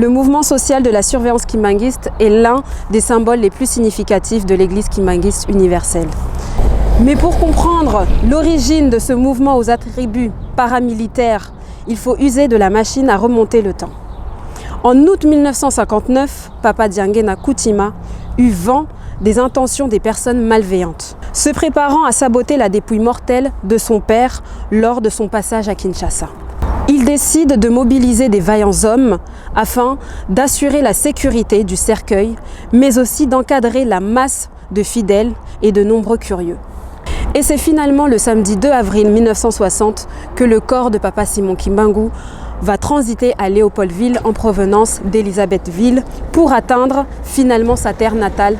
le mouvement social de la surveillance kimbanguiste est l'un des symboles les plus significatifs de l'église kimbanguiste universelle. Mais pour comprendre l'origine de ce mouvement aux attributs paramilitaires, il faut user de la machine à remonter le temps. En août 1959, Papa Diangienda Kuntima eut vent des intentions des personnes malveillantes, se préparant à saboter la dépouille mortelle de son père lors de son passage à Kinshasa. Il décide de mobiliser des vaillants hommes afin d'assurer la sécurité du cercueil, mais aussi d'encadrer la masse de fidèles et de nombreux curieux. Et c'est finalement le samedi 2 avril 1960 que le corps de Papa Simon Kimbangu va transiter à Léopoldville en provenance d'Élisabethville pour atteindre finalement sa terre natale,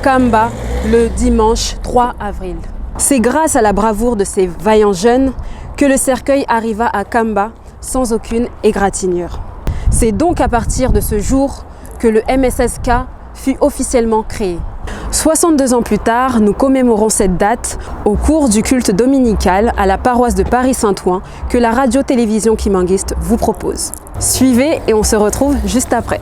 Kamba, le dimanche 3 avril. C'est grâce à la bravoure de ces vaillants jeunes que le cercueil arriva à Kamba sans aucune égratignure. C'est donc à partir de ce jour que le MSSK fut officiellement créé. 62 ans plus tard, nous commémorons cette date au cours du culte dominical à la paroisse de Paris-Saint-Ouen que la radio-télévision kimbanguiste vous propose. Suivez et on se retrouve juste après.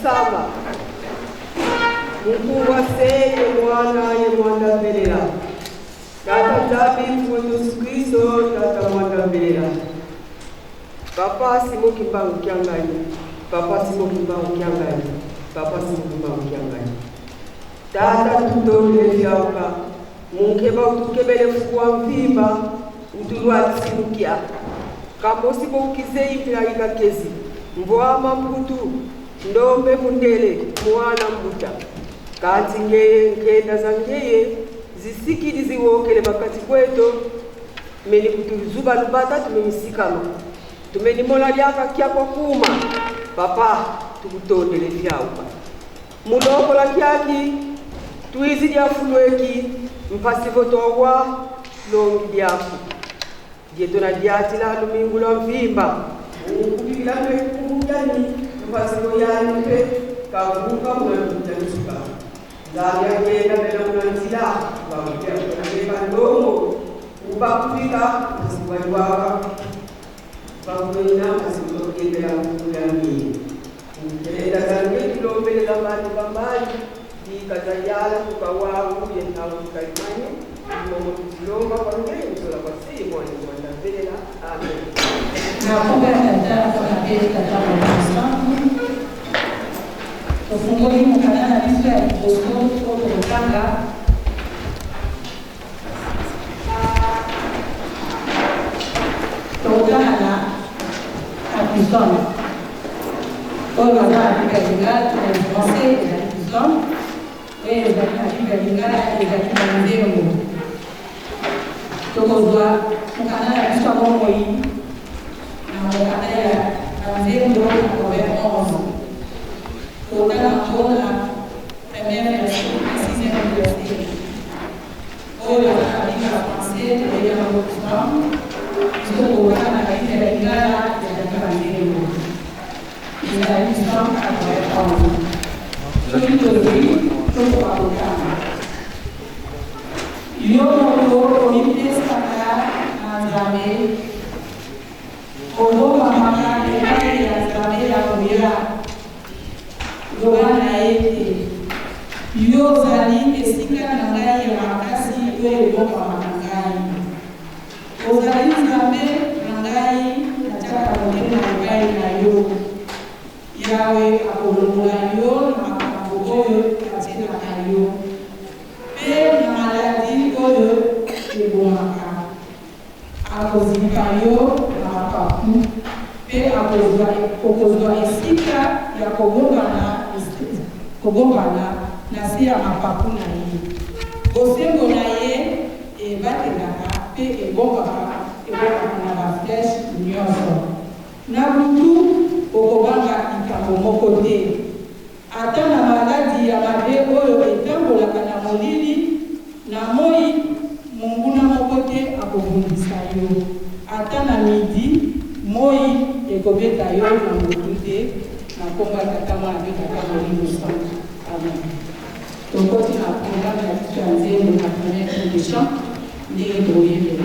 Saba mkuu wa seye mwana ye mwanda mbelela tata Nzambi mfumu Yesu Kristo tata mwanda mbelela papa Simon Kimbangu Kiangani papa Simon Kimbangu Kiangani papa Simon Kimbangu Kiangani tata tutondele fyauka munkeba utukebele fuwa mvimba utulwatisimukia kamosi bokize ipilakika kezi mvwama mputu ndombe mundele mwana mbuta kanti ngeye nkenda za ngeye zisikili ziwokele bakati kweto meni kutuzuba lubata tumenisikama tumenimola lyaka kya kwa kuma papa tukutondele fyauka mulokola kyaki twizi lyafulweki mpasivo towa longi lyafu dieto na dyatila lumingu lwa mvimba ukubikila mekukuyani mpasivo yani pe kavuka munantutanisuka nzambi agenda bena munanzila bamutyakona ndongo ubakubika mpasikuwaliwaka bakwena mpasikutogendela kukulamie nkelenda zange tulombelela bantu bambali dikazayala kukawawu yentawukaimanye momo tuzilomba kwange nsola kwa simoni mwandambelela amen. Nakomba tata mpona mpe tata mosantu tofungoli mokanda na biso ya liboso to tokotanga tokotanga na Apisome oyo baza na Bible ya lingala na français ezali Pisome oyo ezali na Bible ya lingala ezali na nzembo. Tokozwa mokanda na biso ya bomoi na mokanda ya na nzembo 91 tokotanga yango na première verset na sixième verset. Oyo baza na Bible ya français toyebi yango Pisome biso tokotanga na Bible ya lingala ezali banzembo ezali Psaume 91. Soki tozwi tokoka kotanga. Yo moko omipesaka na Nzambe obombamaka epai ya Nzambe ya nguya. ete, Yo ozali esika na ngai ya makasi oyo ebombama na ngai. Ozali Nzambe na ngai, natiaka motema epai na yo. Yawe akolongola yo na makambo oyo atielaka yo, mpe na maladi oyo ebomaka. Akozipa yo na mapapu, mpe akozwa, okozwa esika ya kobombana, kobombana na se ya mapapu na ye. Bosembo na ye ebatelaka mpe ebombaka, ebombaka na ba flèches nyonso. Na butu, okobanga likambo moko te. Ata na maladi ya mabe oyo etambolaka na molili, na moi, monguna moko te akobundisa yo. Ata na midi, moi ekobeta yo na motu te. Na nkombo ya Tata, Mwana mpe Tata Molimo Santu. Amen. Tokoti na programme na biso ya nzembo na premier tour de chant ndenge tokoyembela.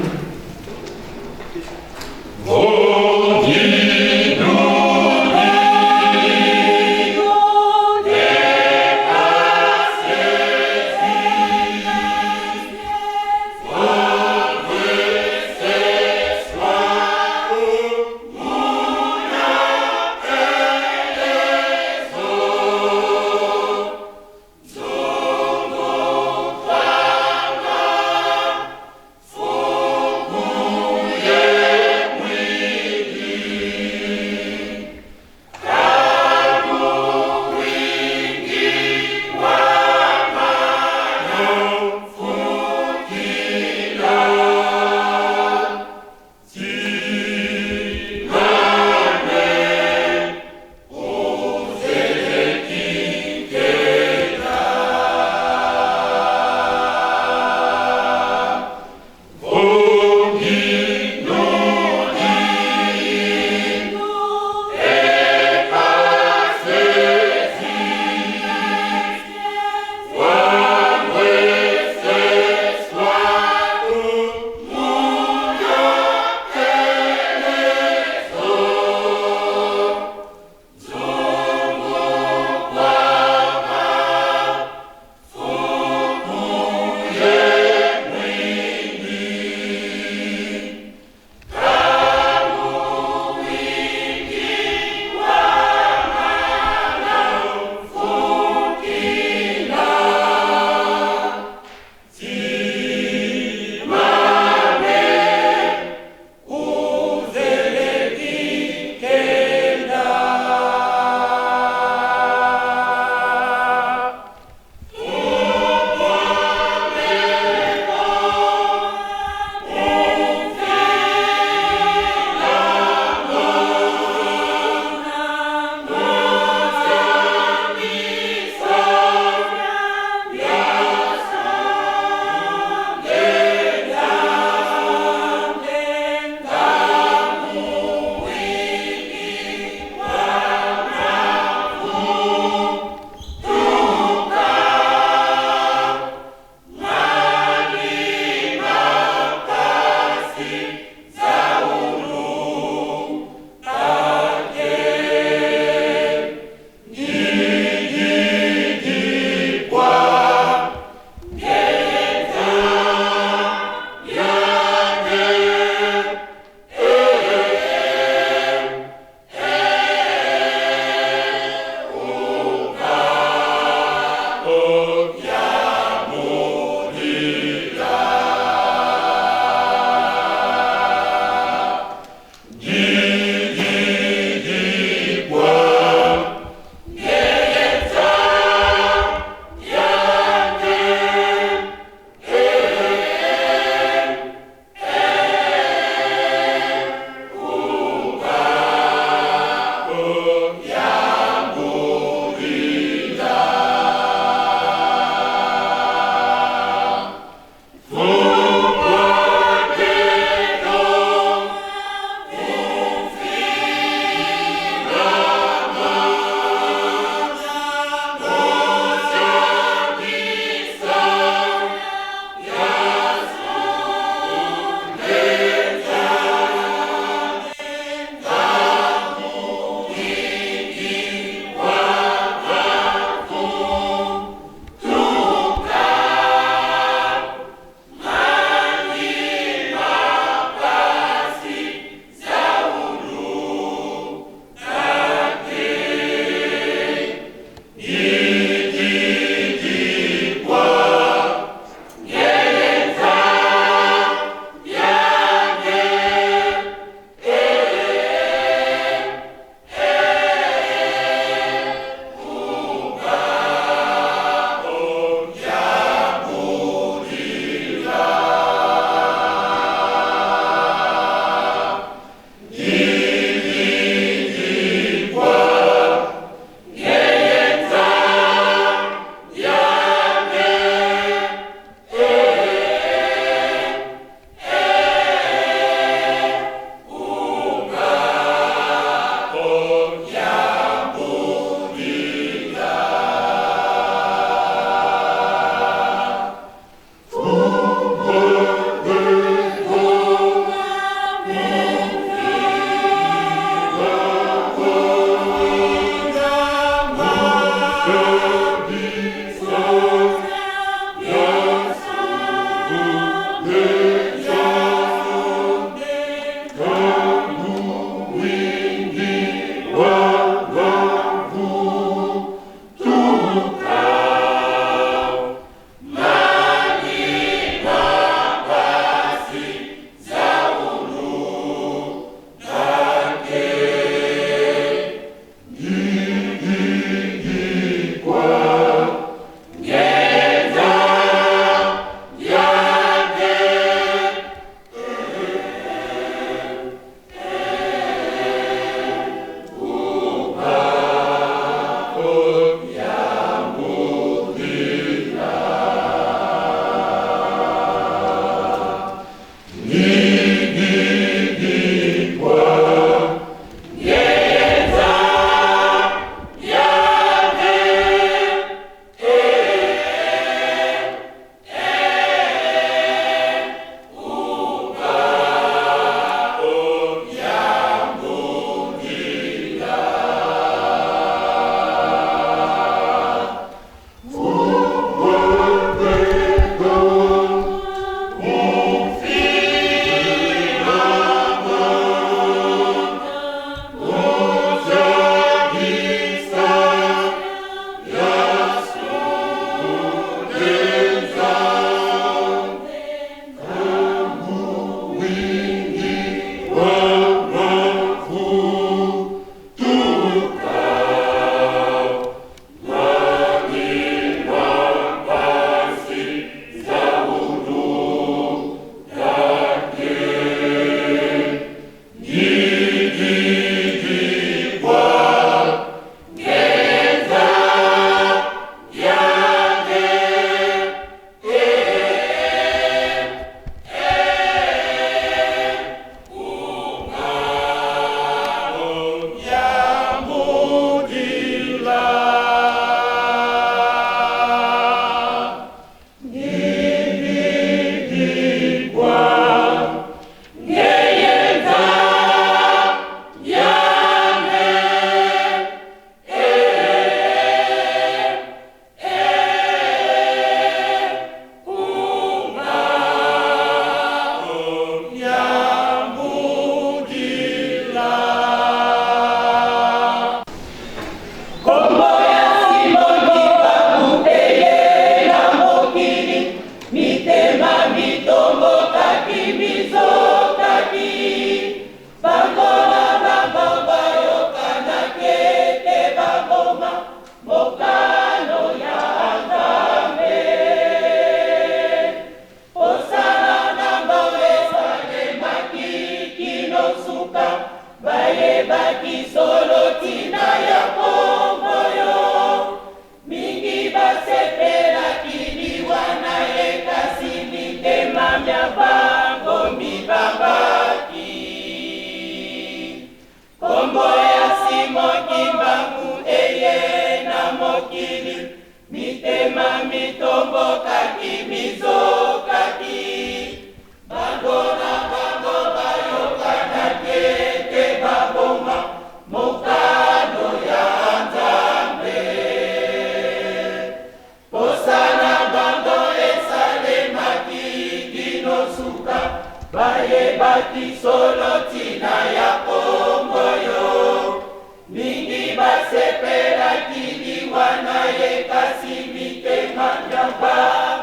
Mingi basepelaki liwa na ye, kasi mitema mya bango.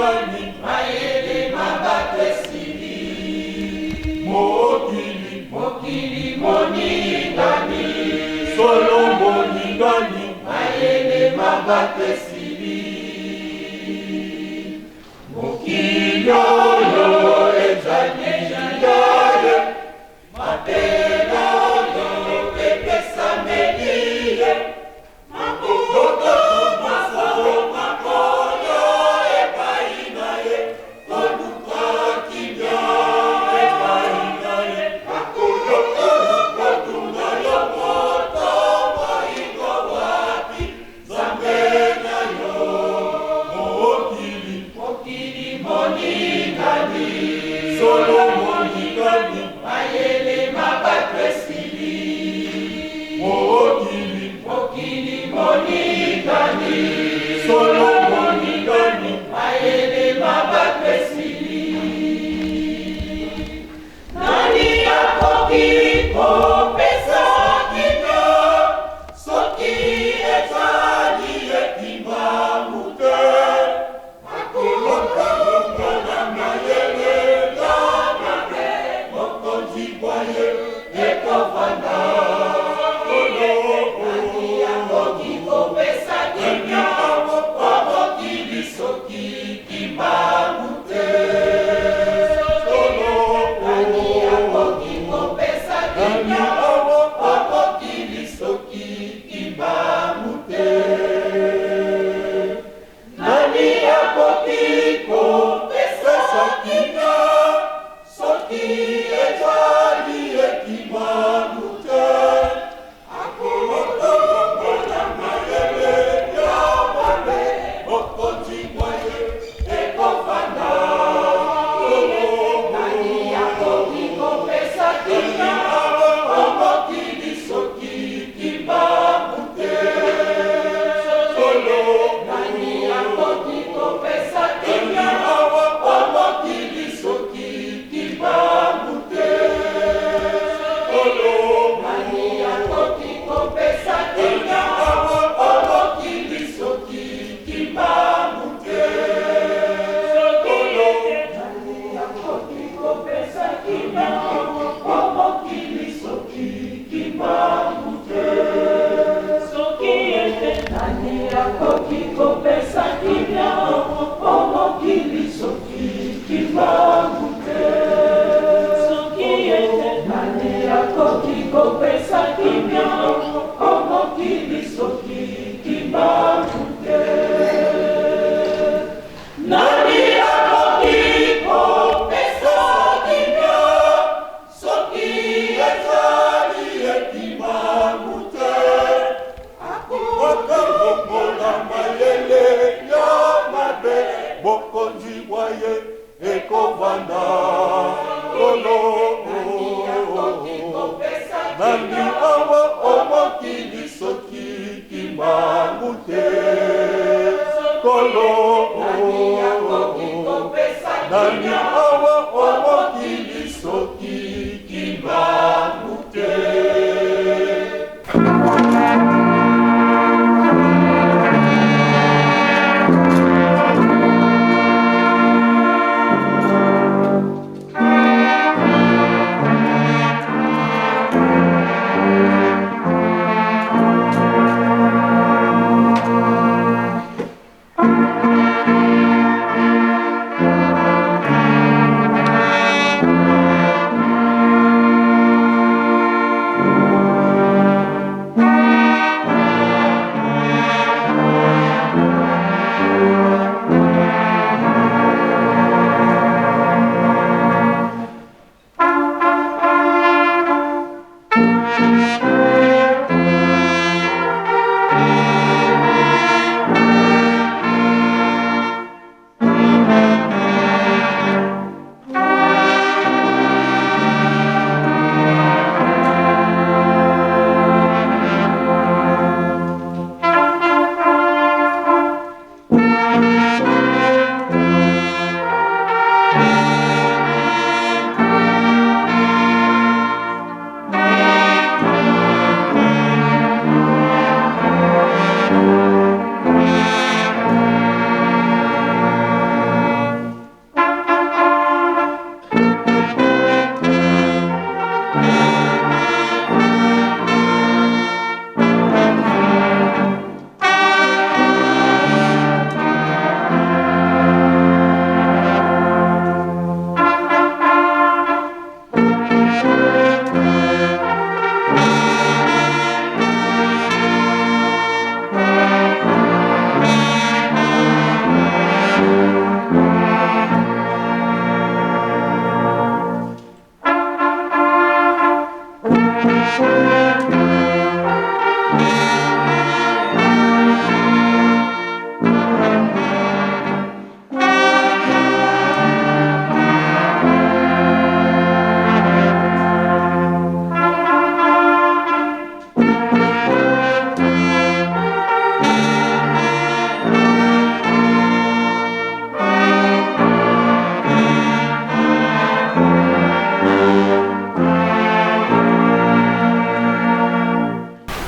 Moningani mayele ma bato esili mokili mokili moningani solo moningani mayele ma bato esili mokili oyo ezali yaye mabele oyo epesameli ye.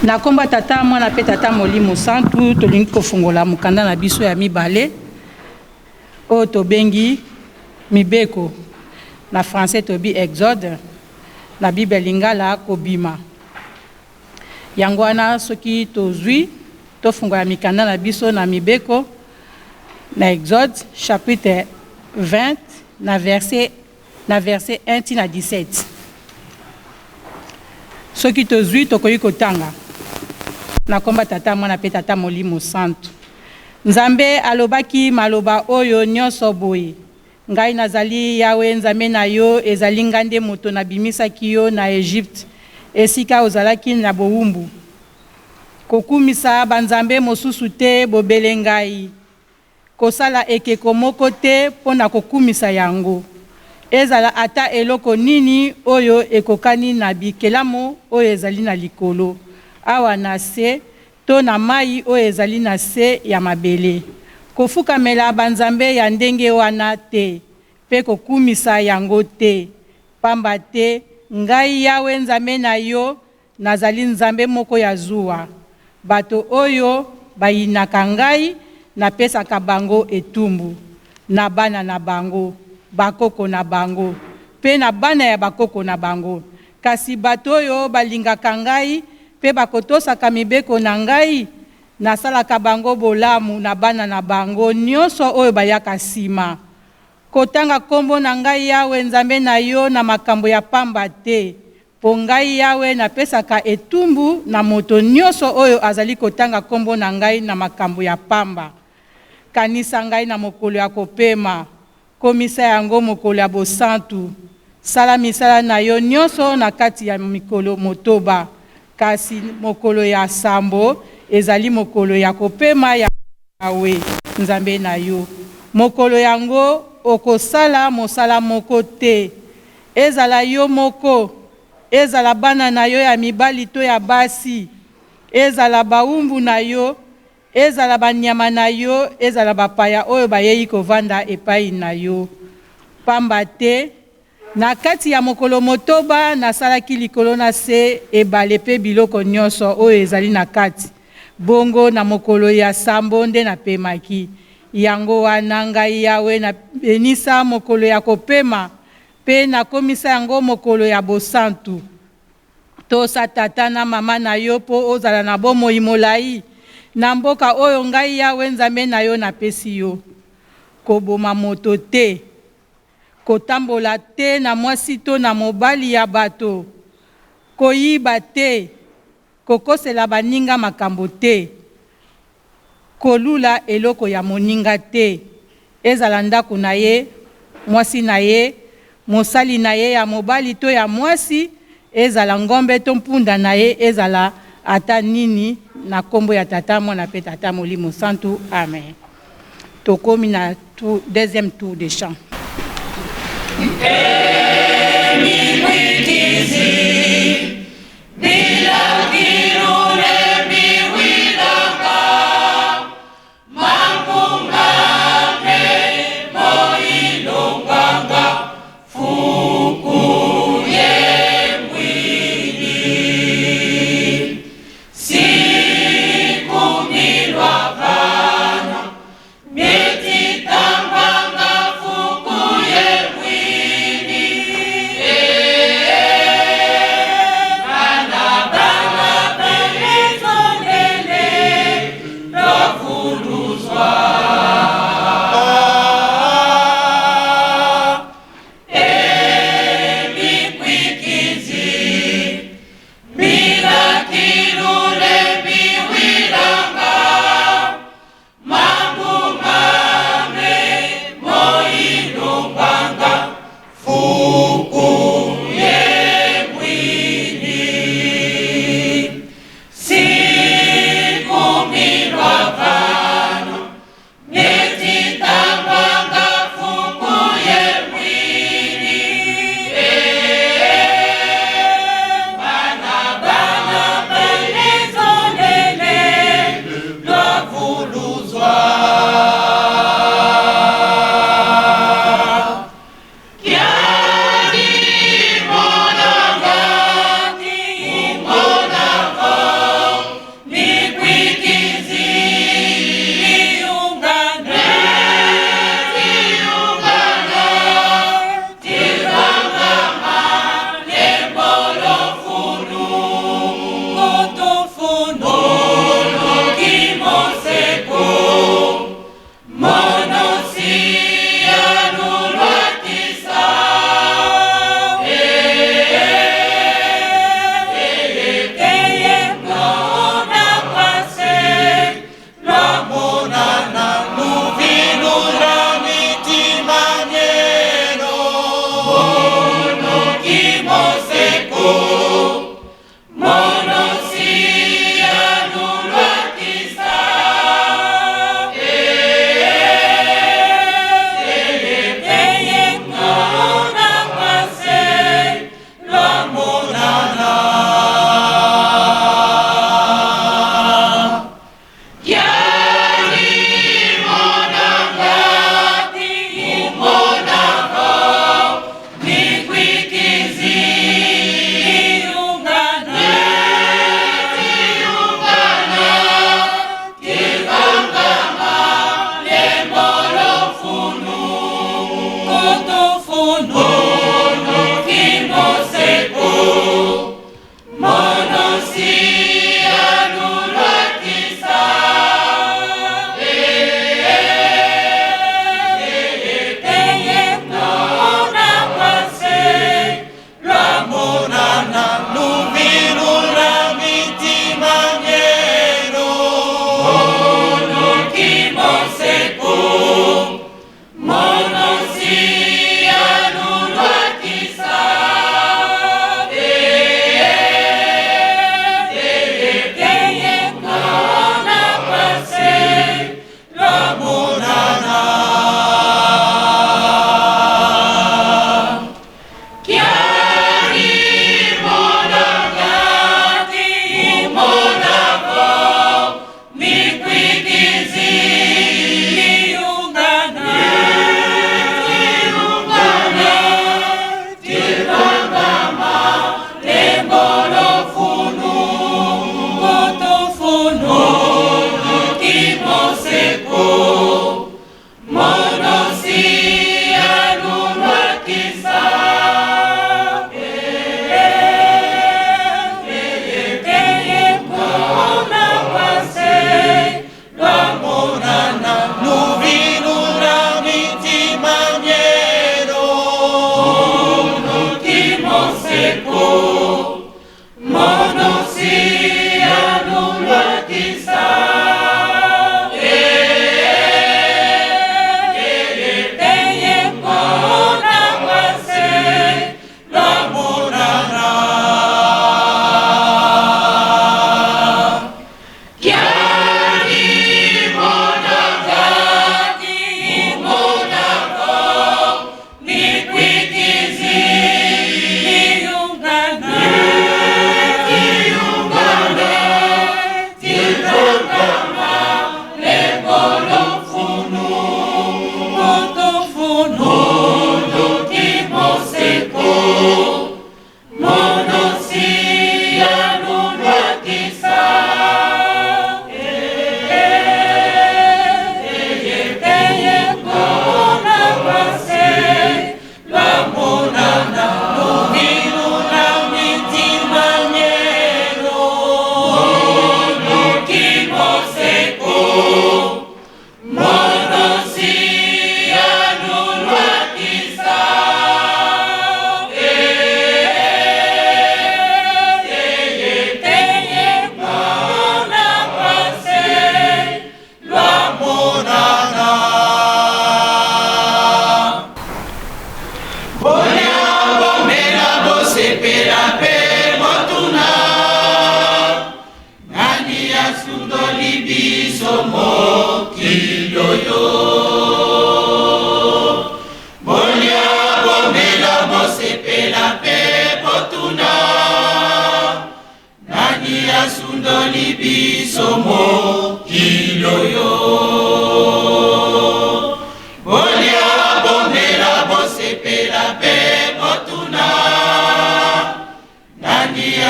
Na nkombo ya Tata, Mwana mpe Tata Molimo Santu, tolingi kofungola mokanda na biso ya mibale oyo tobengi Mibeko, na français toyebi Exode, na Bible ya Lingala Kobima. Yango wana soki tozwi tofungola mikanda na biso na Mibeko, na Exode chapitre 20 na verset na verset 1 ti na 17. Soki tozwi, tokoki kotanga na komba Tata, Mwana mpe Tata Molimo Santu. Nzambe alobaki maloba oyo nyonso boye, Ngai nazali Yawe Nzambe na yo, ezali ngai nde moto nabimisaki yo na Egypte, esika ozalaki na bowumbu. Kokumisa banzambe mosusu te bobele ngai. Kosala ekeko moko te mpo na kokumisa yango, ezala ata eloko nini oyo ekokani na bikelamu oyo ezali na likolo, awa na se, to na mai oyo ezali na se ya mabele. Kofukamela banzambe ya ndenge wana te mpe kokumisa yango te, pamba te Ngai Yawe Nzambe na yo, Nazali Nzambe moko ya zuwa. Bato oyo bayinaka ngai, napesaka bango etumbu, na bana na bango, bakoko na bango, mpe na bana ya bakoko na bango. Kasi bato oyo balingaka ngai mpe bakotosaka mibeko na ngai, nasalaka bango bolamu na bana na bango nyonso oyo bayaka sima. Kotanga kombo na ngai Yawe, Nzambe na yo, na makambo ya pamba te, Mpo ngai Yawe napesaka etumbu na moto nyonso oyo azali kotanga kombo na ngai na makambo ya pamba. Kanisa ngai na mokolo ya kopema, komisa yango mokolo ya bosantu. Sala misala na yo nyonso na kati ya mikolo motoba, kasi mokolo ya sambo ezali mokolo ya kopema ya Yawe, Nzambe na yo. Mokolo yango okosala mosala moko te, ezala yo moko, ezala bana na yo ya mibali to ya basi, ezala bawumbu na yo, ezala banyama na yo, ezala bapaya oyo bayei kovanda epai na yo. Pamba te Na kati ya mokolo motoba, nasalaki likolo na se, ebale pe biloko nyonso oyo ezali na kati. Bongo na mokolo ya sambo nde napemaki. Yango wana ngai Yawe nabenisa mokolo ya kopema, pe nakomisa yango mokolo ya bosantu. Tosa tata na mama na yo po ozala na bomoi molai na mboka oyo ngai Yawe Nzambe na yo napesi yo. Koboma moto te. Kotambola te na mwasi to na mobali ya bato, koyiba te, kokosela baninga makambo te, kolula eloko ya moninga te, ezala ndako na ye, mwasi na ye, mosali na ye ya mobali to ya mwasi, ezala ngombe to mpunda na ye, ezala ata nini, na kombo ya Tata, Mwana mpe Tata Molimo Santu. Amen. Tokomi na tour, deuxième tour de chant.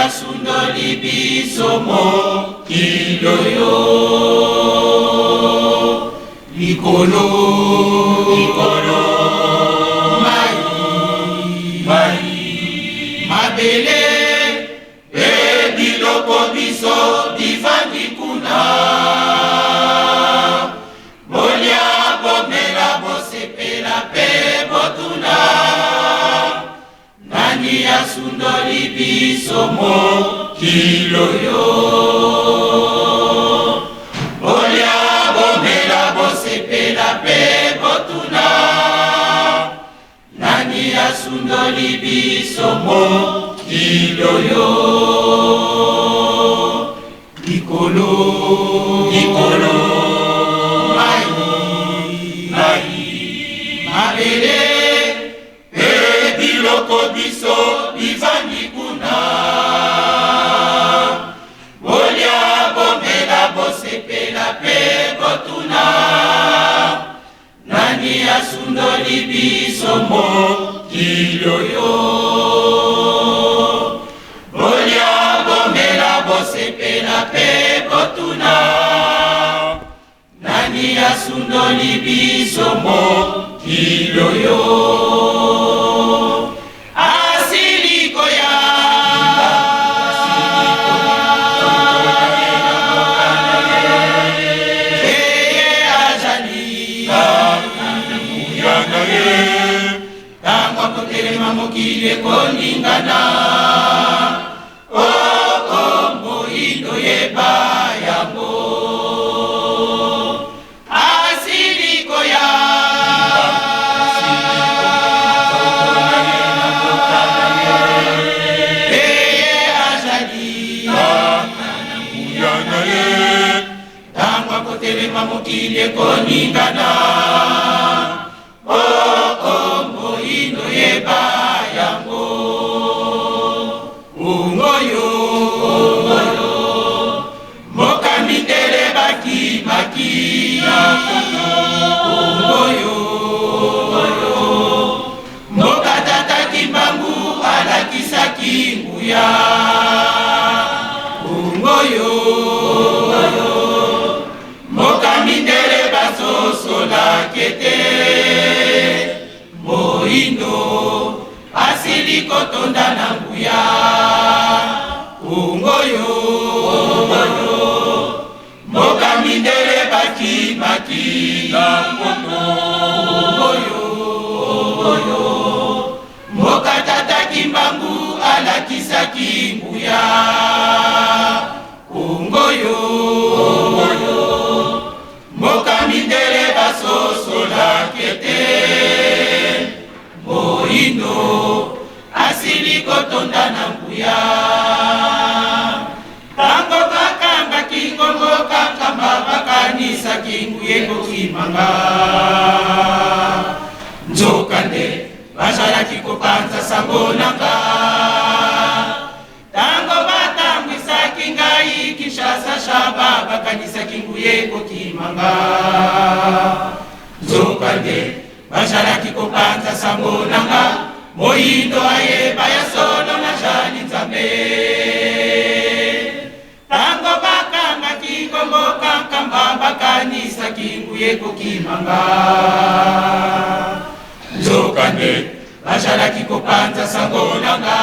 asundoli biso mokili oyo? Likolo, likolo, mai, mai, mabele, mpe biloko biso bivandi kuna. Bolia, bomela, bosepela mpe botuna, nani asundoli biso mokili oyo? Bolia, bomela, bosepela mpe botuna, nani asundoli biso mokili oyo? Likolo, likolo, mai, mai, mabele, mpe biloko biso bivandi kuna. Bolia, bomela, bosepela mpe botuna, nani asundoli biso mokili oyo? Bolia, bomela, bosepela mpe botuna, nani asundoli biso mokili oyo? Asili koya. Eye azali ntango akotelema, mokili ekoningana. Oo, moyindo, yeba yango, asili koya. Eye azali ntango akotelema, mokili ekoningana. Oo, moyindo, yeba yango. Ungoyo, mboka mindele bakimaki. Ungoyo, mboka tata Kimbangu alakisaki nguya. Ungoyo, mboka mindele basosolaki ete moyindo asili kotonda na nguya. Ungoyo, mboka mindele bakimaki na mpoto. Ungoyo, mboka tata Kimbangu alakisaki nguya. Ungoyo, mboka mindele basosolaki ete moyindo asili kotonda na nguya. Ntango bakangaki ngongo kakamba, bakanisaki nguya ekokimanga. Nzokande bazalaki kopanza sango nanga. Ntango batambwisaki ngai Kinshasa Shaba, bakanisaki nguya ekokimanga. Nzokande bazalaki kopanza sango nanga, moyindo ayeba ya solo na jali Nzambe. Ntango bakangaki ngongo kankamba, bakanisaki nguya ekokimanga. Nzokande bazalaki kopanza sango nanga.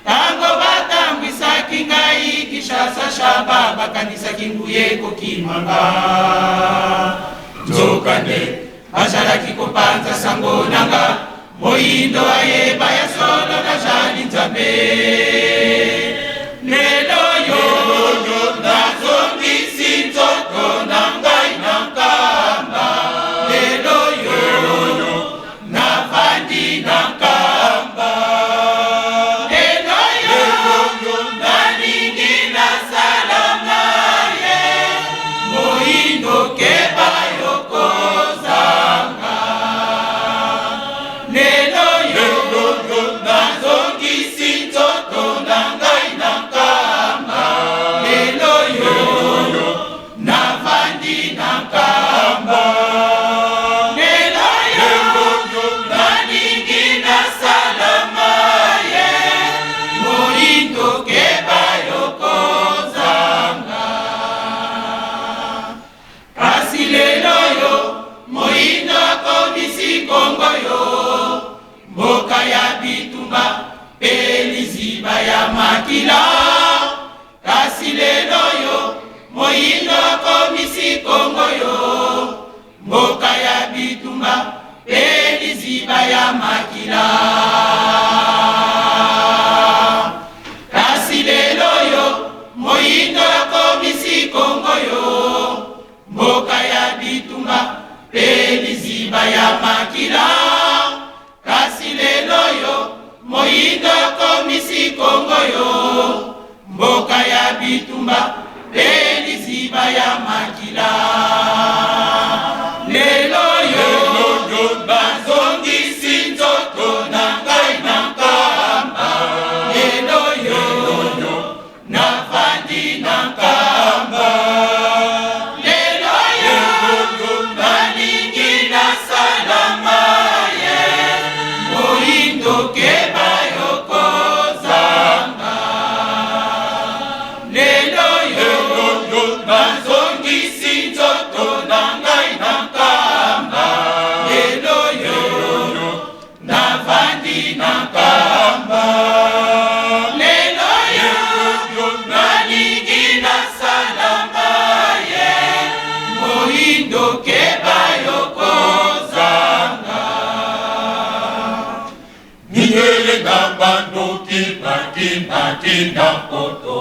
Ntango batambwisaki ngai Kinshasa Shaba, bakanisaki nguya ekokimanga. Nzokande bazalaki kopanza sango nanga, moyindo ayeba ya solo na jali Nzambe. Lelo yo nazongisi nzoto na ngai na Nkamba. Lelo yo navandi na Nkamba. Lelo yo nalingi nasala ye, moyindo keba yokozanga. Lelo yo. akomisi Kongo yo mboka ya bitumba mpe liziba ya makila. Kasi lelo yo moyindo akomisi Kongo yo mboka ya bitumba mpe liziba ya makila. Kasi lelo yo moyindo akomisi Kongo yo mboka ya bitumba mpe liziba ya makila. Kasi lelo yo moyindo akomisi Kongo yo mboka ya bitumba mpe liziba ya makila. Lelo yo bazongisi nzoto na ngai na nkamba. Lelo yo nafandi na nkamba. Lelo yo nalingi nasalama ye moyindo keba yokozanga. Lelo yo bazongisi nzoto na ngai na nkamba. Lelo yo navandi na nkamba. Lelo yo nalingi nasalama ye moyindo keba yokozanga. Mindele na bandoki bakimaki na poto,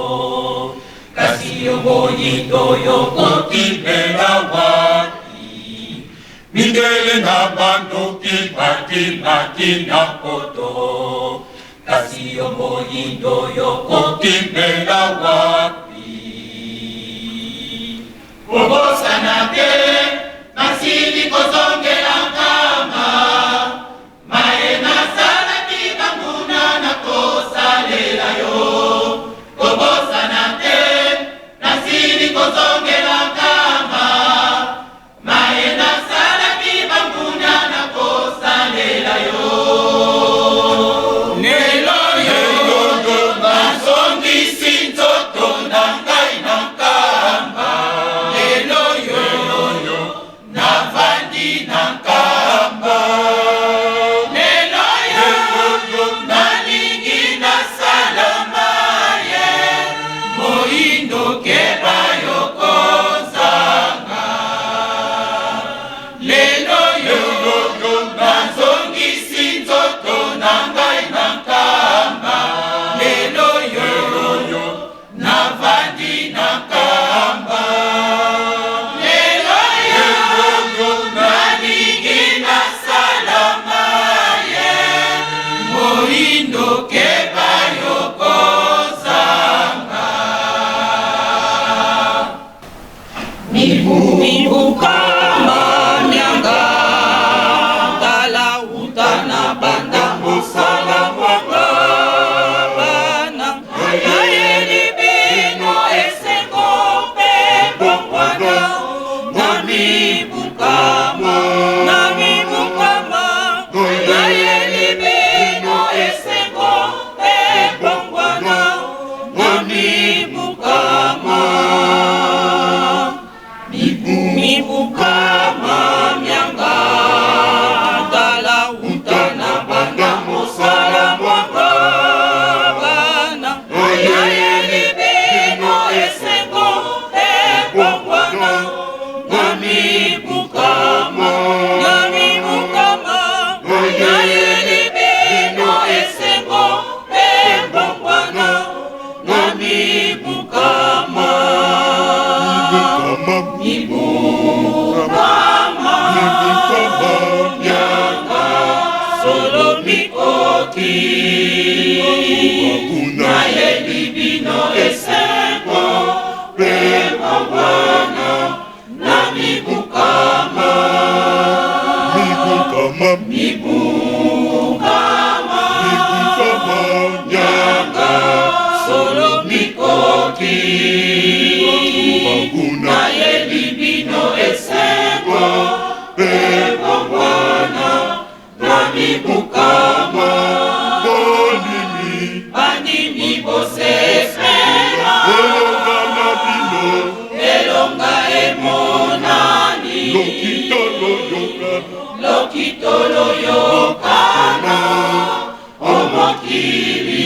kasi yo moyindo yokokimela wapi? Mindele na bandoki bakimaki na poto, kasi yo moyindo yokokimela wapi? Kobosana te nasili kozongela nkamba, maye nasalaki banguna nakosalela yo. Kobosana te nasili kozongela nkamba, maye nasalaki banguna nakosalela yo. Lelo yo bazongisi nzoto na ngai na nkamba. Lelo yo navandi na nkamba. Lelo yo nalingi nasalama ye moyindo keba yokozanga. Lelo yo nazongisi nzoto na ngai na nkamba. Lelo yo navandi na nkamba. Lelo yo nalingi nasalama ye moyindo keba yokozanga. Mibukama mianga tala uta na banda mosala mwanga bana nayeli bino esengo mpe mbongwana na mibukama na mibukama nayeli bino esengo mpe mbongwana na mibukama. Mibukama mianga tala uta na banda mosala mwanga bana nayeli bino esengo mpe mbongwana na mibukama na mibukama nayeli bino esengo mpe mbongwana na mibukama. Mibukama mianga solo mikoki nayebi bino esengo mpe mbongwana na mibukama. Mibukama mianga solo mikoki nayebi bino esengo mpe mbongwana na mibukama. Bandimi bosepela, elonga emonani. Lokito loyokana o mokili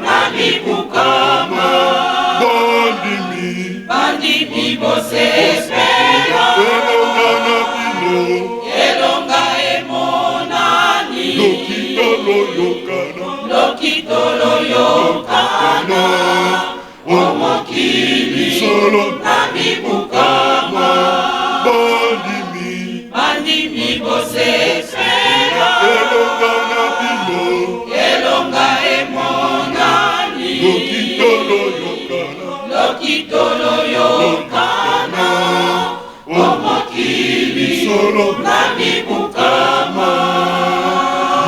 na mibukama. Bandimi, Bandimi bosepela, elonga na bino, elonga emonani. Lokito loyokana, Lokito loyokana o mokili solo na mibukama. Bandimi, Bandimi bosepela, elonga na bino, elonga emonani. Lokito loyokana, Lokito loyokana o mokili solo na mibukama.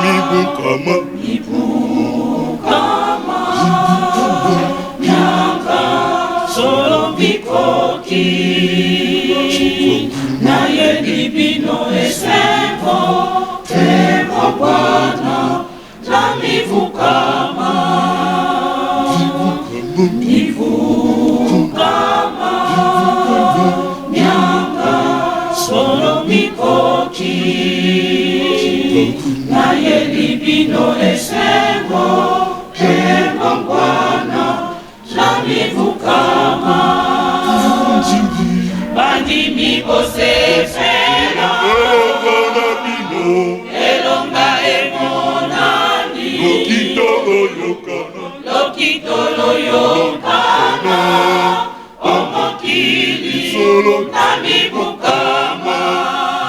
Mibukama. Mibukama nyanga solo bikoki nayebi bino esengo te Bwana na mivukama. Mivukama nyanga solo bikoki nayebi bino esengo te Bwana na mivukama. Bandimi bosepela, elonga na bino, elonga emonani. Lokito loyokana, Lokito loyokana o mokili solo na mibukama.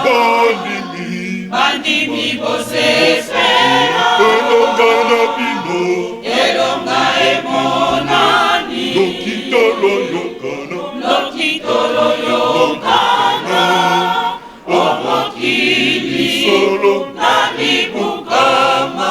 Bandimi, Bandimi bosepela, elonga na bino, elonga emonani. Lokito loyokana, Lokito loyokana o mokili solo na mibukama.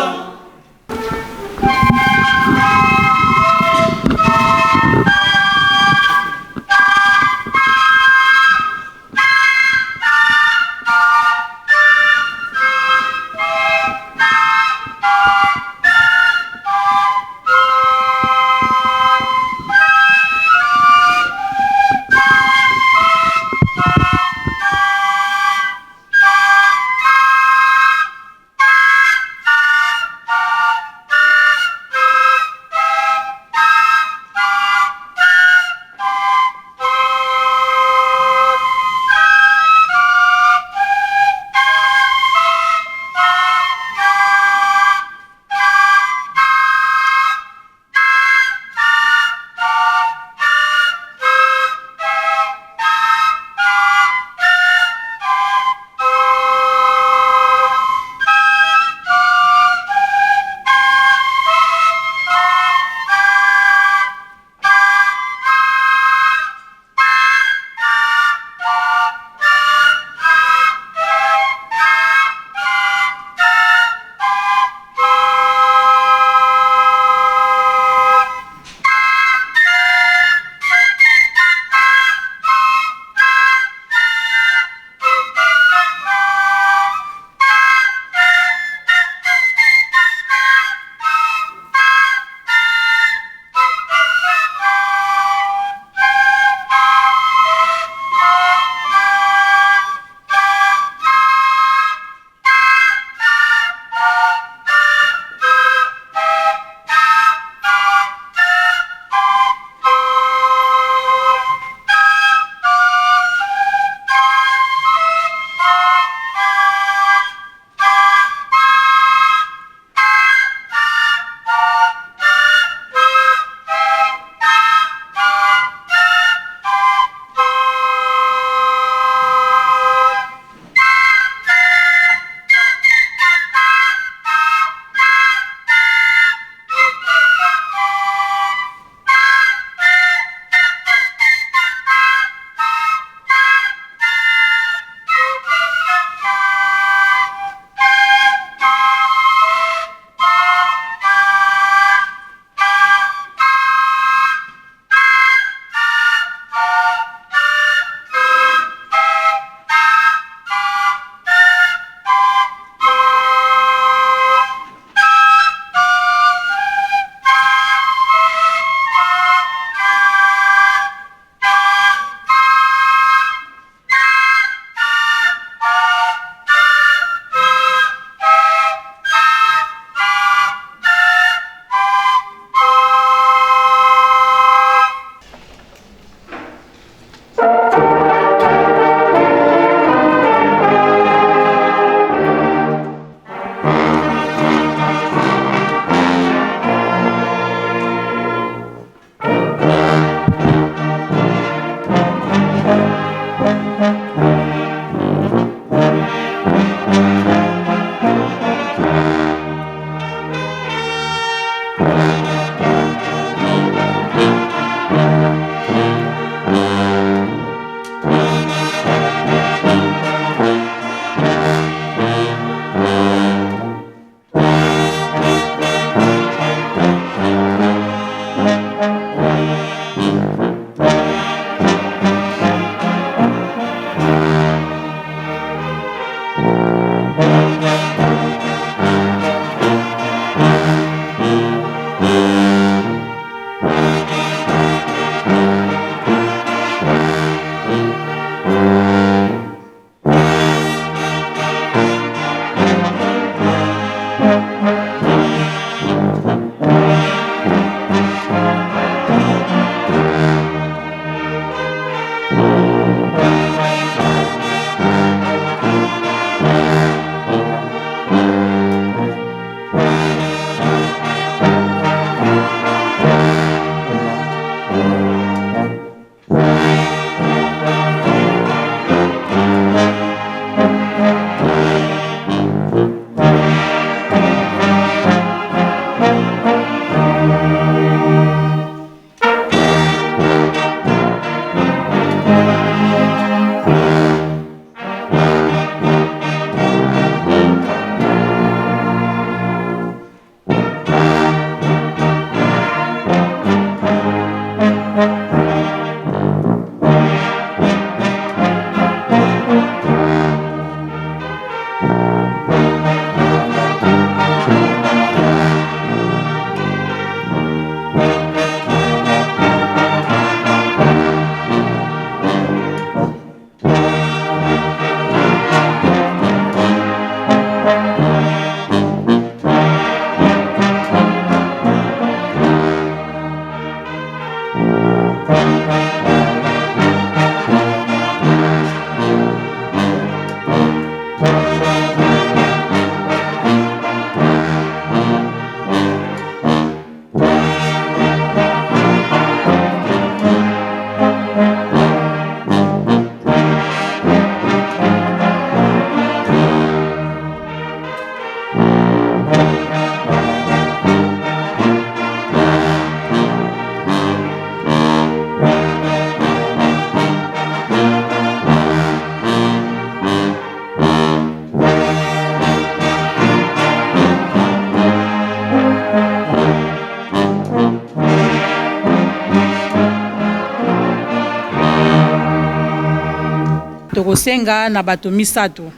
Tokosenga na bato misatu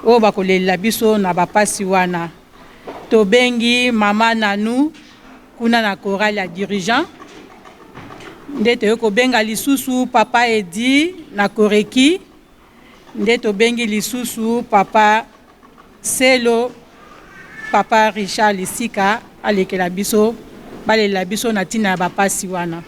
oyo bakolelela biso na bapasi wana. Tobengi mama Nanou kuna na chorale ya dirigeant, nde toye kobenga lisusu papa Eddy na Koreki, nde tobengi lisusu papa Selo, papa Richard Lisika alekela biso, balelela biso na ntina ya bapasi wana.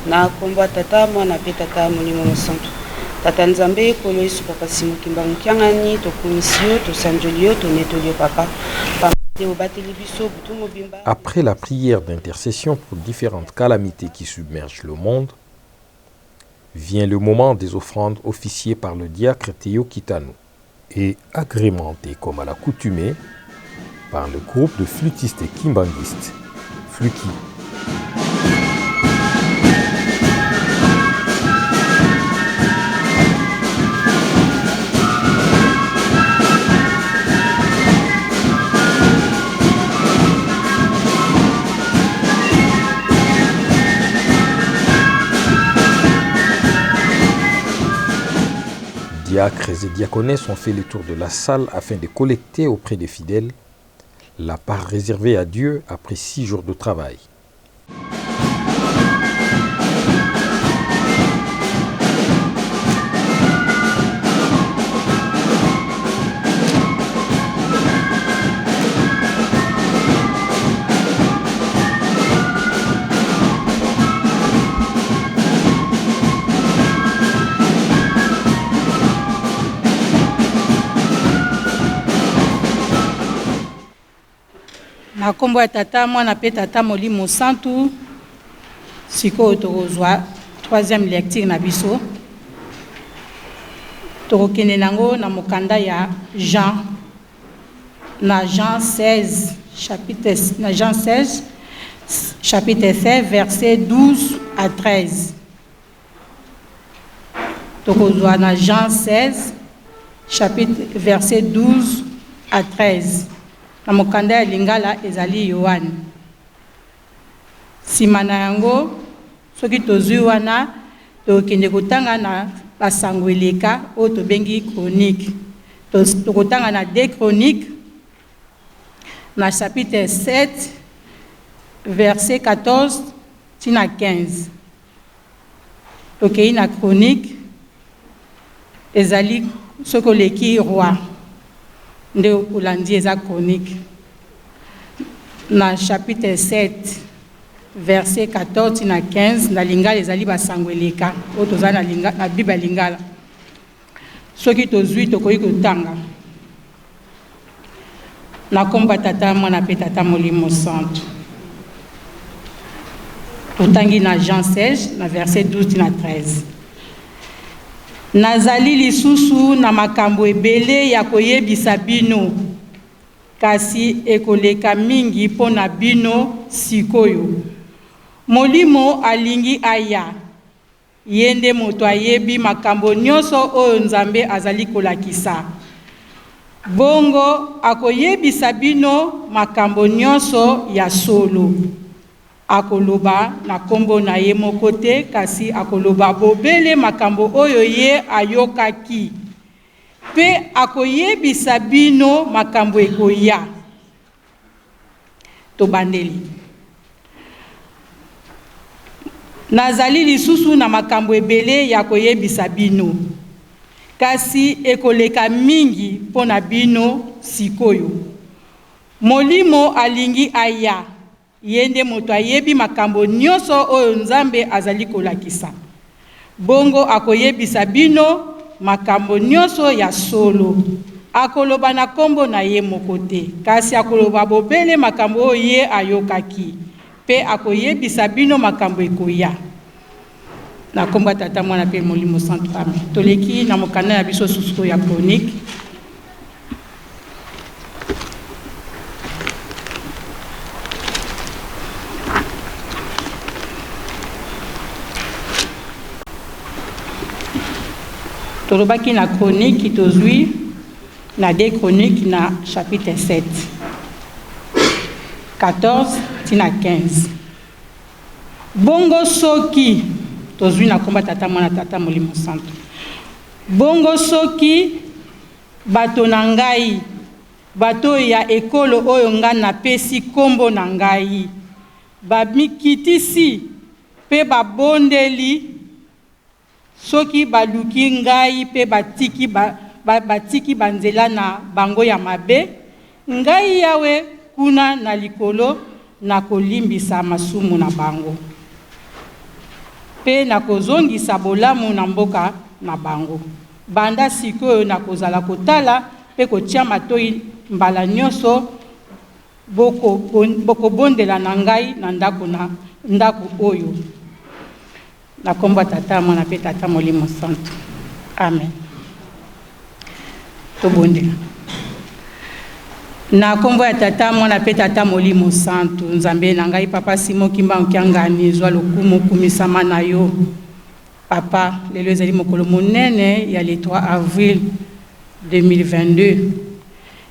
Na kombo ya Tata, Mwana pe Tata Molimo Mosantu. Tata Nzambe, Nkolo Yesu Papa Simon Kimbangu Kiangani, tokumisi yo, tosanjoli yo, tonetoli yo Papa. Pamba te obateli biso butu mobimba. Après la prière d'intercession pour différentes calamités qui submergent le monde, vient le moment des offrandes officiées par le diacre Théo Kitano et agrémentées comme à l'accoutumée par le groupe de flûtistes et kimbanguistes, Fluki. Diacres et diaconesses ont fait le tour de la salle afin de collecter auprès des fidèles la part réservée à Dieu après 6 jours de travail. Na nkombo ya Tata, Mwana mpe Tata Molimo Santu, sikoyo tokozwa troisième lecture na biso. Tokokende nango na mokanda ya Jean. na Jean 16 chapitre na Jean 16 chapitre 16 verset 12 à 13. Tokozwa na Jean 16 chapitre verset 12 à 13. Na mokanda ya Lingala ezali Yoane. Sima na yango, soki tozwi wana, tokokende kotanga na basango eleka oyo tobengi chronique. Tokotanga na 2 Chroniques na chapitre 7 verset 14 ti na 15. Tokei na chronique, ezali soki oleki roi nde olandi eza chronique na chapitre 7 verset 14 ti na 15. Na lingala ezali basango eleka oyo toza na, linga, na Bible ya lingala. Soki tozwi, tokoki kotanga na nkombo ya Tata, Mwana mpe Tata Molimo Santu. Totangi na Jean 16 na verset 12 na 13. Nazali lisusu na makambo ebele ya koyebisa bino, kasi ekoleka mingi mpo na bino sikoyo. Molimo alingi aya. Ye nde moto ayebi makambo nyonso oyo Nzambe azali kolakisa. Bongo akoyebisa bino makambo nyonso ya solo. Akoloba na kombo na ye moko te, kasi akoloba bobele makambo oyo ye ayokaki, mpe akoyebisa bino makambo ekoya. Tobandeli. Nazali lisusu na makambo ebele ya koyebisa bino, kasi ekoleka mingi mpo na bino sik'oyo. Molimo alingi aya, ye nde moto ayebi makambo nyonso oyo Nzambe azali kolakisa. Bongo akoyebisa bino makambo nyonso ya solo. Akoloba na kombo na ye moko te, kasi akoloba bobele makambo oyo ye ayokaki, pe akoyebisa bino makambo ekoya. Na kombo ya Tata, Mwana pe Molimo Santu. Amen. Toleki na mokanda na biso susu ya Chronique. Tolobaki na chronique tozwi na 2 Chroniques na chapitre 7 14 ti na 15. Bongo soki tozwi na komba Tata, Mwana, Tata Molimo Santu. Bongo soki Bato na ngai, bato ya ekolo oyo ngai napesi Kombo na ngai, bamikitisi mpe babondeli, soki baluki ngai mpe batiki, batiki banzela na bango ya mabe, ngai Yawe, kuna na likolo, nakolimbisa masumu na bango mpe nakozongisa bolamu na mboka na bango. Banda sik'oyo nakozala kotala mpe kotia matoyi mbala nyonso bokobondela na ngai na ndako na ndako oyo. Na kombo ya Tata, Mwana mpe Tata Molimo Santu. Amen. Tobondela. Na kombo ya Tata, Mwana mpe Tata Molimo Santu, Nzambe na ngai Papa Simon Kimbangu Kiangani, zwa lokumu, kumisama na yo. Papa, lelo ezali mokolo monene ya le 3 avril 2022.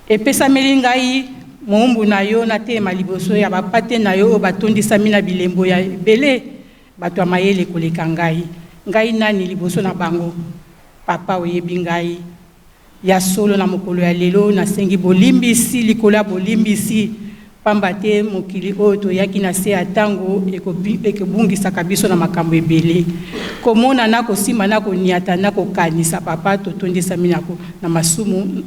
Epesameli ngai moumbu na yo natelema liboso ya bapate na yo oyo batondisami na bilembo ya ebele, bato ya mayele koleka ngai. Ngai nani liboso na bango? Papa, oyebi ngai. Ya solo, na mokolo ya lelo, nasengi bolimbisi likolo ya bolimbisi, pamba te mokili oyo toyaki na se ya tango ekobungisaka biso na makambo ebele. Komona na kosimba na koniata na kokanisa, Papa, totondisami na, na masumu,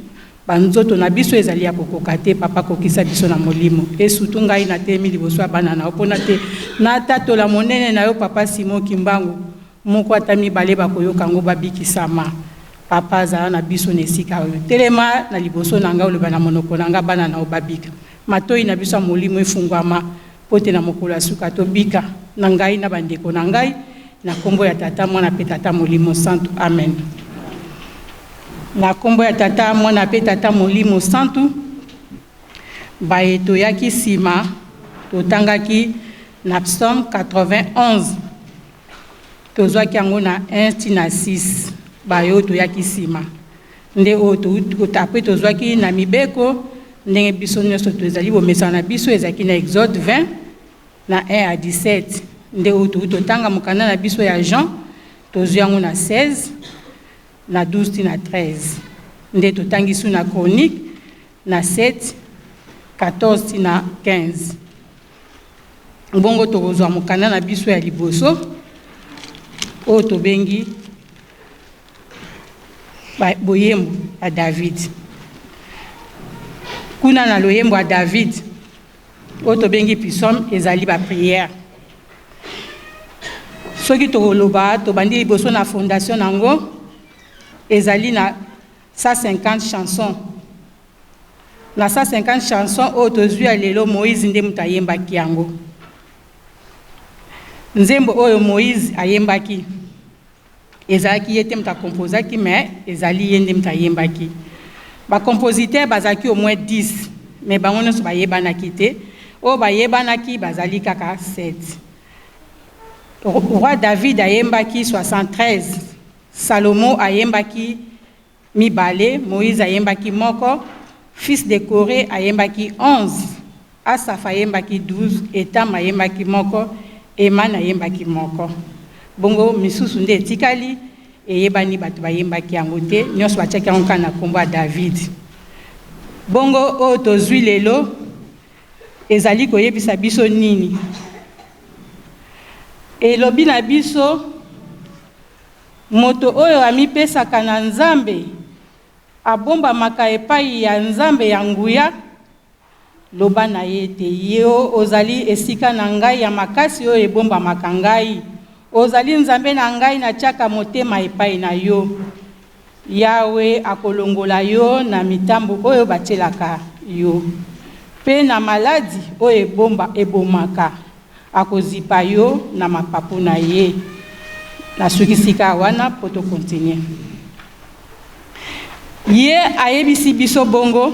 ba nzoto na biso ezali ya kokoka te. Papa, kokisa biso na Molimo. E surtout ngai natelemi liboso ya bana na yo pona te natatola monene na yo, Papa Simon Kimbangu. Moko ata mibale bakoyoka yango babikisama. Papa zala na biso na esika oyo. Telema na liboso na ngai oloba na monoko na ngai bana na yo babika. Matoyi na biso ya molimo efungwama mpo te na mokolo ya suka tobika na ngai na bandeko na ngai na kombo ya Tata, Mwana mpe Tata Molimo Santu. Amen. Na kombo ya Tata, Mwana mpe Tata Molimo Santu. Baye toyaki nsima totangaki na Psaume 91, tozwaki yango na 1 ti na 6. Baye oyo toyaki nsima nde oyo apres tozwaki na mibeko, ndenge biso nyonso tozali bomesana na biso, ezalaki na Exode 20 na 1 à 17. Nde oyo touti totanga mokanda na biso ya Jean, tozwi yango na 16 na 12 ti na 13. Nde totangi su na Chronique na 7 14 ti na 15. Bongo tokozwa mokanda na biso ya liboso oyo tobengi boyembo ya David. Kuna na loyembo ya David oyo tobengi psaume, ezali ba prière. Soki tokoloba, tobandi liboso na fondation nango, ezali na 150 chansons. Na 150 chansons oyo tozwi ya lelo, Moïse nde moto ayembaki yango. Nzembo oyo Moïse ayembaki, ezalaki ye te moto akomposaki, mais ezali ye nde moto ayembaki. Bacompositeur bazalaki au moins 10, mais bango nyonso bayebanaki te. Oyo bayebanaki bazali kaka 7. Roi David ayembaki 73, Salomo ayembaki mibale, Moïse ayembaki moko, fils de Coré ayembaki 11, Asaph ayembaki 12, Etam ayembaki moko, Eman ayembaki moko. Bongo misusu nde etikali, eyebani bato bayembaki yango te, nyonso batiaki yango kaka na nkombo ya David. Bongo oyo tozwi lelo ezali koyebisa biso nini? Elobi na biso moto oyo amipesaka na Nzambe abombamaka epai ya Nzambe ya nguya. Loba na ye ete, Yo ozali esika na ngai ya makasi oyo ebombamaka ngai, ozali Nzambe na ngai, natiaka motema epai na yo. Yawe akolongola yo na mitambo oyo batielaka yo, mpe na maladi oyo ebomba ebomaka, akozipa yo na mapapu na ye. Nasukisi kaka wana mpo tokontinue. Ye ayebisi biso bongo,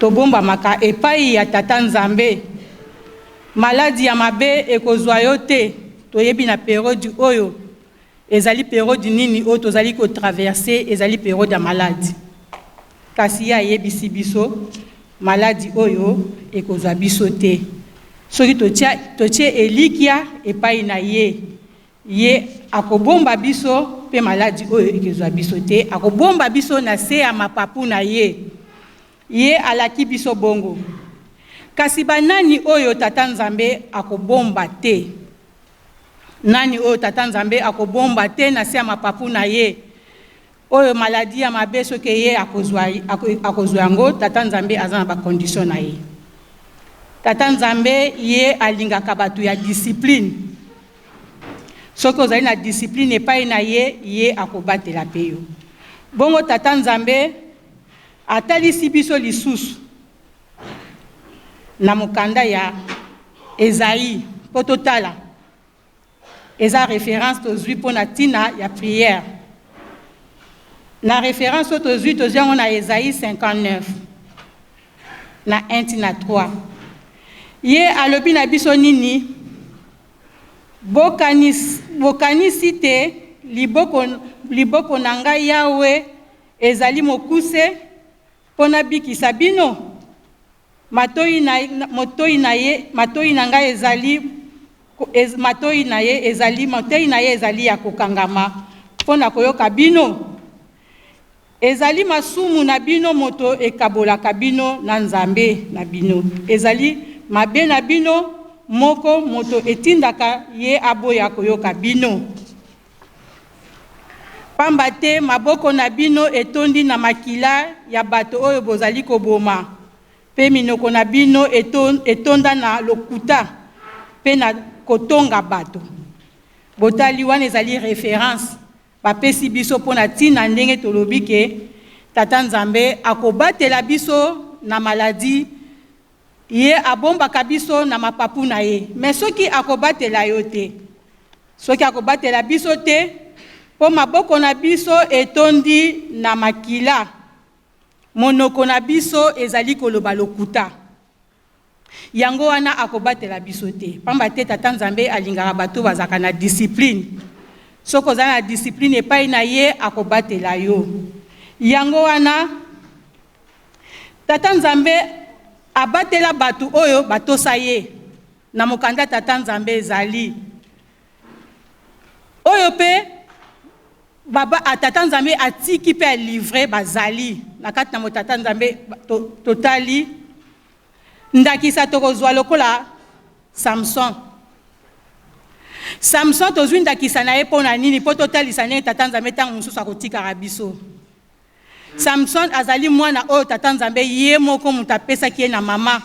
tobombamaka epai ya Tata Nzambe. Maladi ya mabe ekozwa yo te. Toyebi na periode oyo ezali periode nini oyo tozali kotraverse, ezali periode ya maladi. Kasi ye ayebisi biso maladi oyo ekozwa biso te soki totie elikya epai na ye. Ye akobomba biso mpe maladi oyo ekozwa biso te, akobomba biso na se ya mapapu na ye. Ye alaki biso bongo. Kasi banani oyo Tata Nzambe akobomba te? Nani oyo Tata Nzambe akobomba te na se ya mapapu na ye? Oyo maladi ya mabe soki eye akozwa, akozwa yango, Tata Nzambe aza na bacondition na ye. Tata Nzambe ye alingaka bato ya discipline. Soki ozali na discipline epai na ye, ye akobatela mpe yo. Bongo Tata Nzambe atalisi biso lisusu na mokanda ya Esaïe mpo totala, eza référence tozwi mpo na ntina ya prière. Na référence oyo tozwi, tozwi yango na Esaïe 59 na 1 ti na 3. Ye alobi na biso nini? Bokanisi, bokanisi te liboko, liboko na ngai Yawe ezali mokuse mpo nabikisa bino? Matoyi na, motoi na ye, matoyi na ngai ezali, ez, matoyi na ye ezali, motei na ye ezali ya kokangama mpo na koyoka bino? Ezali masumu na bino moto ekabolaka bino na Nzambe na bino. Ezali mabe na bino moko moto etindaka ye aboya koyoka bino. Pamba te maboko na bino etondi na makila ya bato oyo bozali koboma, mpe minoko na bino etonda na lokuta mpe na kotonga bato. Botali, wana ezali reference bapesi biso mpo na ntina ndenge tolobi ke Tata Nzambe akobatela biso na maladi, ye abombaka biso na mapapu na ye. Mais soki akobatela yo te, soki akobatela biso te, mpo maboko na biso etondi na makila, monoko na biso ezali koloba lokuta. Yango wana akobatela biso te. Pamba te Tata Nzambe alingaka bato oyo bazalaka na discipline. Soki oza na discipline epai na ye, akobatela yo. Yango wana Tata Nzambe abatela bato oyo batosa ye. Na mokanda Tata Nzambe ezali oyo mpe baba a Tata Nzambe atiki mpe alivre bazali na kati na motata Nzambe. Totali ndakisa tokozwa lokola Samson. Samson tozwi ndakisa na ye mpo na nini? Mpo totalisa ndenge Tata Nzambe ntango mosusu akotikaka biso. Samson azali mwana oyo Tata Nzambe ye moko moto apesaki ye na mama.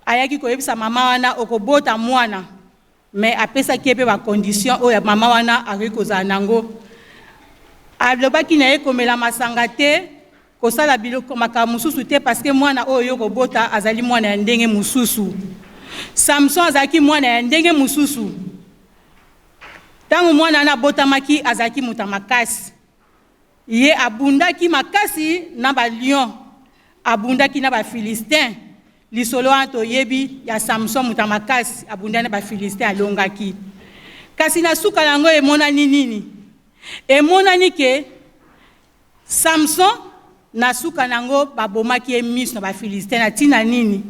Ayaki koyebisa mama wana okobota mwana, mais apesaki ye mpe ba conditions oyo mama wana akoki kozala nango. Alobaki na ye komela masanga te, kosala biloko makambo mosusu te, parce que mwana oyo yo kobota azali mwana ya ndenge mosusu. Samson azalaki mwana ya ndenge mosusu. Ntango mwana wana abotamaki, azalaki moto ya makasi. Ye abundaki makasi na ba lion, abundaki na ba Philistin. Lisolo wana toyebi ya Samson, moto ya makasi, abundaki na ba Philistin, alongaki. Kasi na suka na yango emonani nini? Emonani ke Samson na suka na yango babomaki ye miso na ba Philistin. Na ntina nini?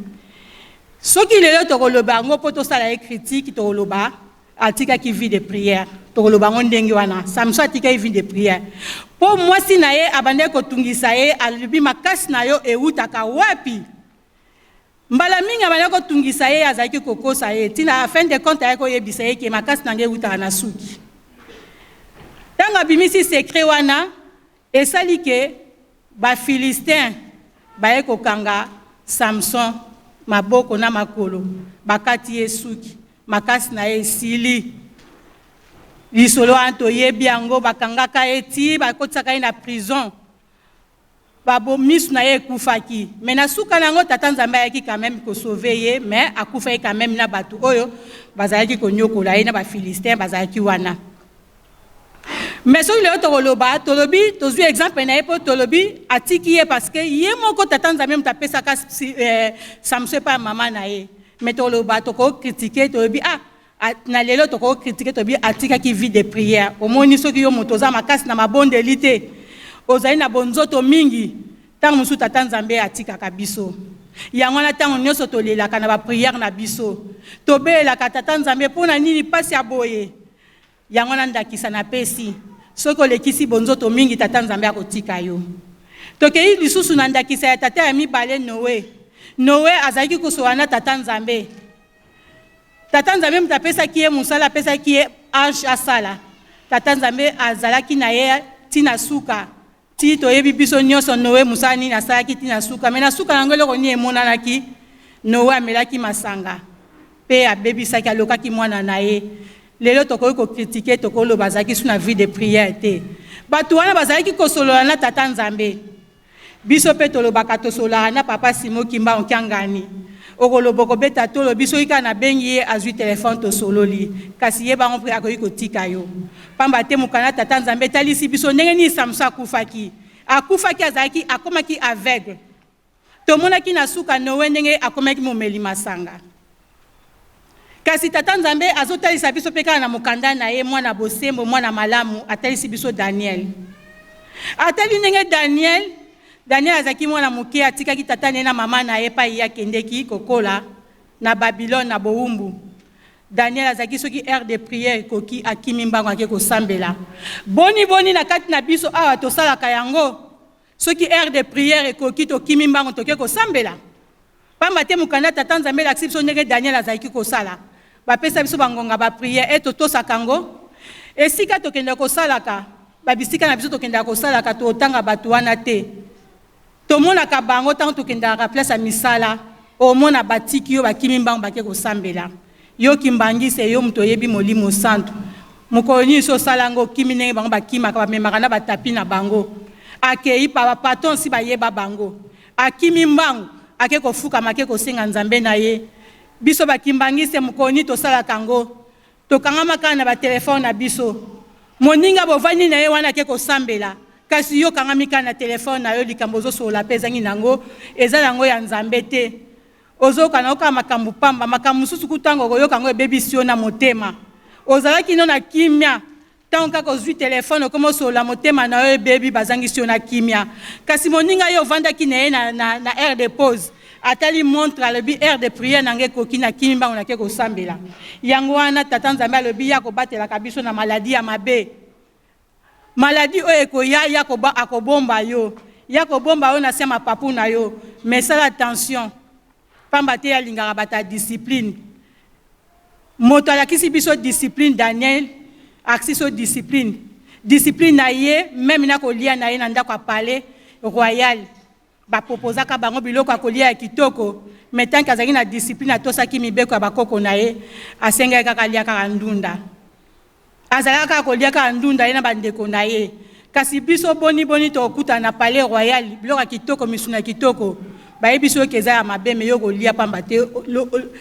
Soki lelo tokoloba yango mpo tosala ye critique, tokoloba atikaki vie de prière. Tokoloba yango ndenge wana, Samson atikaki vie de prière mpo mwasi na ye abandaki kotungisa ye. Alobi makasi na yo ewutaka wapi? Mbala mingi abandaki kotungisa ye, azalaki kokosa ye ntina fin de compte ayaki koyebisa ye ke makasi na ngai ewutaka na suki. Ntango abimisi secret wana, esali ke Bafilistin baye kokanga Samson maboko na makolo, bakati ye suki, makasi na ye esili. Lisolo wana toyebi yango, bakangaka ye ti bakotisaka ye na prison, babo misu na ye ekufaki. Mais na suka na yango Tata Nzambe ayaki quand même kosauve ye, mais akufaki quand même na bato oyo bazalaki konyokola ye, na Bafilistin bazalaki wana. Mais soki lelo tokoloba, tolobi tozwi exemple na ye mpo tolobi atiki ye parce que ye moko Tata Nzambe moto apesaka Samson epai ya mama na ye. Mais tokoloba, tokokritike, tolobi ah, na lelo tokokritike, tolobi atikaki vie de prière. Omoni, soki yo moto oza makasi na mabondeli te, ozali na bonzoto mingi, ntango mosusu Tata Nzambe atikaka biso. Yango wana ntango nyonso tolelaka na baprière na biso, tobelelaka Tata Nzambe mpo na nini mpasi ya boye. Yango wana ndakisa napesi, soki olekisi bonzoto mingi, Tata Nzambe akotika yo. Tokei lisusu na ndakisa ya tata ya mibale, Noe. Noe azalaki kosolola na Tata Nzambe. Tata Nzambe moto apesaki ye mosala, apesaki ye arche asala. Tata Nzambe azalaki na ye ti na suka. Ti toyebi biso nyonso Noe mosala nini asalaki ti na suka. Me na suka yango eloko nini emonanaki? Noe amelaki masanga mpe abebisaki, alokaki mwana na ye. Lelo tokoki kokritike, tokoloba azalaki su na vie de prière te. Bato wana bazalaki kosolola na Tata Nzambe. Biso mpe tolobaka tosololaka na Papa Simo Kimbangu Kiangani. Okoloba okobeta tolo, soki kaka nabengi ye azwi telefone tosololi. Kasi ye bango mpe akoki kotika yo. Pamba te mokanda Tata Nzambe etalisi biso ndenge nini Samson akufaki. Akufaki azalaki akomaki aveugle. Tomonaki na suka Noe ndenge akomaki momeli masanga. Kasi Tata Nzambe azotalisa biso mpe kaka na mokanda na ye, mwana bosembo, mwana malamu, atalisi biso Daniel. Atali ndenge Daniel azalaki mwana moke, atikaki tata na ye na mama na ye epai ye akendeki kokola na Babylone na bowumbu. Daniel azalaki soki heure de prière ekoki, akimi mbango ake kosambela. Boni boni na kati na biso awa tosalaka yango? Soki heure de prière ekoki, tokimi mbango toke kosambela. Pamba te mokanda Tata Nzambe elakisi biso ndenge Daniel azalaki kosala. Bapesa biso bangonga ba prière e totosaka yango. Esika tokendaka kosalaka, babisika na biso tokendaka kosalaka, totanga bato wana te. Tomonaka bango ntango tokendaka place ya misala, omona batiki yo bakimi mbango bake kosambela. Yo kimbangise, yo moto oyebi Molimo Santu. Mokolo nini so osala yango, okimi ndenge bango bakimaka, bamemaka na batapi na bango. Akei pa bapatron si bayeba bango. Akimi mbangu, ake kofukama, ake kosenga Nzambe na ye. Biso bakimbangiste mokolo nini tosalaka yango? Tokangama kaka na batelefone na biso. Moninga bovandi na ye wana ake kosambela, kasi yo okangami kaka na telefone na yo, likambo ozosolola mpe ezangi nango, eza nango ya Nzambe te. Ozoyoka na yo kaka makambo pamba, makambo mosusu kutu tango okoyoka yango ebebisi yo na motema. Ozalaki no na kimia, tango kaka ozui telephone okomi osolola motema na yo ebebi, bazangisi yo na kimia. Kasi moninga yo ovandaki na ye na, na, na heure de pause, atali montre alobi heure de prière na nga ekoki, nakimi mbango nake kosambela. Yango wana Tata Nzambe alobi ye akobatelaka biso na maladie ya mabe. Maladie oyo ekoya ye akobomba yo, ye akobomba yo na se ya mapapu na yo, mais sala attention pamba te ye alingaka bato ya discipline. Moto alakisi biso discipline Daniel akisi biso discipline, discipline na ye meme na kolia na ye na ndako ya palais royal ba proposaka bango biloko ya kolia ya kitoko mais tant que azalaki na discipline atosaki mibeko ya bakoko na ye asengaki kaka alia kaka ndunda. Azalaka kaka kolia kaka ndunda ye na ba ndeko na ye. Kasi biso boni boni tokokutana na palais royal biloko ya kitoko misuni ya kitoko bayebisi yo ke eza ya mabe mais yo okolia pamba te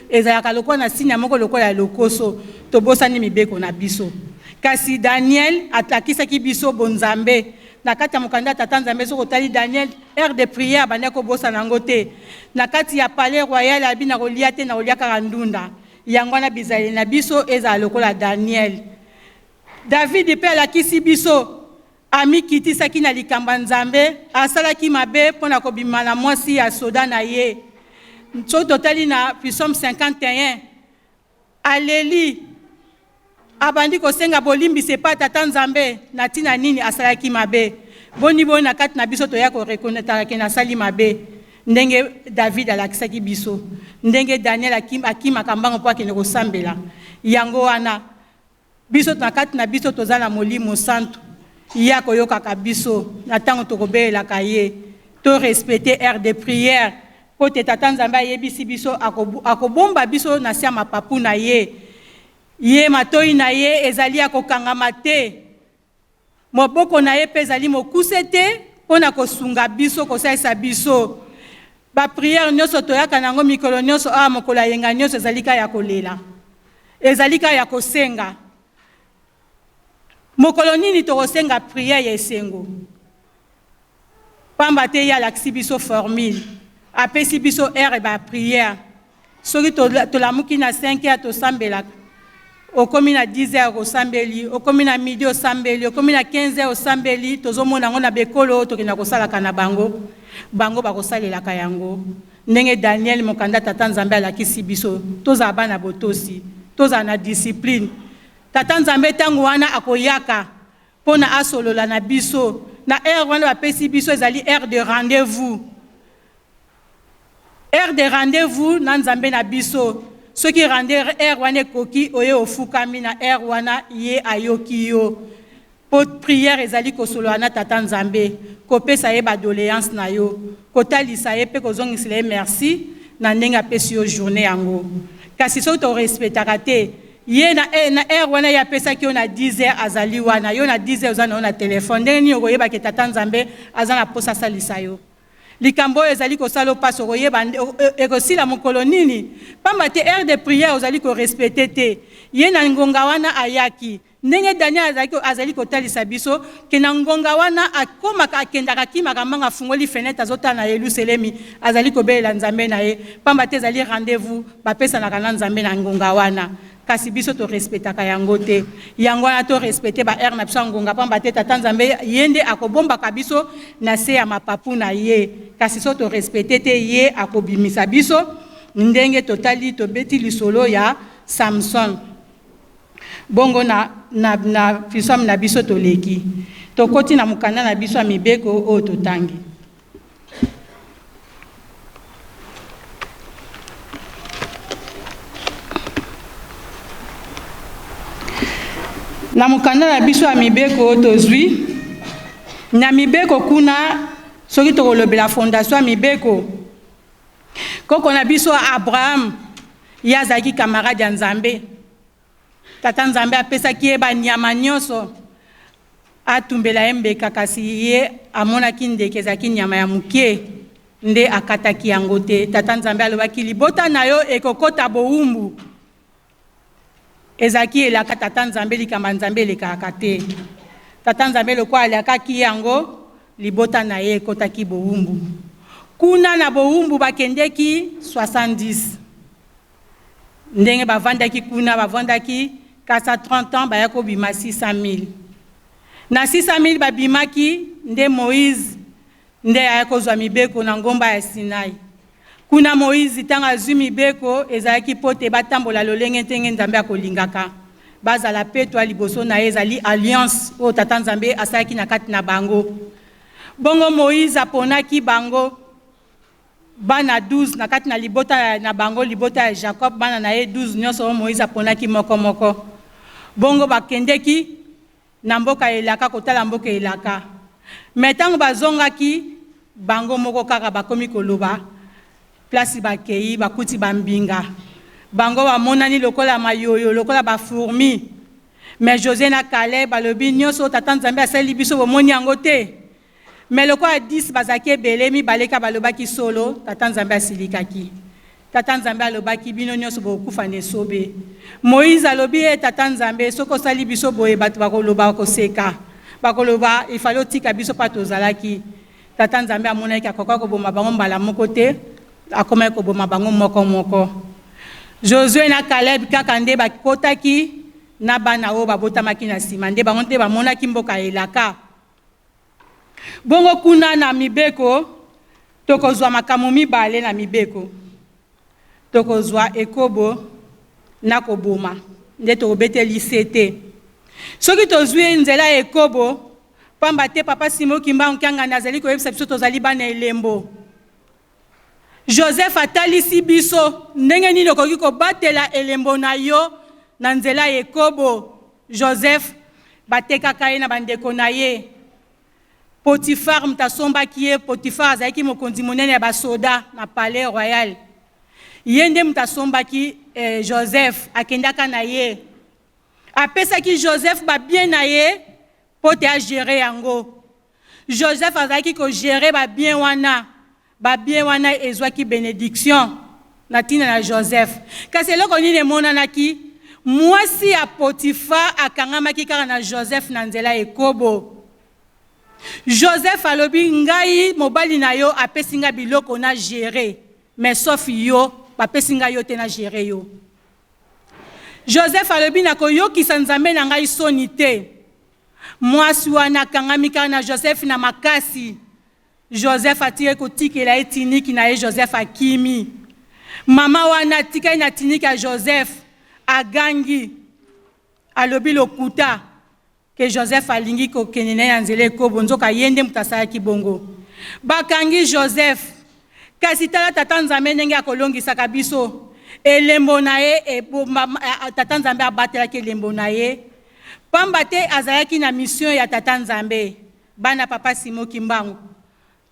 ezalaka lokola na signe moko lokola ya lokoso tobosani mibeko na biso. Kasi Daniel alakisaki biso bonzambe na kati ya mokanda ya tata Nzambe soki otali Daniel heure de prière abandaki kobosana yango te na kati ya palais royal alobi nakolia te nakolia kaka ndunda. Yango wana bizaleli na biso ezala lokola Daniel. Davidi mpe alakisi biso amikitisaki na likambo ya Nzambe, asalaki mabe mpo na kobima na mwasi ya soda na ye. Soki totali na Psaume 51, aleli, abandi kosenga bolimbisi epai Tata Nzambe na ntina nini asalaki mabe. Boni boni na kati na biso toya ko reconnaître ke nasali mabe. Ndenge David alakisaki biso ndenge Daniel akimaka mbango mpo akende kosambela. Yango wana, biso na kati na biso toza na Molimo Santu, Ye akoyokaka biso na tango tokobelelaka Ye. To respecter heure de prière mpo te Tata Nzambe ayebisi biso akobomba biso na se ya mapapu na Ye. Ye matoyi na Ye ezali ya kokangama te. Moboko na ye mpe ezali mokuse te mpo na kosunga biso, kosalisa biso. Ba prières nionso toyaka na yango mikolo nionso awa, mokolo ya yenga nionso ezali kaka ya kolela. Ezali kaka ya kosenga. Mokolo nini tokosenga prière ya esengo? Pamba te ye alakisi biso formule, apesi biso heure ba prière. Soki tolamuki na 5 heures tosambelaka, okomi na 10 heures osambeli, okomi na midi osambeli, okomi na 15 heures osambeli, tozomona yango na bekolo oyo tokenda kosalaka na bango, bango bakosalelaka yango. Ndenge Daniel mokanda Tata Nzambe alakisi biso, tozala bana botosi, tozala na discipline. Tata Nzambe tango wana akoyaka pona asolola na biso, na heure wana bapesi biso ezali heure de rendez-vous. Heure de rendez-vous na Nzambe na biso. Soki rende heure wana ekoki oye ofukami na heure wana ye ayoki yo. Po prière ezali kosolola na Tata Nzambe, kopesa ye ba doleances na yo, kotalisa ye pe kozongisela ye merci na ndenge apesi yo journee yango. Kasi soki to respectaka te ye na na heure wana ye apesaki yo na 10 heures azali wana, yo na 10 heures oza na yo na telephone, ndenge nini okoyeba ke Tata Nzambe aza na posa asalisa yo? Likambo oyo ezali kosala yo pasi okoyeba ekosila mokolo nini? Pamba te heure de prière ozali ko respecter te. Ye na ngonga wana ayaki. Ndenge Daniel azalaki azali kotalisa biso ke na ngonga wana akomaka akendaka akimaka mbango afungoli fenetre azotala na Yeluselemi azali kobelela Nzambe na ye pamba te ezali rendez-vous bapesanaka na Nzambe na ngonga wana. Kasi biso to respectaka yango te. Yango wana to respecter ba heures na biso ya ngonga pamba te Tata Nzambe ye nde akobombaka biso na se ya mapapu na ye. Kasi soki to respecter te ye akobimisa biso ndenge totali tobeti lisolo ya Samson. Bongo na na na psaume na biso toleki. Tokoti na mokanda na biso ya mibeko oyo totangi. Na mokanda na biso ya mibeko tozwi na mibeko kuna, soki tokolobela fondation ya mibeko, koko na biso Abraham ye azalaki camarade ya Nzambe. Tata Nzambe apesaki ye banyama nyonso atumbela ye mbeka, kasi ye amonaki ndeke ezalaki nyama ya moke, nde akataki yango te. Tata Nzambe alobaki, libota na yo ekokota bowumbu. Ezalaki elaka Tata Nzambe, likambo ya Nzambe elekaka te. Tata Nzambe lokola alakaki yango, libota na ye ekotaki bowumbu. Kuna na bowumbu bakendeki 70. Ndenge bavandaki kuna, bavandaki 430 ans, baya kobima 600 000. Na 600 000 babimaki nde Moïse nde aya kozwa mibeko na ngomba ya Sinai. Kuna Moïse ntango azwi mibeko, ezalaki mpo te batambola lolenge ndenge Nzambe akolingaka, bazala petwa liboso na ye. Ezali alliance oyo Tata Nzambe asalaki na kati na bango. Bongo Moïse aponaki bango bana 12 na kati na libota na bango, libota ya Jacob, bana na ye 12 nyonso oyo Moïse aponaki moko moko. Bongo bakendeki na mboka elaka kotala mboka elaka. Me ntango bazongaki, bango moko kaka bakomi koloba place bakei bakuti bambinga, bango bamonani lokola mayoyo, lokola bafourmi. Me Josue na Caleb balobi: nyonso oyo Tata Nzambe asaleli biso, bomoni yango te? Me lokola 10 bazalaki ebele, mibale ka balobaki solo, Tata Nzambe asilikaki. Tata Nzambe alobaki: bino nyonso bokokufa na esobe. Moïse alobi: e Tata Nzambe, soki osali biso boye, bato bakoloba, bakoseka, bakoloba ifale otika biso mpa tozalaki. Tata Nzambe amonaki akoka koboma bango mbala moko te, akomaki koboma bango moko moko. Josue na Caleb kaka nde bakotaki na bana oyo babotamaki na nsima, nde bango nde bamonaki mboka elaka. Bongo kuna na mibeko tokozwa makambo mibale. Na mibeko tokozwa ekobo na koboma, nde tokobeteli se te soki tozwi nzela ya ekobo, pamba te Papa Simon Kimbangu Kiangani azali koyebisa biso tozali bana elembo. Joseph atalisi biso ndenge nini okoki kobatela elembo na yo na nzela ya ekobo. Joseph batekaka ye na bandeko na ye. Potifar moto asombaki ye. Potifar azalaki mokonzi monene ya basoda na palais royal. Ye nde moto asombaki Joseph. Akendaka na ye, apesaki Joseph babiens na ye mpo te agérer yango. Joseph azalaki kogérer babiens wana. Babiens wana ezwaki bénédiction na ntina na Joseph. Kasi eloko nini emonanaki? Mwasi ya Potifar akangamaki kaka na Joseph na nzela ekobo. Joseph alobi: ngai mobali na yo apesi ngai biloko na gérer, mais sauf yo, bapesi ngai yo te na gérer yo. Joseph alobi: nakoyokisa Nzambe na ngai soni te. Mwasi wana akangami kaka na Joseph na makasi. Joseph atiki kotikela ye tunique na ye. Joseph akimi. Mama wana atikali na tunique ya Joseph, agangi, alobi lokuta ke Joseph alingi kokende na ye na nzela ekobo, nzoka ye nde moto asalaki bongo. Bakangi Joseph. Kasi tala Tata Nzambe ndenge akolongisaka biso. Elembo na ye, Tata Nzambe abatelaki elembo na ye, pamba te azalaki na mission ya Tata Nzambe. Bana Papa Simon Kimbangu,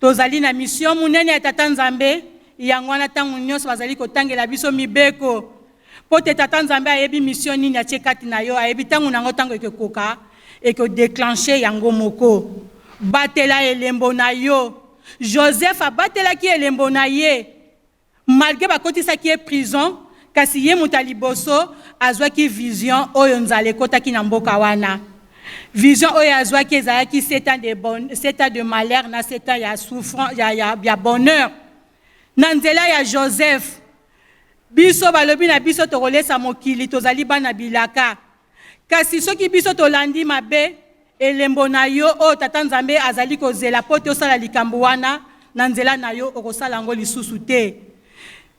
tozali na mission monene ya Tata Nzambe. Yango wana ntango nyonso bazali kotangela biso mibeko, mpo te Tata Nzambe ayebi mission nini atie kati na yo, ayebi ntango nango, ntango ekokoka, ekodéclencher yango moko. Batela elembo na yo. Joseph abatelaki elembo na ye malgré bakotisaki ye prison. Kasi ye moto ya liboso azwaki vision oyo nzala ekɔtaki na mboka wana. Vision oyo azwaki ezalaki 7 ans de, bon, 7 ans de malheur na 7 ans ya souffrance, ya bonheur. Na nzela ya Joseph, biso balobi na biso tokolesa mokili, tozali bana bilaka. Kasi soki biso tolandi mabe, elembo na yo oyo Tata Nzambe azali kozela mpo te osala likambo wana na nzela na yo, okosala yango lisusu te.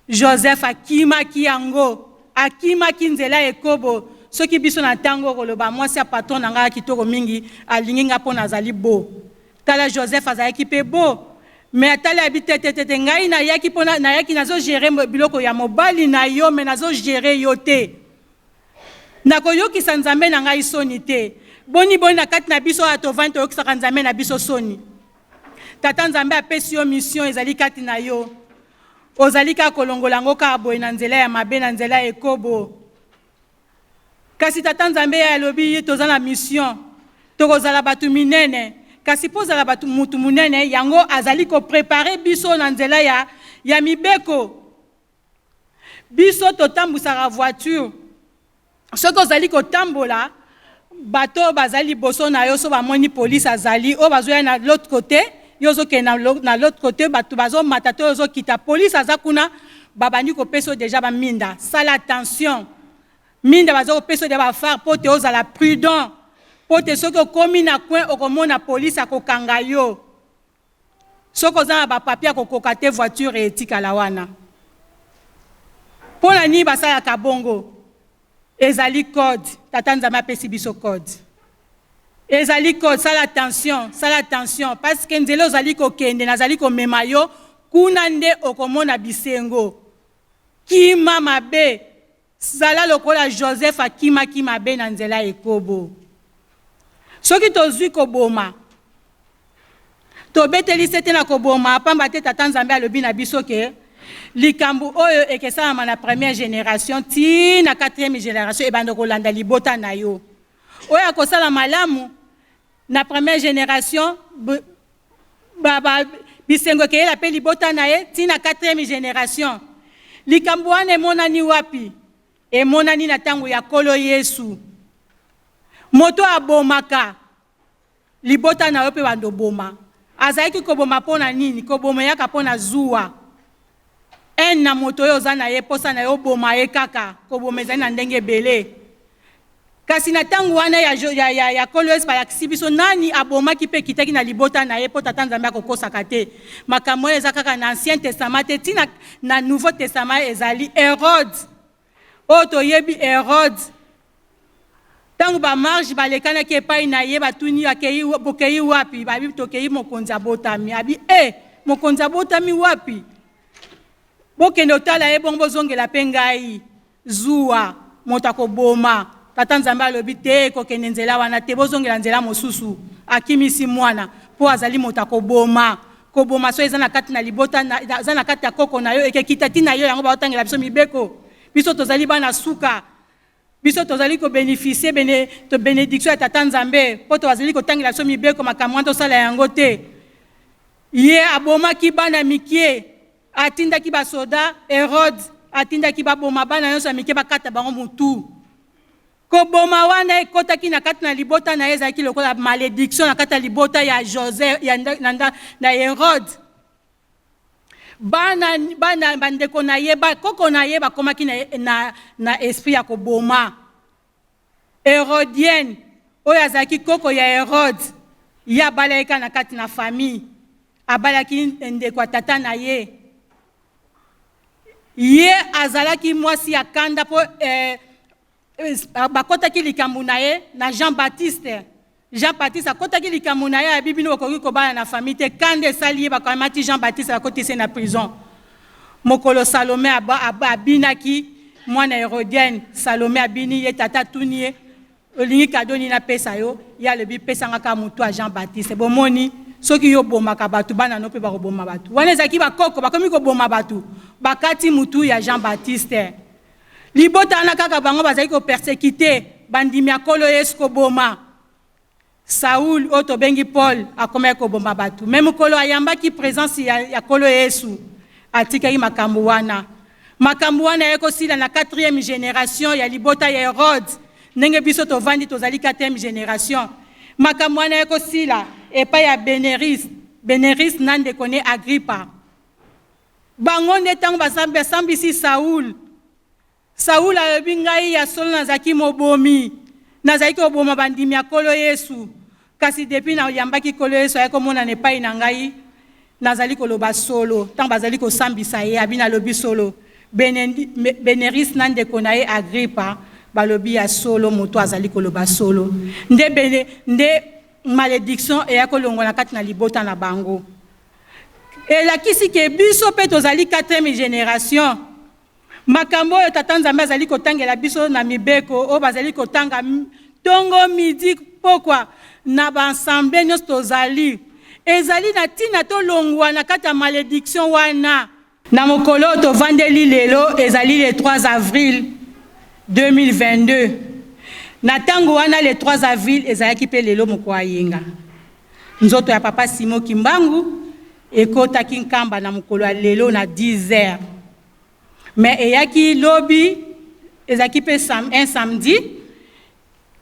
Joseph akimaki yango, akimaki nzela ekobo. Soki biso na ntango okoloba: mwasi ya patron na ngai ya kitoko mingi, alingi nga mpo nazali beau. Tala, Joseph azalaki mpe beau, mais atali abi: te, te, te, te, ngai nayaki mpo nayaki nazogérer biloko ya mobali na yo, mais nazogérer yo te. Nakoyokisa Nzambe na ngai soni te. Boni boni na kati na biso oyo tovandi toyokisaka Nzambe na biso soni? Tata Nzambe apesi yo mission, ezali kati na yo, ozali kaka kolongola yango kaka boye na nzela ya mabe, na nzela ya ekobo. Kasi Tata Nzambe ye alobi ye toza na mission, tokozala bato minene. Kasi mpo ozala bato mutu monene, yango azali kopréparer biso na nzela ya mibeko. Biso totambwisaka voiture. Soki ozali kotambola, bato oyo bazali liboso na yo, so bamoni polise azali oyo bazoya na l'autre côté. Yo ozokende na l'autre côté, bato bazomata to ozokita, police aza kuna, babandi kopesa yo deja baminda. Sala attention, minda baza kopesa yo deja baphares mpo te ozala prudent, mpo te soki okomi na coin, okomona police akokanga yo. Soki oza na bapapier, akokoka te, voiture etikala wana. Mpo na nini basalaka bongo? Ezali code. Tata Nzambe apesi biso code, ezali code. Sala attention, sala attention, parce que nzela ozali kokende, nazali komema yo kuna nde okomona bisengo. Kima mabe, zala lokola Joseph akimaki mabe na nzela ekobo. Soki tozwi koboma, tobeteli se te na koboma, pamba te Tata Nzambe alobi na biso ke likambo oyo ekesalama na première génération ti na quatrième génération, ebanda kolanda libota na yo. Oyo akosala malamu na première génération, bisengo ekeyela mpe libota na ye ti na quatrième génération. Likambo wana emonani wapi? Emonani na ntango ya Nkolo Yesu. Moto abomaka, libota na yo mpe bando boma. Azalaki koboma mpo na nini? Koboma eyaka mpo na zuwa, haine na moto oyo oza na ye, mposa na ye oboma ye kaka. Koboma ezali na ndenge ebele, kasi na ntango wana ya Nkolo Yesu, balakisi biso nani abomaki mpe ekitaki na libota na ye, mpo Tata Nzambe akokosaka te. Makambo oyo eza kaka na Ancien Testament te, ntina na Nouveau Testament. Ezali Hérode oyo toyebi. Hérode, ntango bamarge balekanaki epai na ye, batuni: "Akei, bokei wapi?" Babi: "Tokei mokonzi abotami." Abi: "E, mokonzi abotami wapi? Bokende otala ye, bongo bozongela mpe ngai." Zuwa, moto akoboma. Tata Nzambe alobi te, kokende nzela wana te, bozongela nzela mosusu. Akimisi mwana mpo azali moto akoboma. Koboma so eza na kati na libota, eza na kati ya koko na yo, ekekita ti na yo. Yango baotangela biso mibeko. Biso tozali bana suka, biso tozali kobénéficier to bénédiction ya Tata Nzambe, mpo tozali kotangela biso mibeko. Makambo wana tosala yango te. Ye abomaki bana mike, atindaki basoda. Hérode atindaki baboma bana nyonso ya mike, bakata bango motu. Koboma wana ekɔtaki na kati na libota na ye, ezalaki lokola malédiction na kati ya libota ya Joseph, ya, na Hérode. Bana, bana, bandeko na ye, bakoko na ye bakomaki na esprit ya koboma. Hérodienne oyo azalaki koko ya Hérode, ye abalaki kaka na kati na famille, abalaki ndeko ya tata na ye. Ye azalaki mwasi ya kanda mpo bakɔtaki likambo na ye na Jean Baptiste. Jean Baptiste akɔtaki likambo na ye, abi: "Bino bokoki kobala na famille te." Kanda esali ye, bakamati Jean Baptiste, bakotisi ye na prison. Mokolo Salome abinaki, mwana Hérodienne Salome abini ye, tata atuni ye: "Olingi cadeau nini apesa yo?" Ye alobi: "Pesanga kaka motu ya Jean Baptiste." Bomoni, soki yo obomaka bato, bana no mpe bakoboma bato. Wana ezalaki bakoko bakomi koboma bato, bakati mutu ya Jean Baptiste. Libota wana kaka bango bazali kopersécuter bandimi ya Nkolo Yesu, koboma. Saul oyo tobengi Paul akomaki koboma bato. Me mokolo ayambaki présence ya Nkolo Yesu, atikaki makambo wana. Makambo wana ye kosila na 4e génération ya libota ya Hérode. Ndenge biso tovandi, tozali 4e génération. Makambo wana ye kosila epai ya Beneris, Beneris na ndeko ne Agripa. Bango nde ntango basambisi Saul, Saul alobi: "Ngai ya solo nazalaki mobomi, nazalaki koboma bandimi ya Nkolo Yesu, kasi depuis nayambaki Nkolo Yesu, ayaki komonana epai na ngai, nazali koloba solo." Ntango bazali kosambisa ye, abi: "Nalobi solo." Beneris na ndeko na ye Agripa balobi: "Ya solo, moto azali koloba solo." Nde malédiction eya kolongwa na kati na libota na bango. Elakisi ke biso mpe tozali 4e génération. Makambo oyo Tata Nzambe azali kotangela biso na mibeko oyo bazali kotanga ntongo, midi, pokwa na baassemblée nyonso tozali, ezali na ntina tolongwa na kati ya malédiction wana. Na mokolo oyo tovandeli lelo, ezali le 3 avril 2022. Na ntango wana, le 3 avril ezalaki mpe lelo, mokolo ayenga, nzoto ya Papa Simo Kimbangu ekotaki Nkamba na mokolo ya lelo na 10 heures. Mais eyaki lobi, ezalaki mpe un samedi,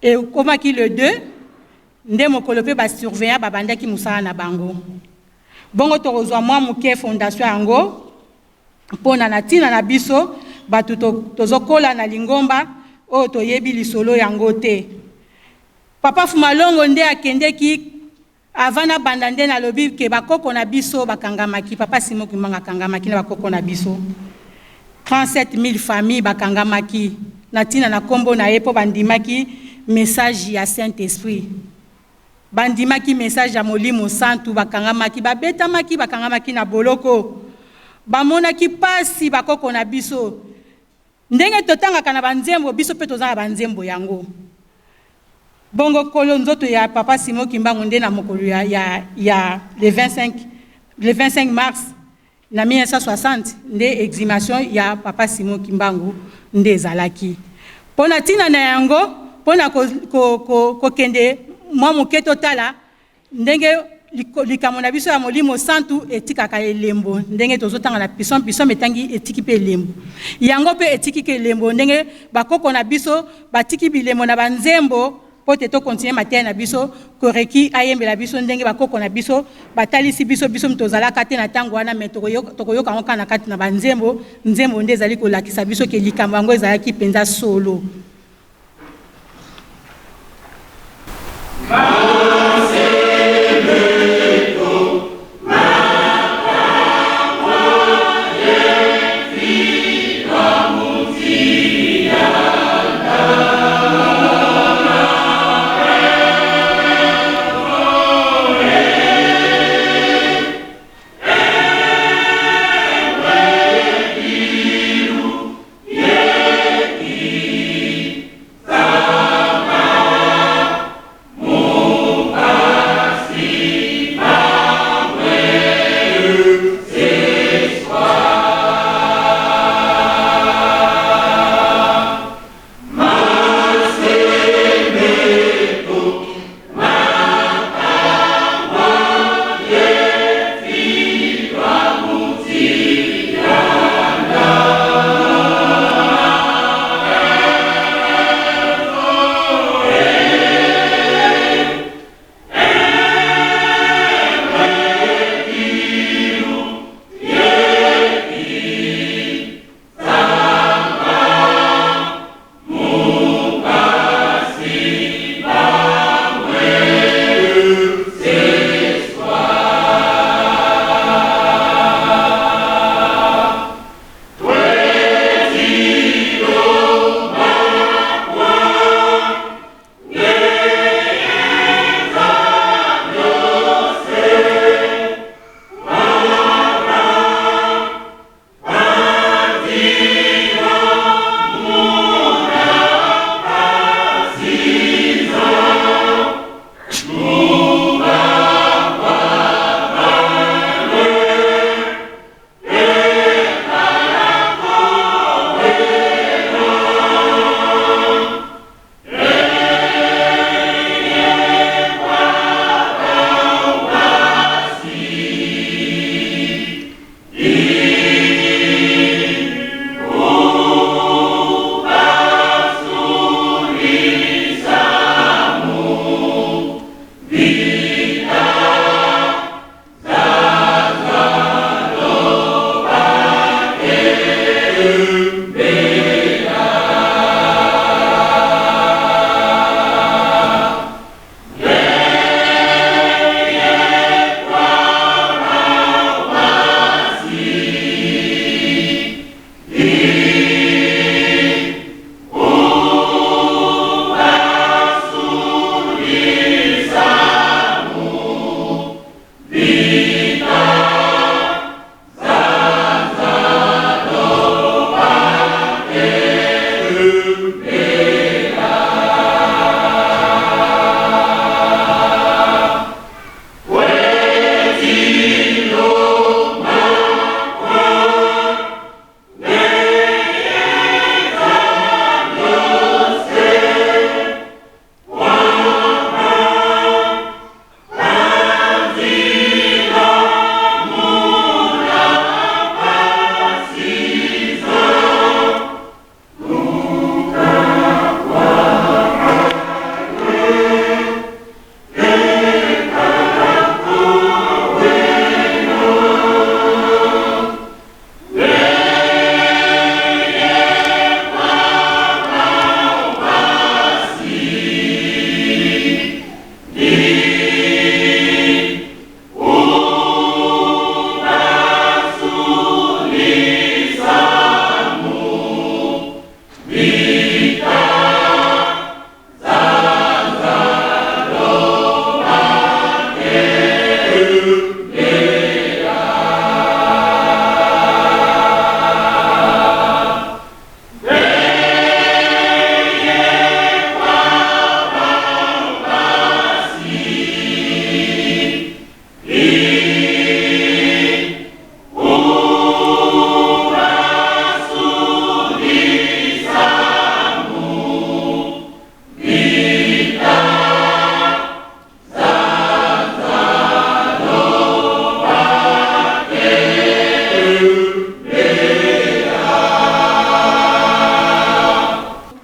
ekomaki le 2 nde mokolo mpe basurveillant babandaki mosala na bango. Bongo tokozwa mwa moke fondation yango mpona na ntina na biso bato tozokola na lingomba oyo toyebi lisolo yango te. Papa Fumalongo nde akendeki avant nabanda nde nalobi ke bakoko na biso bakangamaki. Papa Simon Kimbangu akangamaki na bakoko na biso. 37 000 familles bakangamaki na ntina na nkombo na ye mpo bandimaki message ya Saint-Esprit. Bandimaki message ya Molimo Santu, bakangamaki, babetamaki, bakangamaki na boloko. Bamonaki pasi bakoko na biso. Ndenge totangaka na banzembo, biso mpe toza na banzembo yango. Bongo kolo nzoto ya Papa Simon Kimbangu nde na mokolo ya, ya, ya le 25, le 25 mars na 1960 nde exhumation ya Papa Simon Kimbangu nde ezalaki. Mpo na ntina na yango, mpo na kokende ko, ko, ko mwa moke totala ndenge likambo na biso ya Molimo Santu etikaka elembo, ndenge tozotanga na Psaume, Psaume etangi etiki mpe elembo yango mpe etiki elembo, ndenge bakoko na biso batiki bilembo na banzembo mpo te tokontinue mateya na biso. Koreki ayembela biso ndenge bakoko na biso batalisi biso, biso tozalaka te na ntango wana, me tokoyoka yango kaka na kati na banzembo. Nzembo nde ezali kolakisa biso ke likambo yango ezalaki mpenza solo.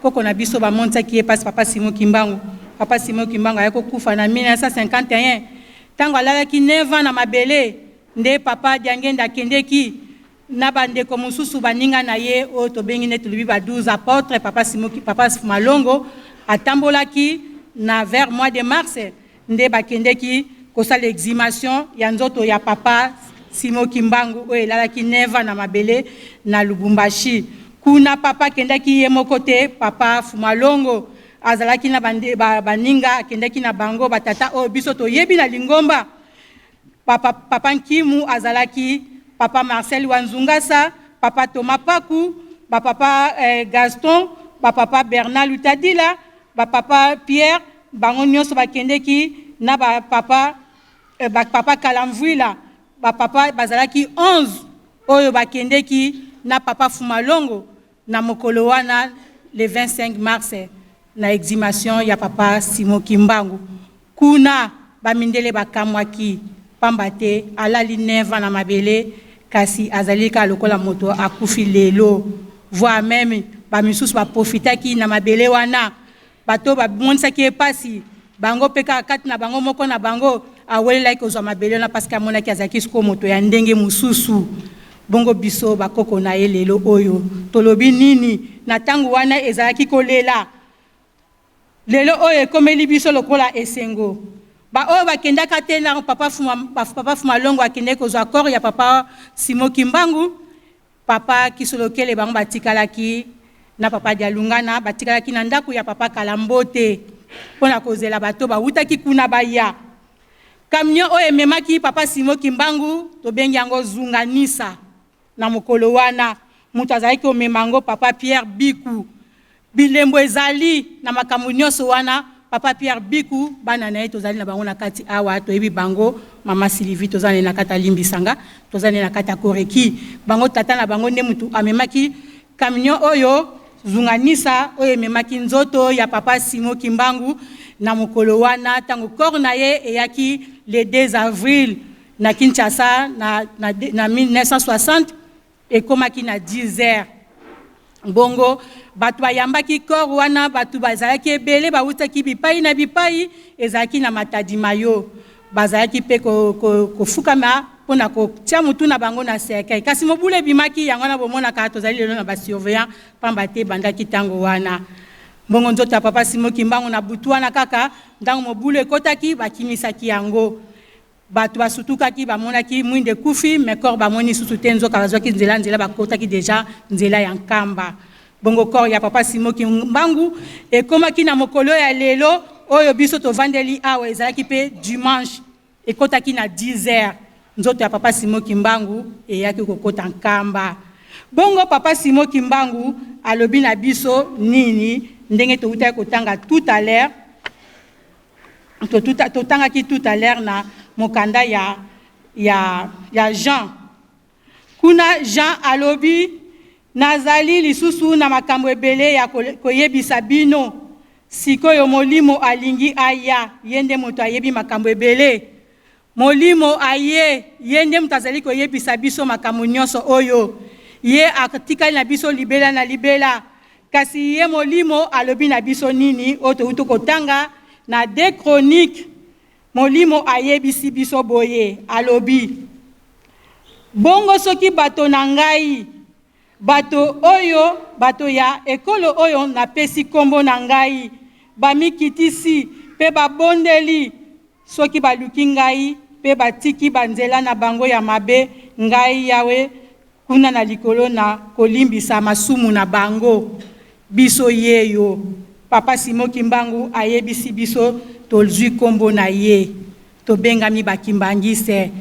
Bakoko na biso bamonisaki ye mpasi Papa Simon Kimbangu. Papa Simon Kimbangu ayaki kokufa na 1951. Ntango alalaki 9 ans na mabele, nde Papa Diangenda akendeki na bandeko mosusu baninga na ye oyo tobengi nde tolobi ba 12 apôtres. Papa Simon, Papa Malongo atambolaki na vers mois de mars, nde bakendeki kosala exhumation ya nzoto ya Papa Simon Kimbangu oyo elalaki 9 ans na mabele na Lubumbashi. Kuna papa akendaki ye moko te, Papa Fumalongo azalaki na baninga, akendaki na bango batata oyo biso toyebi na lingomba. Papa Nkimu azalaki, Papa Marcel Wanzungasa, Papa Thomas Paku, bapapa Gaston, bapapa Bernard Lutadila, bapapa Pierre, bango nyonso bakendeki na bapapa Kalamvuila. Bapapa bazalaki 11 oyo bakendeki na Papa Fumalongo na mokolo wana le 25 mars na exhumation ya Papa Simon Kimbangu. Kuna bamindele bakamwaki pamba te alali 9 ans na mabele, kasi azali kaka lokola moto akufi lelo. Voire meme bamisusu baprofitaki na mabele wana, bato bamonisaki ye pasi, bango mpe kaka kati na bango moko na bango awelelaki kozwa mabele wana, parce que amonaki azalaki sikoyo moto ya ndenge mosusu. Bongo biso bakoko na ye lelo oyo tolobi nini? Na ntango wana ezalaki kolela, lelo oyo ekomeli biso lokola esengo. Baoyo bakendaka te na Papa Fuma, Papa Fumalongo akendeki kozwa corps ya Papa Simon Kimbangu, Papa Kisolokele bango batikalaki na Papa Dialungana, batikalaki na ndako ya Papa Kalambote mpona kozela bato bawutaki kuna baya. Camion oyo ememaki Papa Simon Kimbangu tobengi yango Zunganisa. Na mokolo wana moto azalaki komema yango Papa Pierre Biku. Bilembo ezali na makambo nyonso wana. Papa Pierre Biku, bana na ye tozali na bango na kati awa, toyebi bango. Mama Sylvie toza na ye na kati, alimbisanga, toza na ye na kati ya Koreki. Bango tata na bango nde motu amemaki camion oyo Zunganisa oyo ememaki nzoto ya Papa Simon Kimbangu na mokolo wana, ntango corps na ye eyaki le 2 avril na Kinshasa na 1960, ekomaki na 10 heures. Bongo bato bayambaki corps wana, bato bazalaki ebele, bawutaki bipai na bipai, ezalaki na Matadi Mayo. Bazalaki mpe kofukama mpona kotia motu na bango na cercueil, kasi mobulu ebimaki. Yango wana bomonaka tozali lelo na basurveillant, pamba te ebandaki ntango wana. Bongo nzoto ya Papa Simon Kimbangu na butu wana kaka, ntango mobulu ekotaki, bakimisaki yango. Bato basutukaki, bamonaki mwinda ekufi, mais corps bamoni susu te. Nzoka bazwaki nzela nzela, bakotaki deja nzela ya Nkamba. Bongo corps ya Papa Simon Kimbangu ekomaki na mokolo ya lelo oyo biso tovandeli awa, ezalaki mpe dimanche, ekotaki na 10 heures. Nzoto ya Papa Simon Kimbangu eyaki kokota Nkamba. Bongo Papa Simon Kimbangu alobi na biso nini? Ndenge towutaki kotanga tout à l'heure, totangaki tout à l'heure na mokanda ya Jean. Kuna Jean alobi: nazali lisusu na makambo ebele ya koyebisa bino. Sikoyo Molimo alingi aya, ye nde moto ayebi makambo ebele. Molimo aye, ye nde moto azali koyebisa biso makambo nyonso oyo. Ye atikali na biso libela na libela. Kasi ye Molimo alobi na biso nini? Oyo touti kotanga na 2 Chroniques, Molimo ayebisi biso boye, alobi: bongo soki bato na ngai, bato oyo, bato ya ekolo oyo napesi kombo na ngai, bamikitisi mpe babondeli, soki baluki ngai mpe batiki banzela na bango ya mabe, ngai Yawe kuna na likolo na kolimbisa masumu na bango. Biso yeyo Papa Simon Kimbangu ayebisi biso, tozwi kombo na ye, tobengami bakimbangiste,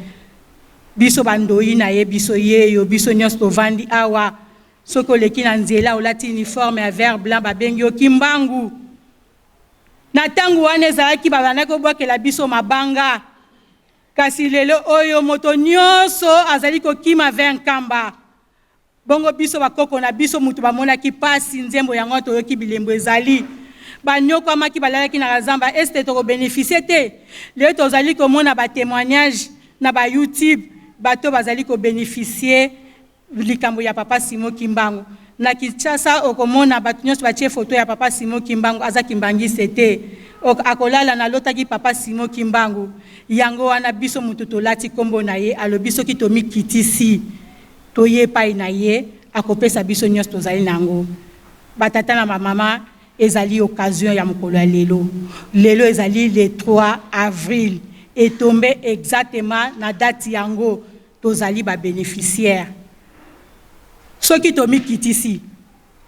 biso bandoi na ye. Biso yeyo, biso nyonso tovandi awa, soki oleki na nzela olati uniforme ya vert blanc, babengi yo Kimbangu. Na ntango wana ezalaki babandaki kobwakela biso mabanga, kasi lelo oyo moto nyonso azali kokima vers Nkamba. Bongo biso bakoko na biso moto bamonaki pasi, nzembo yango toyoki bilembo ezali, banyokwamaki, balalaki na zamba, este tokobénéficier te. Lelo tozali komona batémoignage na baYouTube, bato bazali kobénéficier likambo ya Papa Simon Kimbangu. Na Kinshasa okomona bato nyonso batie foto ya papa Simon Kimbangu, aza kimbangiste te. Akolala nalotaki papa Simon Kimbangu. Yango wana biso moto tolati kombo na ye, alobi soki tomikitisi toye epai na ye, akopesa biso nyonso tozali na yango. Ba tata na ba mama, ezali occasion ya mokolo ya lelo. Lelo ezali le 3 avril, etombe exactement na date yango tozali ba beneficiaires. Soki tomikitisi,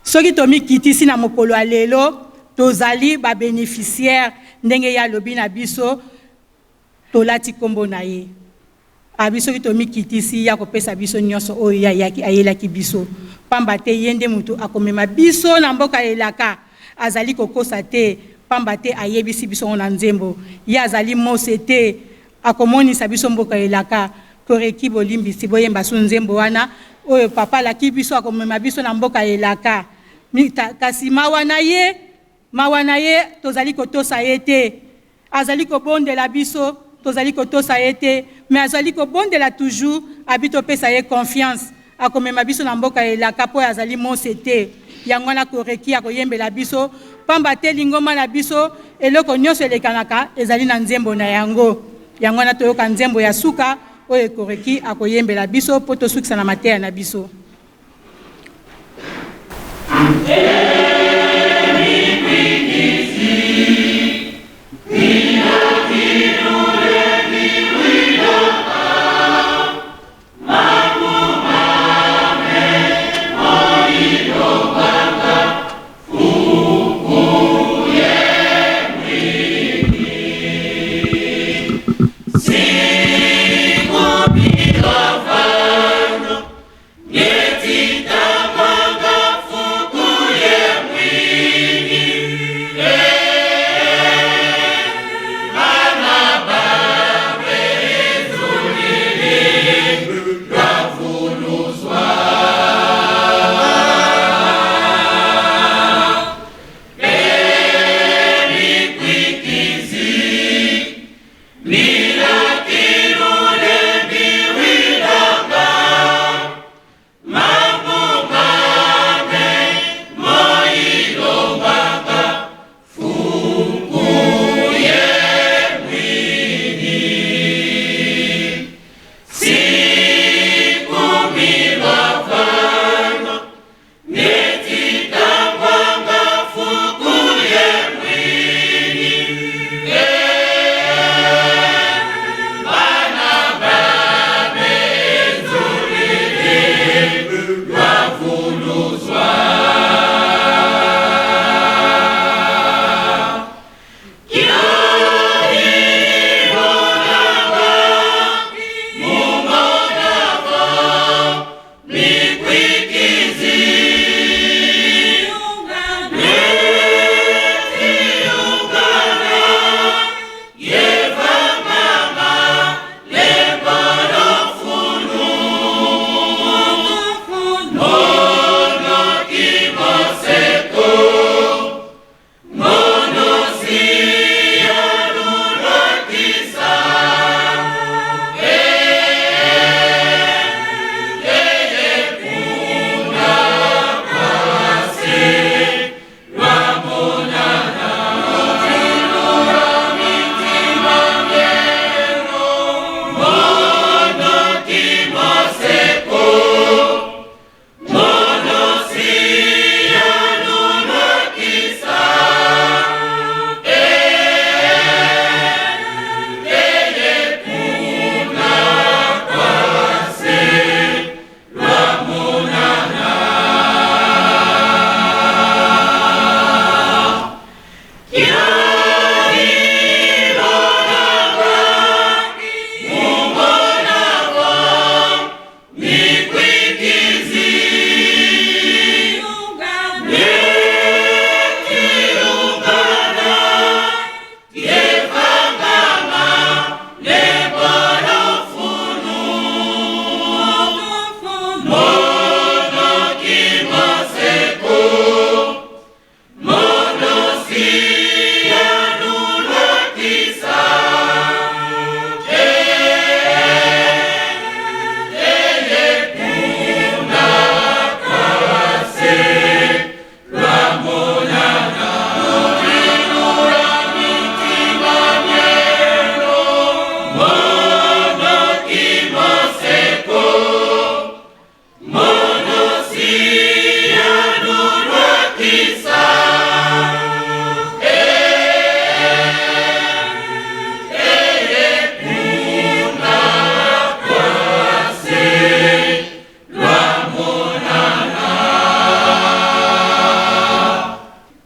soki tomikitisi na mokolo ya lelo, tozali ba beneficiaires ndenge ye alobi na biso, tolati kombo na ye. Alobi soki tomikitisi, ye akopesa biso nyonso oyo ye ayaki, ayelaki biso. Pamba te ye nde moto akomema biso na mboka ya elaka. Azali kokosa te, pamba te ayebisi biso yango na nzembo. Ye azali Mose te, akomonisa biso mboka ya elaka. Koreki bolimbisi, boyemba su nzembo wana oyo papa alaki biso akomema biso na mboka ya elaka. Kasi mawa na ye, mawa na ye, tozali kotosa ye te. Azali kobondela biso, tozali kotosa ye te, mais azali kobondela toujours, abi topesa ye confiance, akomema biso na mboka ya elaka mpo azali Mose te. Yango wana Koreki akoyembela biso, pamba te lingomba na biso eloko nionso elekanaka ezali na nzembo na yango. Yango wana toyoka nzembo ya suka oyo Koreki akoyembela biso mpo tosukisa na mateya na biso.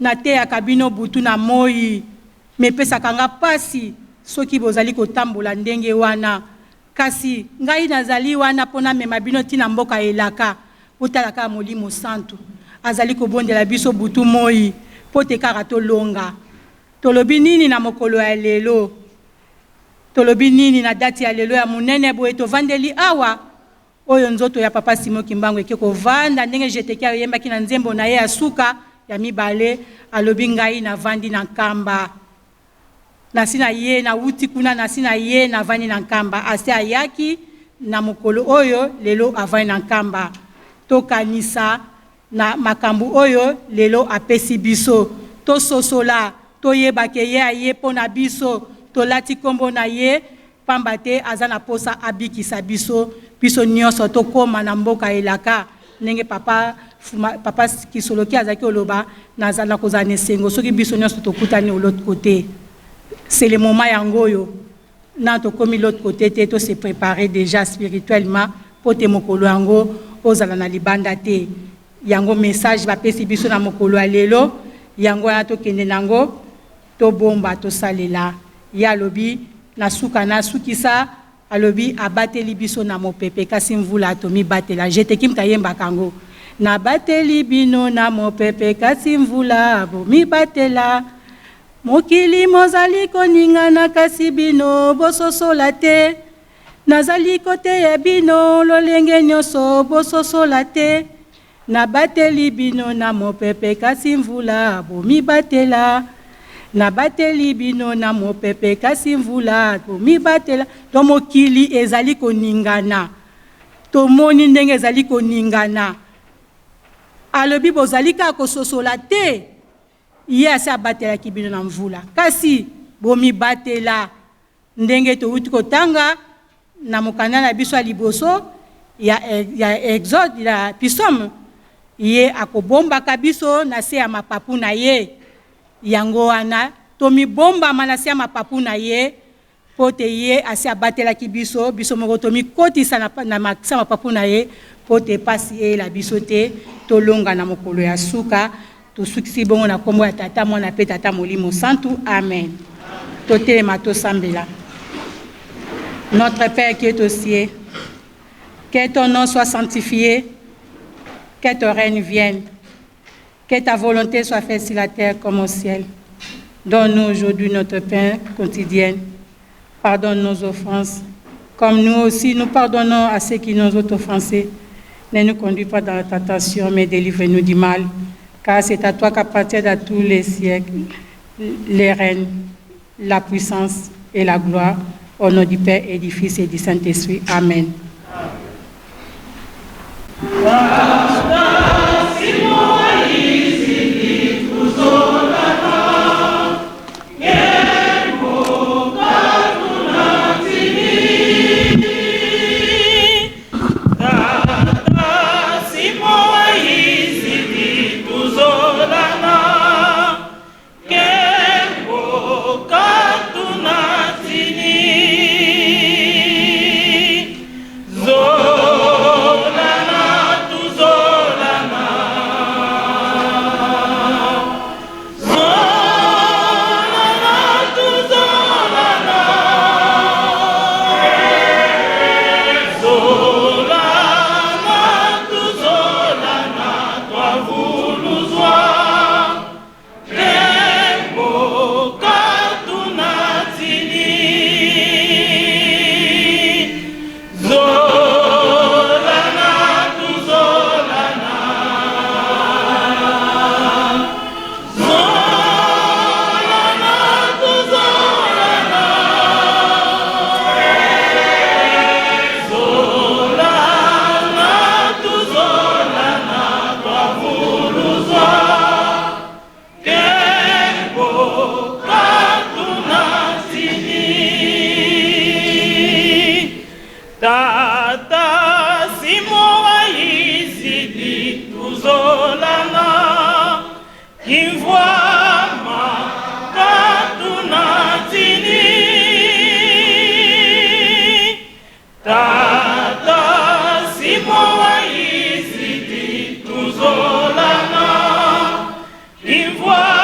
Nateyaka bino butu na moi, mais epesaka nga pasi soki bozali kotambola ndenge wana. Kasi ngai nazali wana mpo namema bino tii na mboka elaka. Botala kaka Molimo Santu azali kobondela biso butu moi mpo te kaka tolonga. Tolobi nini na mokolo ya lelo? Tolobi nini na date ya lelo ya monene boye tovandeli awa? Oyo nzoto ya Papa Simon Kimbangu eke kovanda ndenge Jeteki ayembaki na nzembo na ye ya suka ya mibale, alobi ngai navandi na Nkamba. Nasi na ye, nawuti kuna, nasi na ye, navandi na Nkamba. Asi ayaki na mokolo oyo, lelo avandi na Nkamba. Tokanisa na makambo oyo lelo apesi biso. Tososola, toyeba ke ye aye mpo na biso. Tolati kombo na ye pamba te aza na posa abikisa biso, biso nionso tokoma na mboka elaka. Ndenge papa Fuma, papa Kisoloki azalaki koloba, naza, nakozala na esengo soki biso nionso tokutani au l'autre cote. C'est le moment yango oyo, nanu tokomi l'autre cote te, to se preparer dejà spirituellement po te mokolo yango ozala na libanda te. Yango message bapesi biso na mokolo ya lelo, yango wana tokende nango, tobomba, tosalela. Ye alobi na suka nasukisa. Alobi abateli biso na mopepe kasi mvula tomibatela jetekim tayembaka yango nabateli bino na mopepe kasi mvula bomibatela mokili mozali koningana kasi bino bososola te nazali koteya bino lolenge nyonso bososola te Nabateli bino na mopepe kasi mvula bomibatela Nabateli bino na mopepe kasi mvula bomibatela Donc mokili ezali koningana Tomoni ndenge ezali koningana Alobi bozali kaka kososola te Ye asi abatelaki bino na mvula kasi bomibatela Ndenge towuti kotanga na mokanda na biso ya liboso ya, ya Exode, ya Psaume, ye akobombaka biso na se ya mapapu na ye. Yango wana tomibombama na se ya mapapu na ye, mpo te ye asi abatelaki biso, biso moko tomikotisa na, na se ya mapapu na ye, mpo te pasi eyela biso te, tolonga na mokolo ya suka. Tosukisi bongo na kombo ya Tata, Mwana pe Tata Molimo Santu. Amen. Totelema tosambela. Notre Père qui est aux cieux, que ton nom soit sanctifié, que ton règne vienne, que ta volonté soit faite sur la terre comme au ciel. Donne-nous aujourd'hui notre pain quotidien. Pardonne nos offenses, comme nous aussi nous pardonnons à ceux qui nous ont offensés. Ne nous conduis pas dans la tentation, mais délivre-nous du mal, car c'est à toi qu'appartiennent à tous les siècles les règnes, la puissance et la gloire. Au nom du Père et du Fils et du Saint-Esprit. Amen. Tata Simon wa Izidi tuzolana Kimvwama.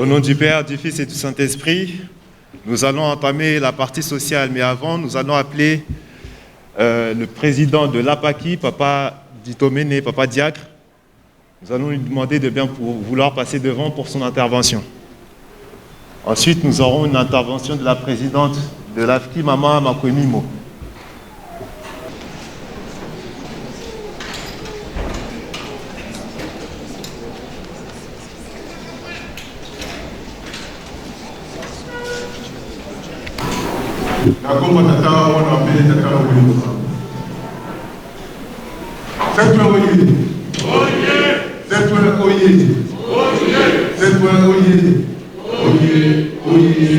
Au nom du Père, du Fils et du Saint-Esprit, nous allons entamer la partie sociale, mais avant, nous allons appeler le président de l'APAKI, Papa Ditomene, Papa Diacre. Nous allons lui demander de bien vouloir passer devant pour son intervention. Ensuite, nous aurons une intervention de la présidente de l'AFKI, Maman Makwemimo. Nakoma tata wana mpe tata Molimo Santu. Setwe oye! Setwe oye! Setwe oye! Oye, oye,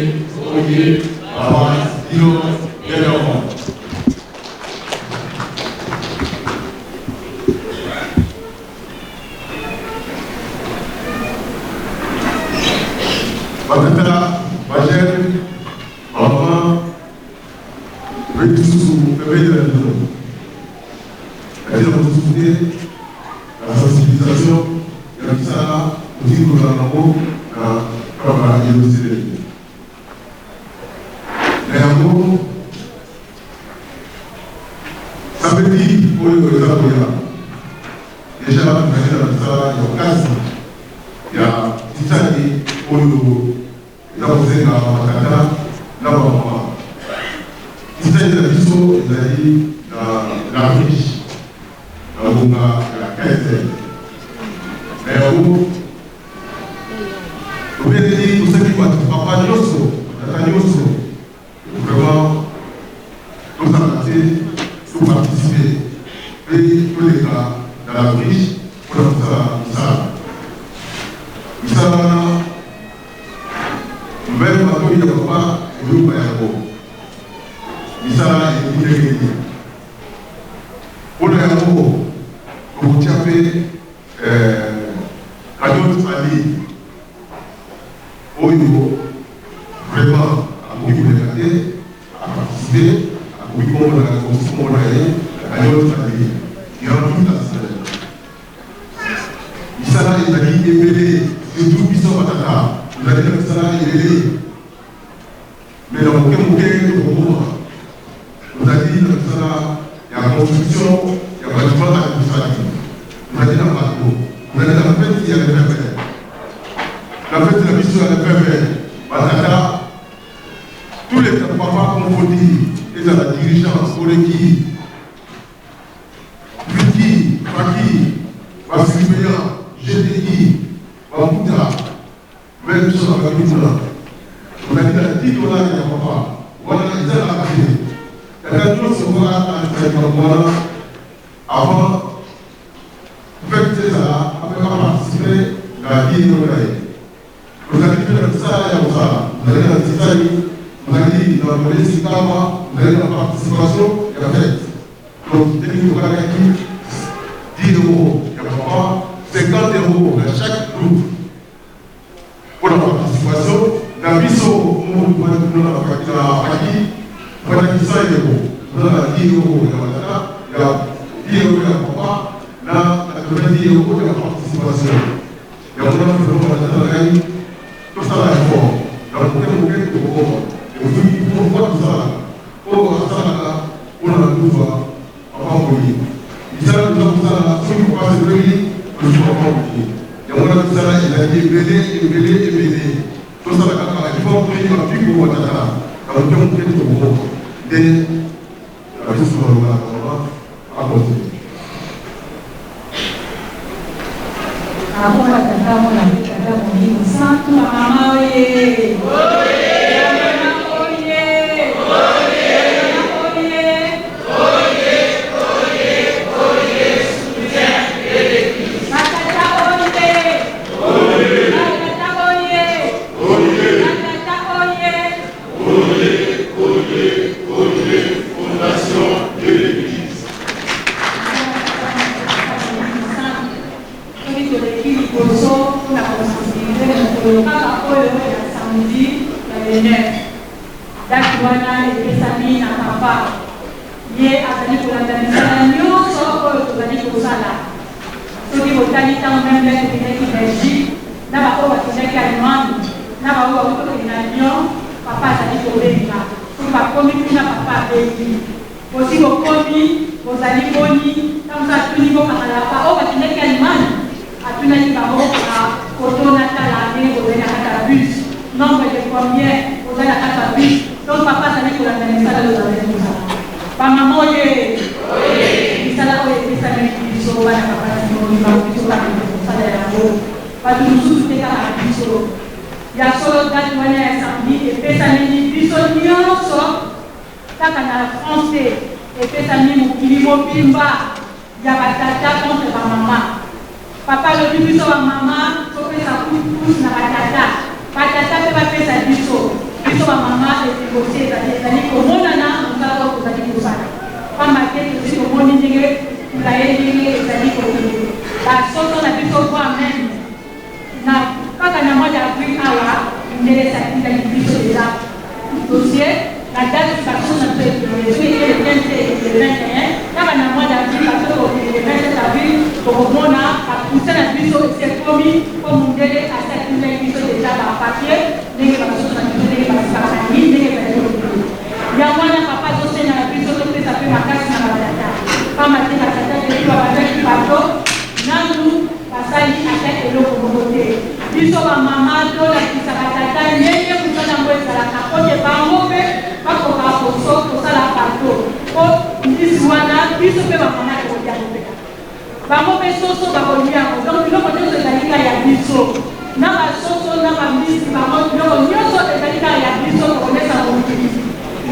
oye, papa Dino Delorme. Batata, ba jeunes, ba maman, mpe lisusu pembeni na bino na ntina mosusu te na sensibilisation ya misala tokoki kozala nango na kamba ya Yelusalemi. Na yango, samedi oyo eza koya, deja tozali na misala ya makasi ya tisani oyo eza kosenga batata na bamama. Tisani na biso ezali na la riche na ngonga ya 15 heures. Na yango Tobeleli tosali bato papa nyonso tata nyonso vraiment tozala te to participe mpe toleka na la friche mpona kosala misala misala wana meme matoi ya papa eyoka yango misala eleki ndenge nini mpona yango tokotia mpe Cagnotte en ligne oyo vraiment akoki koleka te a participer akoki komona akoki komona ye na cagnotte en ligne durant toute la semaine. Misala ezali ebele surtout biso batata tozali na misala ebele mais na moke moke tokokoma tozali na misala ya construction ya batiment administratif tozali na bato tozali na feti ya lefebvre na feti na biso ya lefebvre batata tous les papa confondus ezala dirigeant oleki Wiki, Faki, ba surveillant, GTI, ba Meme biso na babi kuna tozali na 10 dollars ya papa wana ezalaka te. Tata nyonso wana alekisa likambo wana avant fete ezala ape aparticipe na vie na ye. Tozali mpe na misala ya kosala, tozali na tisani, tozali na bolesi kama, tozali na participation ya fete. Donc ndenge tokanaki 10 euros ya papa, 50 euros na chaque groupe mpo na participation na biso moko tofandi kuna na paki tofandaki 100 euro toza na 10 euro ya batata ya 10 euro ya papa na 90 euro ya participation yango wana vraiment batata na ngai tosala effort na moke moke tokokoma efuki pourquoi tosalaka oyo asalaka mpona na kufa mapamboli misala toza kosala soki papa asepeli tozwi mapamboli yango wana misala ezali ebele ebele ebele tosala kaka effort toyeba mpiko batata na moke moke tokokoma nde na biso maloba na mama akontinue. Akoka tata mwana mpe tata molimo santu mama oye Soki toleki liboso mpo na kosensibilize na mokolo kaka oyo ya samedi ya le 9, date wana epesami na papa, ye azali kolanda misala nionso oyo tozali kosala. Soki botali tango meme lere tokendaki Belgique na ba oyo bakendaki Allemagne, Na baoyo bauti kokende na Lyon, papa azali kobenga. Soki bakomi kuna, papa abengi. Bosi bokomi, bozali boni? Ntango mosusu atuni bokanga ba oyo bakendaki Allemagne, atunaki bango bokanga foto natala ndenge bozali na kati ya bus, nombre de combien bozali na kati ya bus. Donc papa azali kolanda misala oyo ozali kosala. Ba mama oye! Misala oyo epesameli biso bana papa Simon Kimbangu, biso kaka nde tokosala yango. Bato mosusu te kaka biso. Ya solo date wana ya samedi epesameli biso nionso kaka na France te, epesami mokili mobimba ya ba tata contre ba mama. Papa alobi biso ba mama topesa coup de pouce na ba tata, ba tata pe bapesa biso. Biso ba mama esengo esi ezali, ezali komonana mosala oyo tozali kosala. Pamba te tosi tomoni ndenge molaye ndenge ezali kokende. Ba soso na biso voire meme na kaka na mois d'avril awa mundele esi atindaki biso dejà dossier na date ba soso na biso ekende soki eke le 15 te ekende le 21 kaka na mois d'avril ba soso ekokende le 27 avril tokomona ba coussin na biso esi ekomi po mundele asi atindaki biso dejà ba papier ndenge ba soso na biso ndenge ba bakangi ndenge ezali kokende. Yango wana papa azo senga na biso to pesa pe makasi na ba tata pamba te ba tata depuis ba bandaki bateau nanu basali ata eloko moko te. Biso ba mama to lakisa ba tata ndenge mosala yango ezalaka po te bango pe bakoka koso kosala bateau po mbisi wana biso pe ba mama tokolia yango pe kaka. Bango pe soso bakolia yango donc biloko nionso ezali kaka ya biso na ba soso na ba mbisi bango biloko nionso ezali kaka ya biso tokolesa mokili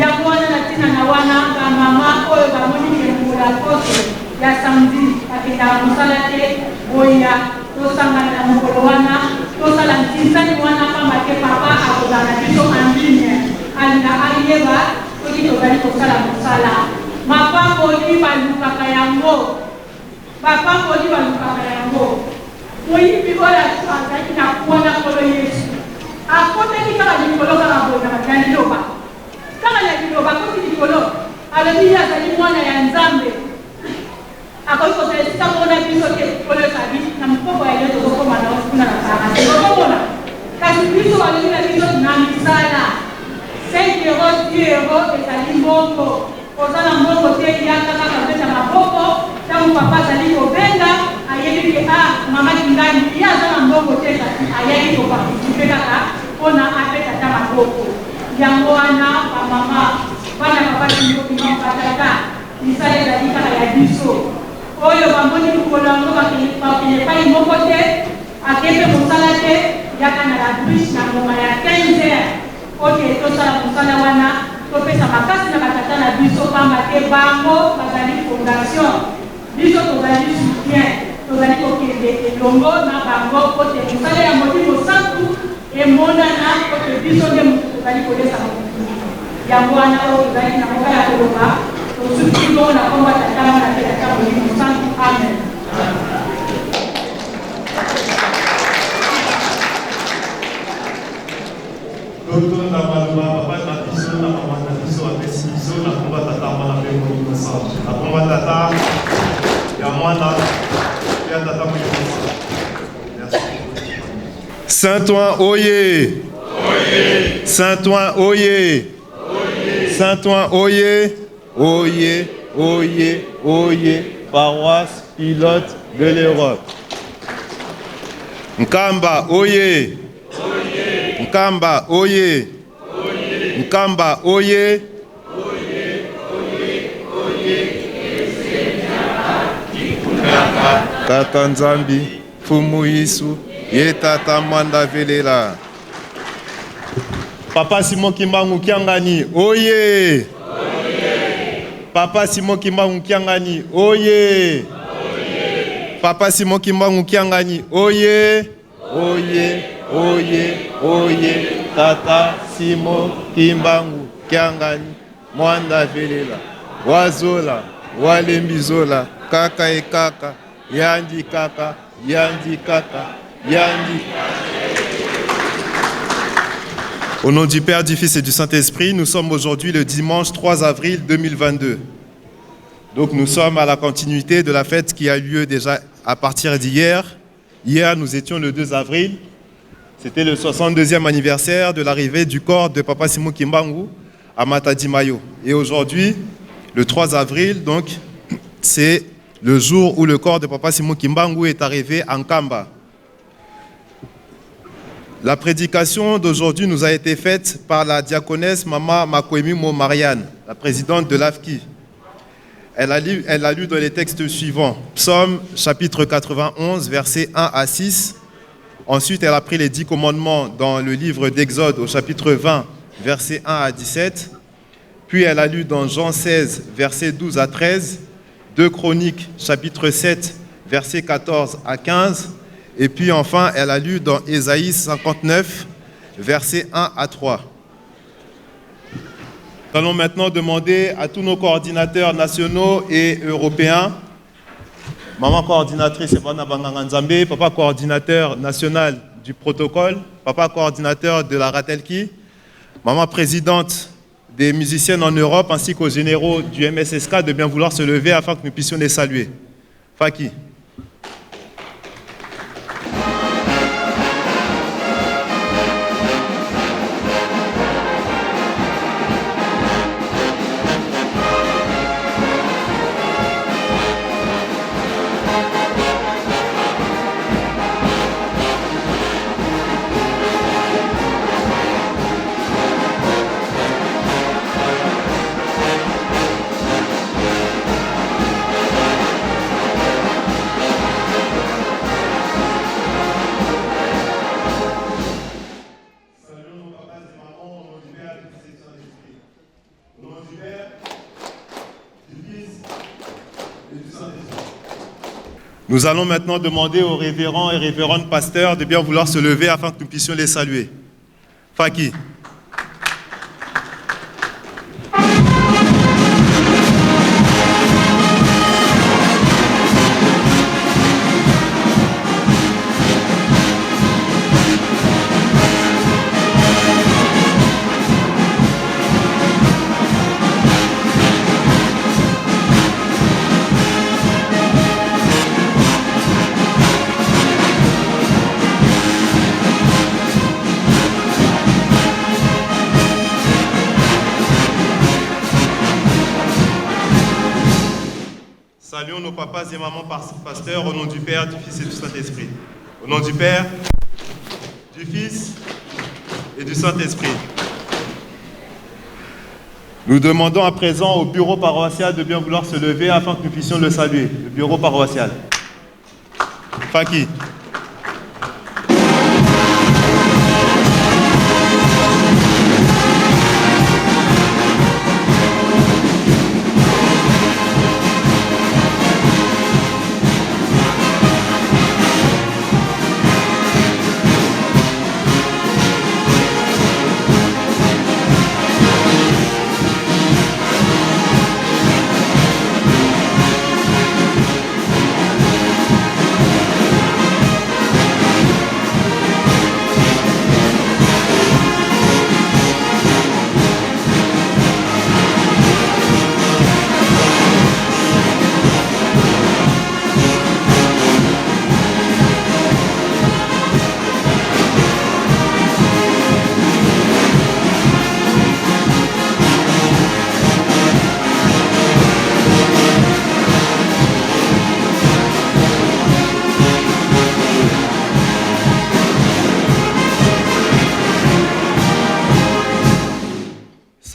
yango wana na tina na wana ba mama oyo bamoni ke mokolo ya poso ya samedi bakendaka mosala te boya tosangana na mokolo wana tosala ntinsani wana pamba te papa akozala na biso en ligne alinga ayeba Soki tozali kosala mosala. Mapamboli balukaka yango. Mapamboli balukaka yango. Moyibi oyo azalaki na croix na Nkolo Yesu, akotaki kaka likolo kaka boye na liloba. Kaka na liloba, akoti likolo, alobi ye azali mwana ya Nzambe. Akoki kozala esika moko na biso te. Nkolo Yesu alobi, na mokoko ya lelo tokokoma na yo kuna na paradiso. Ozomona? Kasi biso balobi na biso na misala. 5 euros, 10 euros ezali mbongo. Oza na mbongo te, yaka kaka beta maboko. Tango papa azali kobenga, ayebi ke ah, mama Kingani, ye aza na mbongo te kasi ayaki ko participer kaka pona abeta ata maboko. Yango wana ba mama, bana papa Simon Kimbangu, ba tata, Misala ezali kaka ya biso. Oyo bamoni mokolo yango bakende epai moko te, ake mpe mosala te, yaka na la bruche na ngonga ya 15 heures mpo te tosala mosala wana, topesa makasi na batata na biso pamba te bango bazali fondation, biso tozali soutien, tozali kokende elongo na bango mpo te mosala ya Molimo Santu emonana mpo te biso nde moto tozali kolesa mokili. Yango wana oyo tozalaki na mposa ya koloba, tosukisi bongo na nkombo ya Tata, Mwana mpe Tata Molimo Mosantu. Amen. Totonda maloba papa na biso na mama na biso apesi biso na nkombo ya Tata, Mwana mpe Molimo Santu. Na nkombo ya Tata, ya Mwana mpe ya Tata Molimo Santu. Merci. Saint-Ouen oye! Saint-Ouen oye! Saint-Ouen oye! Oye, oye, oye, paroisse pilote de l'Europe. Nkamba oye! Nkamba oye! Nkamba oye! Tata Nzambi, Fumu Yesu, ye Tata Mwanda Velela. Papa Simon Kimbangu Kiangani, oye! Papa Simon Kimbangu Kiangani, oye! Papa Simon Kimbangu Kiangani, oye! Oye, oye, oye, Tata Simon Kimbangu Kiangani, Mwanda Velela, Wazola, Walembizola, Kaka e Kaka, Yandi Kaka, Yandi Kaka, Yandi. Au nom du Père, du Fils et du Saint-Esprit, nous sommes aujourd'hui le dimanche 3 avril 2022. Donc nous sommes à la continuité de la fête qui a eu lieu déjà à partir d'hier. Hier, nous étions le 2 avril. C'était le 62e anniversaire de l'arrivée du corps de Papa Simon Kimbangu à Matadi Mayo. Et aujourd'hui, le 3 avril, donc, c'est le jour où le corps de Papa Simon Kimbangu est arrivé en Kamba. La prédication d'aujourd'hui nous a été faite par la diaconesse Mama Makwemimo Marianne, la présidente de l'AFKI. Elle a, lu, elle a lu dans les textes suivants Psaume chapitre 91, versets 1 à 6. Ensuite, elle a pris les dix commandements dans le livre d'Exode au chapitre 20, versets 1 à 17. Puis elle a lu dans Jean 16, versets 12 à 13, 2 Chroniques, chapitre 7, versets 14 à 15. Et puis enfin, elle a lu dans Ésaïe 59, versets 1 à 3. Nous allons maintenant demander à tous nos coordinateurs nationaux et européens, maman coordinatrice Evana Banganga Nzambe, papa coordinateur national du protocole, papa coordinateur de la Ratelki, maman présidente des musiciennes en Europe ainsi qu'aux généraux du MSSK de bien vouloir se lever afin que nous puissions les saluer. Faki. Nous allons maintenant demander aux révérends et révérendes pasteurs de bien vouloir se lever afin que nous puissions les saluer. Faki. Saluons nos papas et mamans pasteurs au nom du Père, du Fils et du Saint-Esprit. Au nom du Père, du Fils et du Saint-Esprit. Nous demandons à présent au bureau paroissial de bien vouloir se lever afin que nous puissions le saluer. Le bureau paroissial. Faki.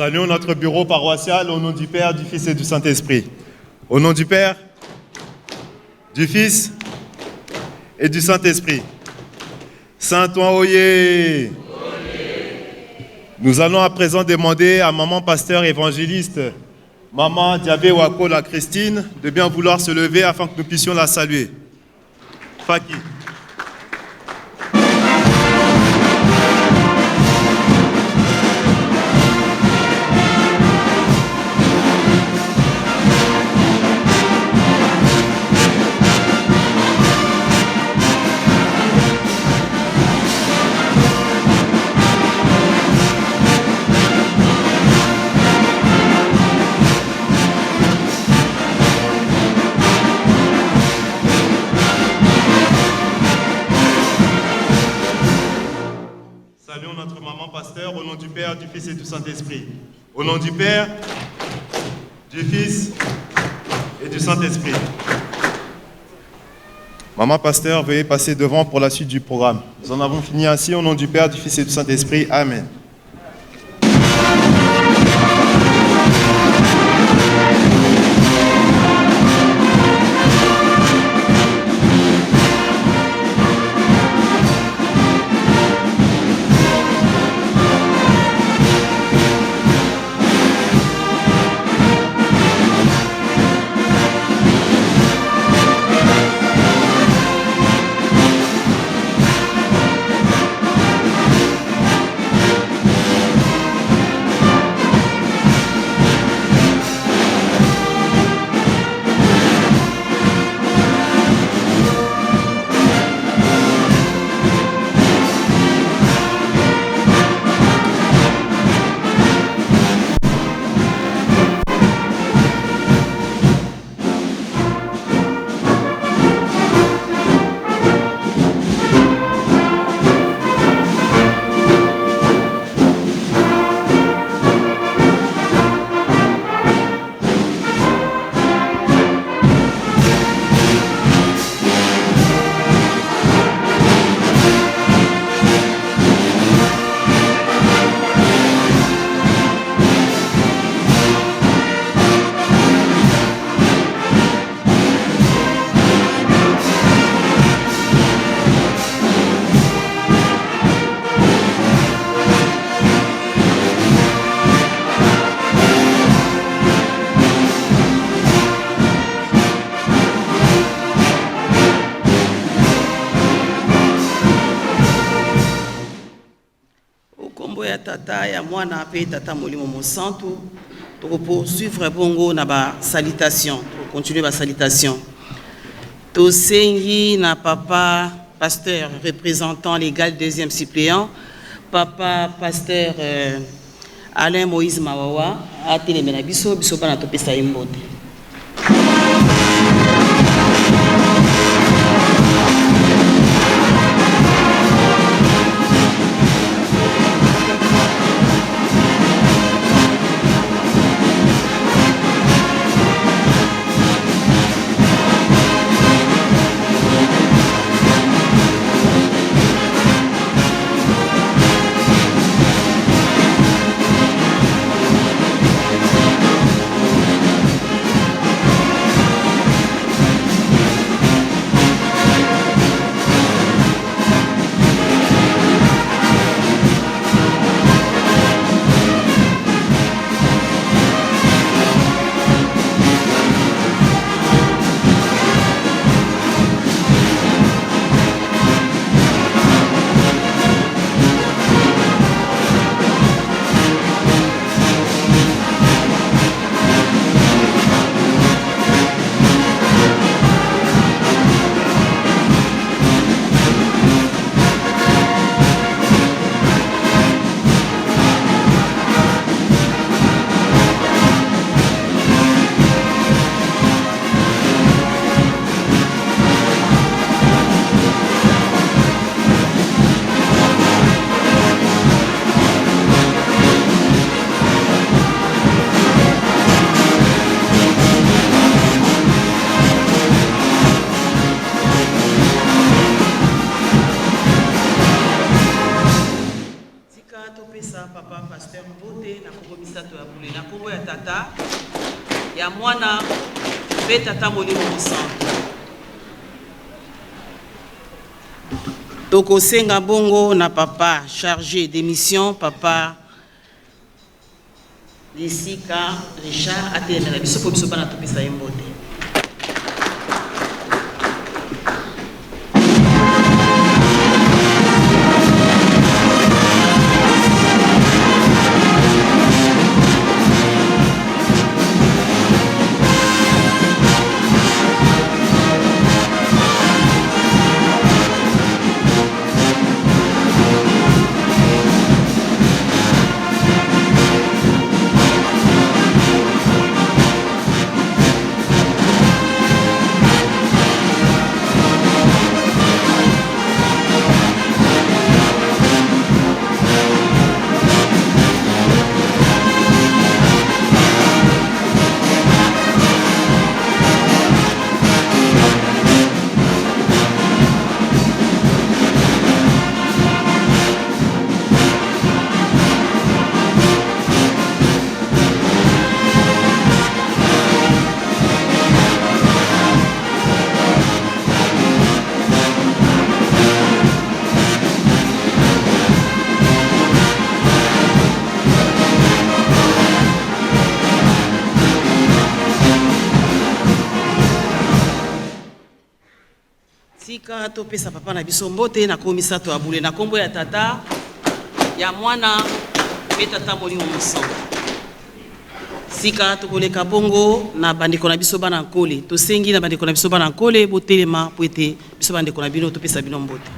Saluons notre bureau paroissial au nom du Père, du Fils et du Saint-Esprit. Au nom du Père, du Fils et du Saint-Esprit. Saint-Ouen Oye. Nous allons à présent demander à maman pasteur évangéliste, maman Diabé Wakola Christine, de bien vouloir se lever afin que nous puissions la saluer. Faki. nom du Père, du Fils et du Saint-Esprit. Au nom du Père, du Fils et du Saint-Esprit. Maman pasteur, veuillez passer devant pour la suite du programme. Nous en avons fini ainsi au nom du Père, du Fils et du Saint-Esprit. Amen. Nkombo ya Tata, ya Mwana mpe Tata Molimo Mosantu. Tokopoursuivre bongo na ba salutation, tokocontinue ba salutation. Tosengi na papa pasteur représentant légal deuxième suppléant, papa pasteur euh, Alain Moïse Mawawa atelemela biso, biso bana topesa ye mbote. Tika topesa papa pasteur mbote na kombo misato ya bule, na kombo ya Tata, ya Mwana mpe Tata Molimo Mosantu. Tokosenga bongo na papa charge de mission, papa Lisika Richard atelemela biso mpo biso bana topesa ye mbote. Sika topesa papa na biso mbote na komisato ya bule na kombo ya Tata, ya Mwana mpe Tata Molimo Mosantu. Sika tokoleka bongo na bandeko na biso bana Nkole. Tosengi na bandeko na biso bana Nkole botelema mpo ete biso bandeko na bino topesa bino mbote.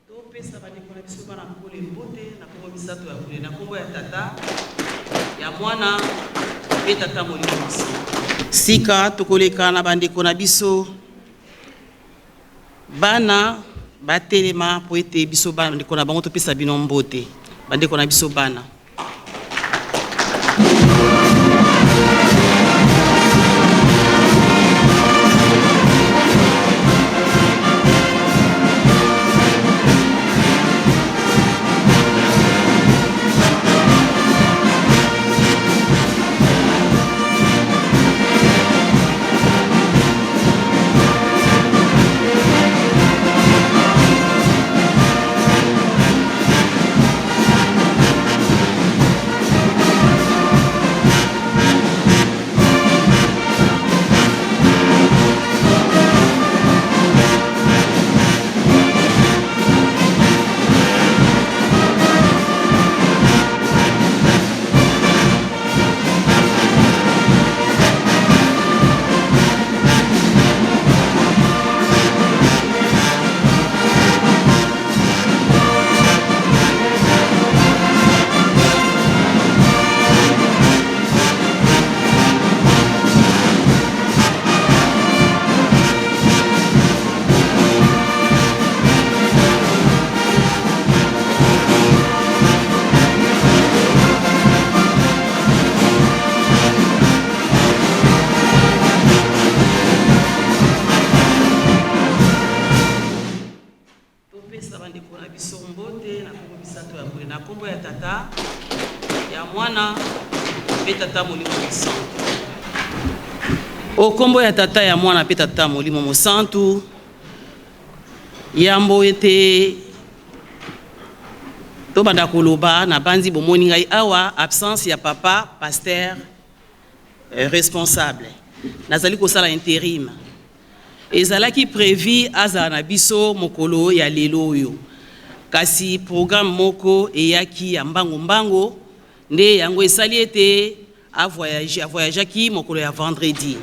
Topesa bandeko na biso bana Nkole mbote na nkombo misato ya bule, na nkombo ya Tata, ya Mwana mpe Tata Molimo Mosantu. Sika tokoleka na bandeko na biso bana batelema mpo ete biso bandeko na bango topesa bino mbote, bandeko na biso bana. Topesa bandeko na biso mbote na nkombo misato ya boye, na nkombo ya Tata, ya Mwana mpe Tata Molimo Mosantu. O nkombo ya Tata, ya Mwana mpe Tata Molimo Mosantu, yambo ete tobanda koloba, nabanzi bomoni ngai awa absence ya papa pasteur responsable, nazali kosala interim. Ezalaki prevu azala na biso mokolo ya lelo oyo, kasi programme moko eyaki ya mbango mbango nde yango esali ete a voyager, a voyageaki mokolo ya vendredi.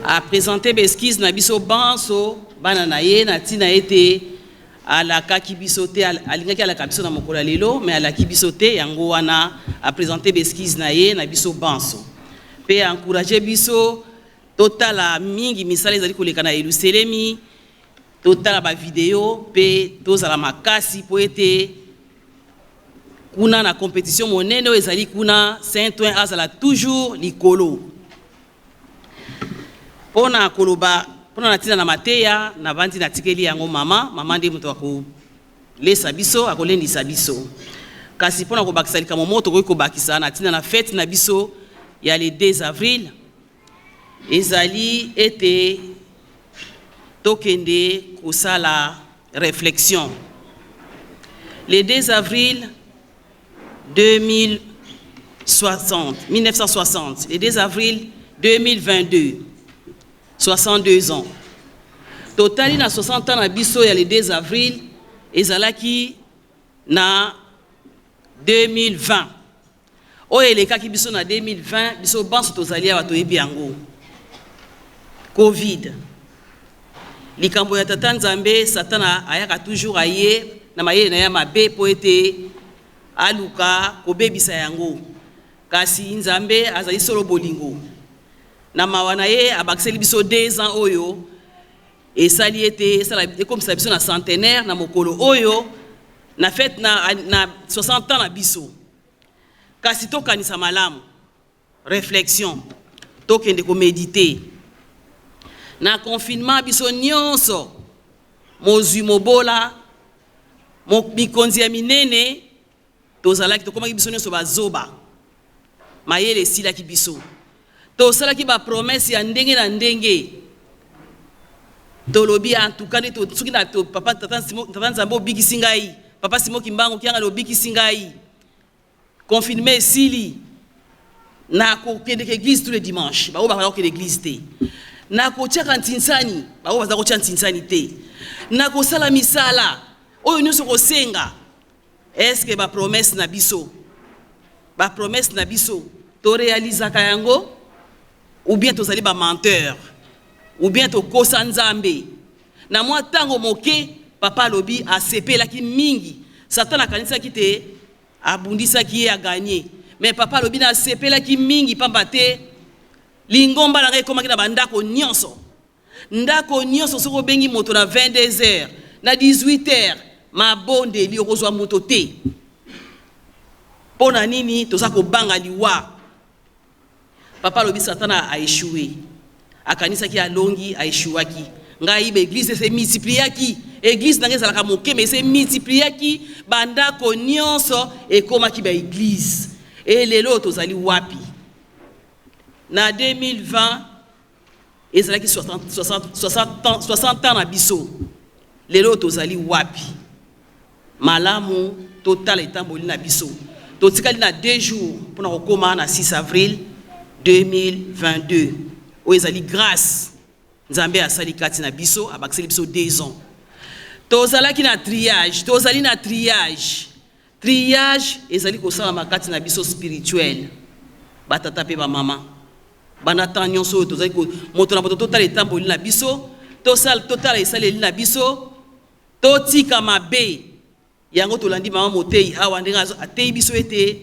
A presenter ba excuses na biso banso bana na ye na tina ete alakaki biso te, alingaki alaka biso na mokolo ya lelo mais alaki biso te, yango wana a presenter ba excuses na ye na biso banso pe a encourager biso totala mingi misala ezali koleka na Yeluselemi, totala ba video pe tozala makasi po ete kuna na competition monene oyo ezali kuna Saint-Ouen azala toujours likolo. Pona koloba pona na tina na mateya nabandi natikeli yango mama, mama nde moto akolesa biso akolendisa biso. Kasi pona kobakisa likambo moko tokoki kobakisa na tina na fete na biso ya le 2 avril ezali ete tokende kosala reflexion. Le 2 avril 2060, 1960, le 2 avril 2022, 62 ans. Totali na 60 ans na biso ya le 2 avril ezalaki na 2020. Oyo elekaki biso na 2020, biso banso tozali awa toyebi yango. Covid. Likambo ya Tata Nzambe, Satana ayaka toujours aye na mayele na ye ya mabe mpo ete aluka kobebisa yango. Kasi Nzambe azali solo bolingo. Na mawa na ye abakiseli biso 2 ans oyo esali ete esala ekomisa biso na centenaire na mokolo oyo na fete na, na 60 ans na biso. Kasi tokanisa malamu. Reflexion, tokende ko mediter. Na confinement biso nionso, mozwi mobola, Mikonzi ya minene tozalaki, tokomaki biso nyonso bazoba, mayele esilaki biso. Tosalaki ba promesse ya ndenge na ndenge, tolobi en tout cas nde soki na to, papa tata Simo, tata Nzambe obikisi ngai, papa Simo Kimbangu Kiangani obikisi ngai, confinement esili, nakokendeke église tous les dimanches, baoyo bazala kokende église te, nakotiaka ntinsani, baoyo baza kotia ntinsani te, nakosala misala oyo nyonso kosenga. Est-ce que ba promesse na biso, ba promesse na biso torealizaka yango, ou bien tozali ba menteur, ou bien tokosa Nzambe? Na mwa ntango moke papa alobi asepelaki mingi, Satan akanisaki te abundisaki ye aganye, mais papa alobi nasepelaki mingi pamba te lingomba na ngai ekomaki na bandako nyonso. Ndako nyonso soki obengi moto na 22 heures, na 18 heures, mabondeli okozwa moto te. Mpo na nini? Toza kobanga liwa. Papa alobi Satana a echoue, akanisaki alongi, a echouaki. Ngai ba eglise se multipliaki, eglise na ngai ezalaka moke mais se multipliaki, bandako nyonso ekomaki ba eglise. E lelo tozali wapi? Na 2020 ezalaki 60 ans na biso, lelo tozali wapi? Malamu totala etamboli na biso. Totikali na 2 jours mpona kokóma na 6 avril 2022, oyo ezali grâce Nzambe asali kati na biso, abakiseli biso 2 ans. Tozalaki na triage, tozali na triage. Triage ezali kosalama kati na biso spirituel, batata mpe bamama. Banda temps nyonso oyo tozali moto na moto totala etamboli na biso, totala esaleli na biso, totika mabe. Yango tolandi mama motei awa ndenge ateyi biso ete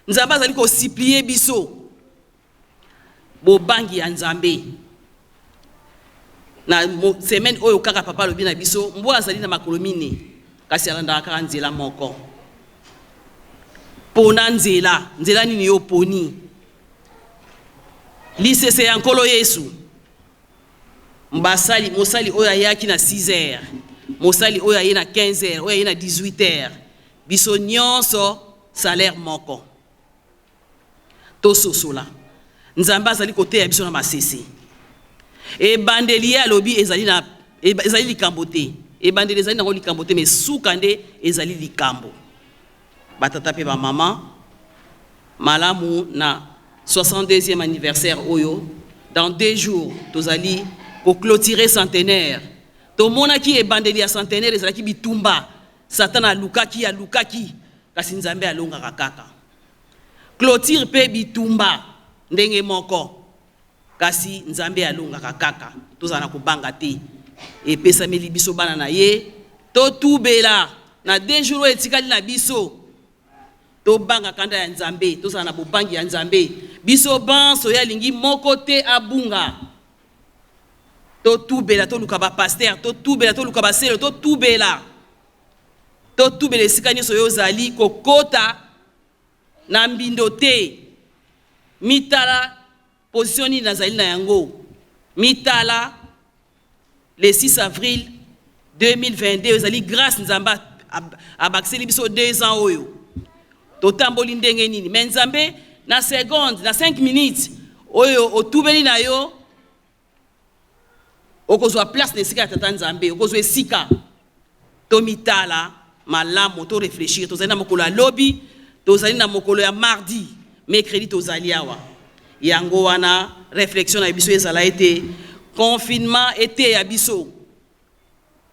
Nzambe azali kosiplie biso bobangi ya Nzambe. Na semaine oyo kaka papa alobi na biso mbwa azali na makolo mine kasi alandaka kaka nzela moko. Pona nzela, nzela nini yo poni? Lisese ya Nkolo Yesu. Basali, mosali oyo ayaki na 6 heures, mosali oyo aye na 15 heures, oyo aye na 18 heures, biso nyonso salaire moko. Tososola, Nzambe azali koteya biso na masese. Ebandeli ye alobi ezali na ezali likambo te, ebandeli ezali nango likambo te, mais suka nde ezali likambo. Batata pe ba mama, malamu na 62e anniversaire oyo, dans 2 jours tozali ko cloturer centenaire. Tomonaki ebandeli ya centenaire ezalaki bitumba, Satana alukaki, alukaki, kasi Nzambe alongaka kaka. Cloture pe bitumba ndenge moko, kasi Nzambe alongaka kaka. Tozala na kobanga te, epesameli biso bana na ye, totubela na 2 jours oyo etikali na biso, tobanga kanda ya Nzambe, tozala na bobangi ya Nzambe. Biso banso ye alingi moko te abunga. Totubela, toluka ba pasteur, totubela, toluka baselo, totubela, totubela esika nyonso yo ozali, kokota na mbindo te. Mitala position nini nazali na yango, mitala le 6 avril 2022 ezali grâce Nzambe abakiseli biso 2 ans oyo totamboli ndenge nini. Mais Nzambe na seconde, na 5 minutes oyo otubeli na yo, okozwa place na esika ya tata Nzambe, okozwa esika. Tomitala malamu, to réfléchir. Tozali na mokolo ya lobi, tozali na mokolo ya mardi, mercredi tozali awa. Yango wana réflexion na biso ezala ete confinement eteya biso,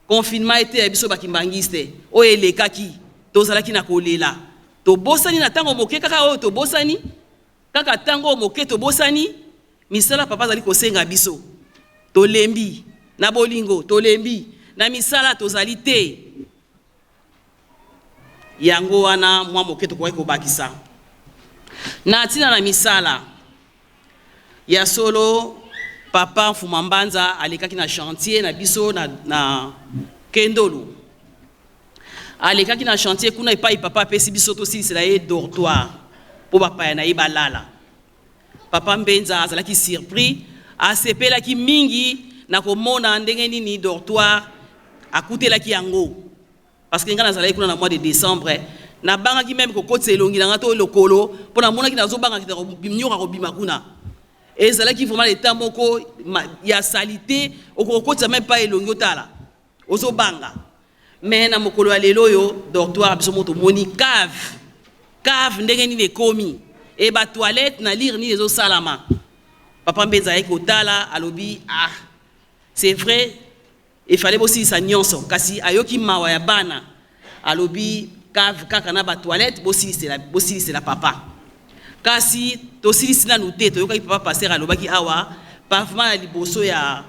confinement eteya biso bakimbangiste oyo elekaki tozalaki na kolela, tobosani na ntango moke kaka oyo tobosani kaka ntango oyo moke tobosani misala papa azali kosenga biso, tolembi na bolingo, tolembi na misala tozali te. Yango wana mwa moke tokoki kobakisa na ntina na misala ya solo. Papa Mfuma Mbanza alekaki na chantier na biso na Kendolo, alekaki na chantier kuna epai papa apesi biso tosilisela ye dortoir mpo bapaya na ye balala. Papa Mbenza azalaki surpris, asepelaki mingi na komona ndenge nini dortoir akutelaki yango. Parce que ngai nazalaki kuna na mois de décembre, nabangaki meme kokotisa elongi na ngai to lokolo mpo namonaki nazobanga nyoka kobima kuna. Ezalaki vraiment l'état moko ya salite, okokotisa meme pas elongi otala, ozobanga. Mais na mokolo ya lelo oyo dortoir biso moko tomoni cave, cave ndenge nini ekomi e ba toilette na lire nini ezosalama. Papa Mbenza ayaki kotala, alobi ah c'est vrai il fallait bosilisa nyonso, kasi ayoki mawa ya bana, alobi cave kaka na ba toilette bosilisela, bosilisela papa. Kasi tosilisi nanu te, toyokaki papa pasteur alobaki awa pavement ya liboso ya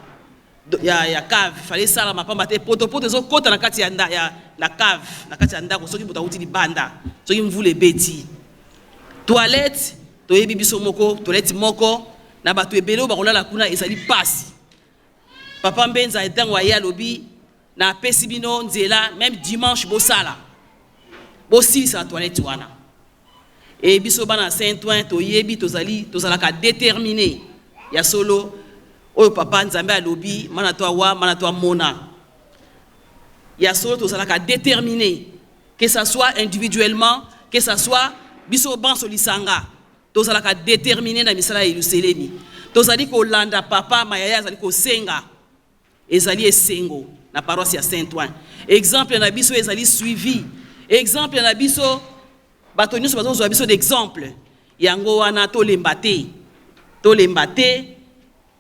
ya, ya cave fallait esalama pamba te potopoto ezokota na kati ya, nda, ya na cave na kati ya ndako soki moto awuti libanda, soki mvula ebeti. Toilette toyebi biso moko, toilette moko na bato ebele oyo bakolala kuna ezali pasi. Papa Mbenza ntango aye alobi napesi bino nzela meme dimanche bosala bosilisa na toilette wana. E biso bana Saint-Ouen toyebi tozali tozalaka déterminé ya solo oyo papa Nzambe alobi mana to awa mana to amona ya solo tozalaka déterminé que ça soit individuellement, que ça soit biso banso lisanga tozalaka déterminé na misala ya Yelusalemi. Tozali kolanda papa mayaya azali kosenga, ezali esengo na paroisse ya Saint-Ouen. Exemple na biso ezali suivi, exemple na biso bato nyonso bazozwa biso d'exemple. Yango wana tolemba te, tolemba te,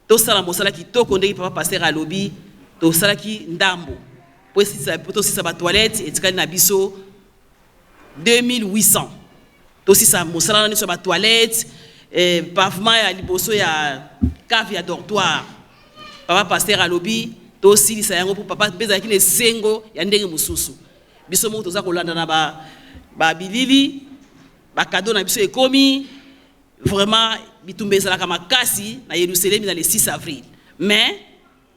tosala mosala kitoko ndenge papa pasteur alobi. Tosalaki ndambo po tosisa ba toilette, etikali na biso 2800 tosisa mosala na nyonso ya ba toilette, pavement ya liboso ya cave ya dortoir. Papa pasteur alobi tosilisa yango po papa mpe ezalaki na esengo ya ndenge mosusu. Biso moko toza kolanda na ba bilili, ba cadeau na biso ekomi. Vraiment bitumba ezalaka makasi na Yerusalemi na le 6 avril, mais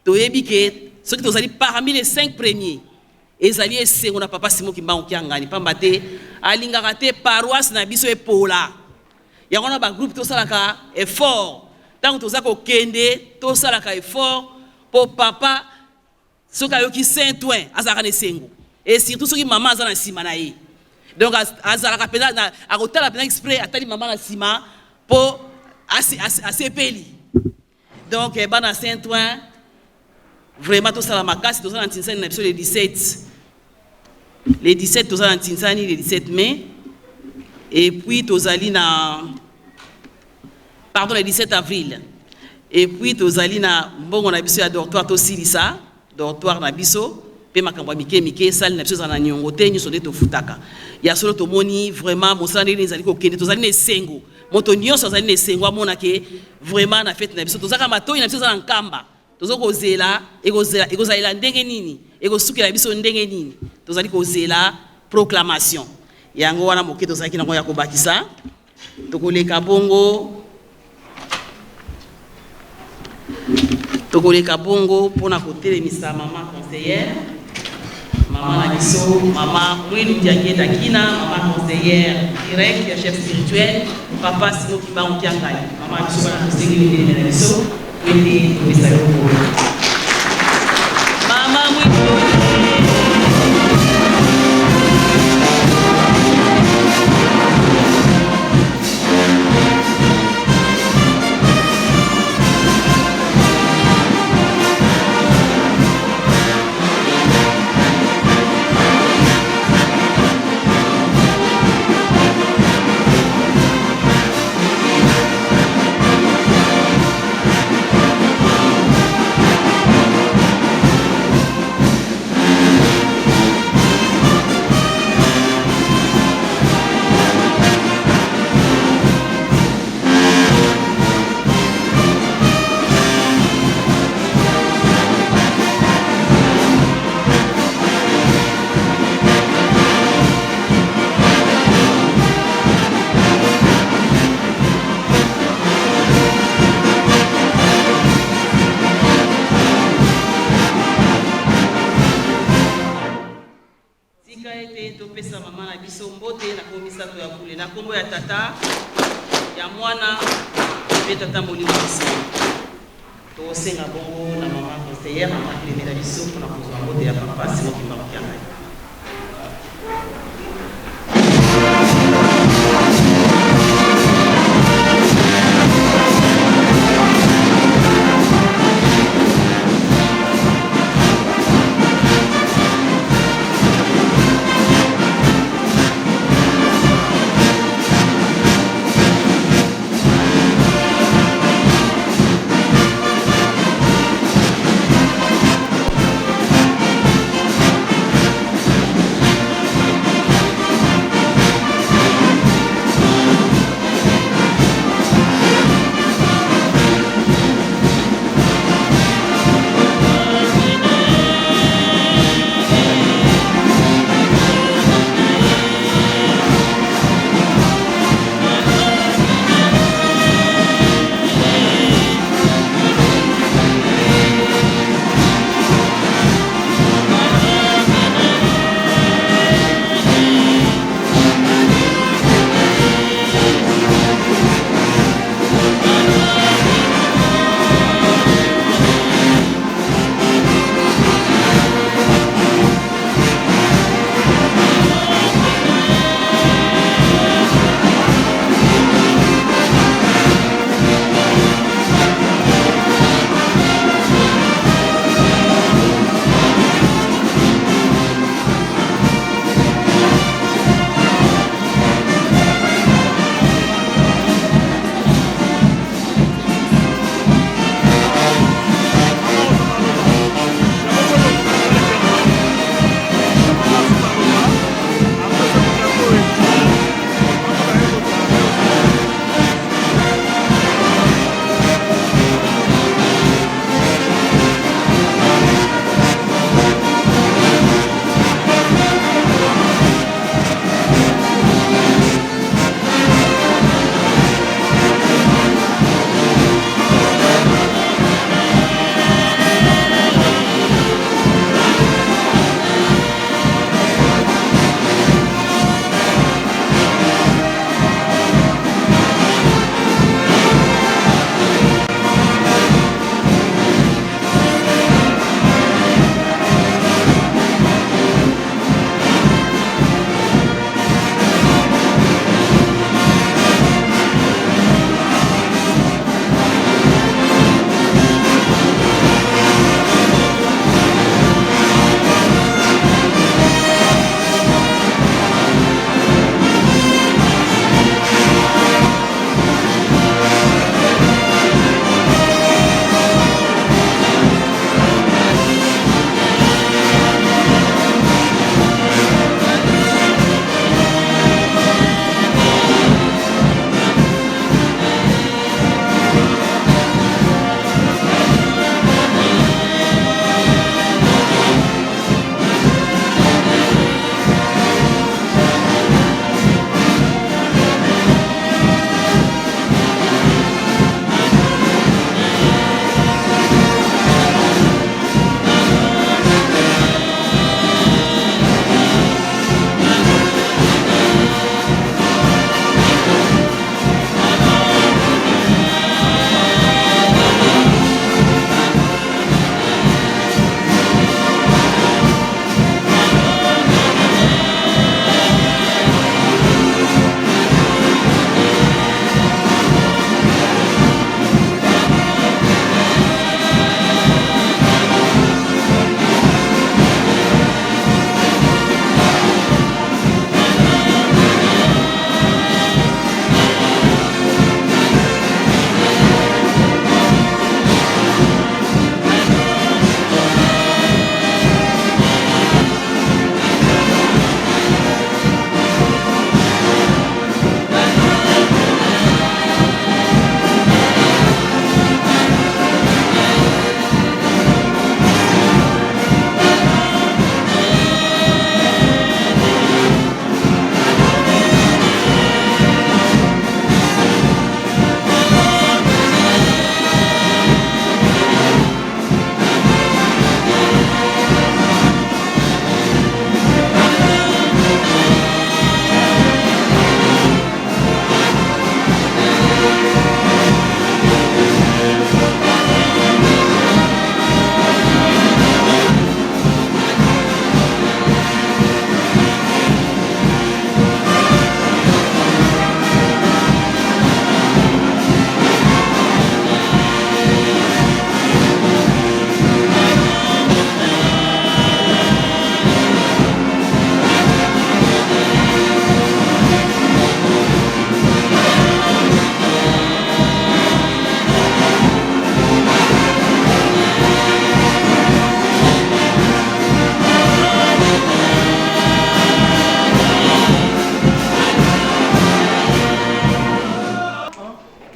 toyebi ke soki tozali parmi les 5 premiers ezali esengo na papa Simon Kimbangu Kiangani, pamba te alingaka te paroisse na biso epola. Yango na ba groupe tosalaka effort ntango toza kokende, tosalaka effort po papa soki ayoki Saint-Ouen azalaka na esengo, et surtout soki mama aza na nsima na ye. Donc azalaka mpenza akotala mpenza exprès atali mama na nsima po asepeli. Donc bana Saint-Ouen vraiment tosala makasi, toza na ntinsani na biso le 17, le 17 toza na ntinsani le 17 mai, et puis tozali na pardon le 17 avril, et puis tozali na mbongo na biso ya dortoir, tosilisa dortoir na biso pe makambo ya mike mike, sali na biso ezala na niongo te, nyonso nde tofutaka. Ya solo tomoni vraiment mosala ndenge ezali kokende, tozali na esengo, moto nyonso azali na esengo amona ke vraiment na fete na biso tozaka matoi na biso eza na nkamba, tozo kozela ekozela ekozalela ndenge nini, ekosukela biso ndenge nini, tozali kozela proclamation. Yango wana moke tozalaki nango ya kobakisa. Tokoleka bongo, tokoleka bongo mpona kotelemisa mama conseillère, mama na biso mama Mwilu Diangenda Kina, mama conseillère direct ya chef spirituel papa Simon Kimbangu Kiangani. Mama biso bana tosengeli teleme na biso po ete topesa yo ngolu. Mama Mwilu. Tika ete topesa mama na biso mbote na kombo misato ya bule, na kombo ya Tata, ya Mwana mpe Tata Molimo Mosantu. Tosenga bongo na mama conseillère atelemela biso mpona kozwa mbote ya papa Simon Kimbangu Kiangani.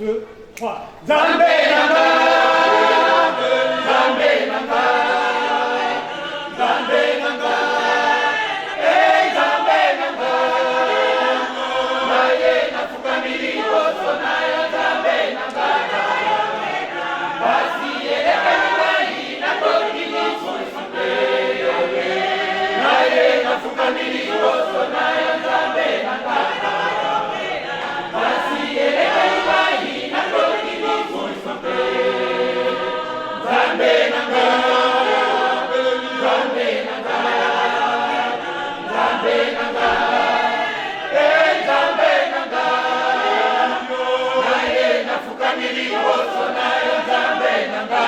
2, 3. Nzambe na nga, Nzambe na nga, Nzambe na nga, eh Nzambe na nga, naye nafukami liboso na yo Nzambe na nga, pasi elekeli ngai nakoki lisusu te, naye nafukami liboso na yo Nzambe na nga, pasi elekeli ngai nakoki lisusu te, Nzambe na nga, Nzambe na nga, Nzambe na nga, eh Nzambe na nga, naye nafukami liboso na yo Nzambe na nga,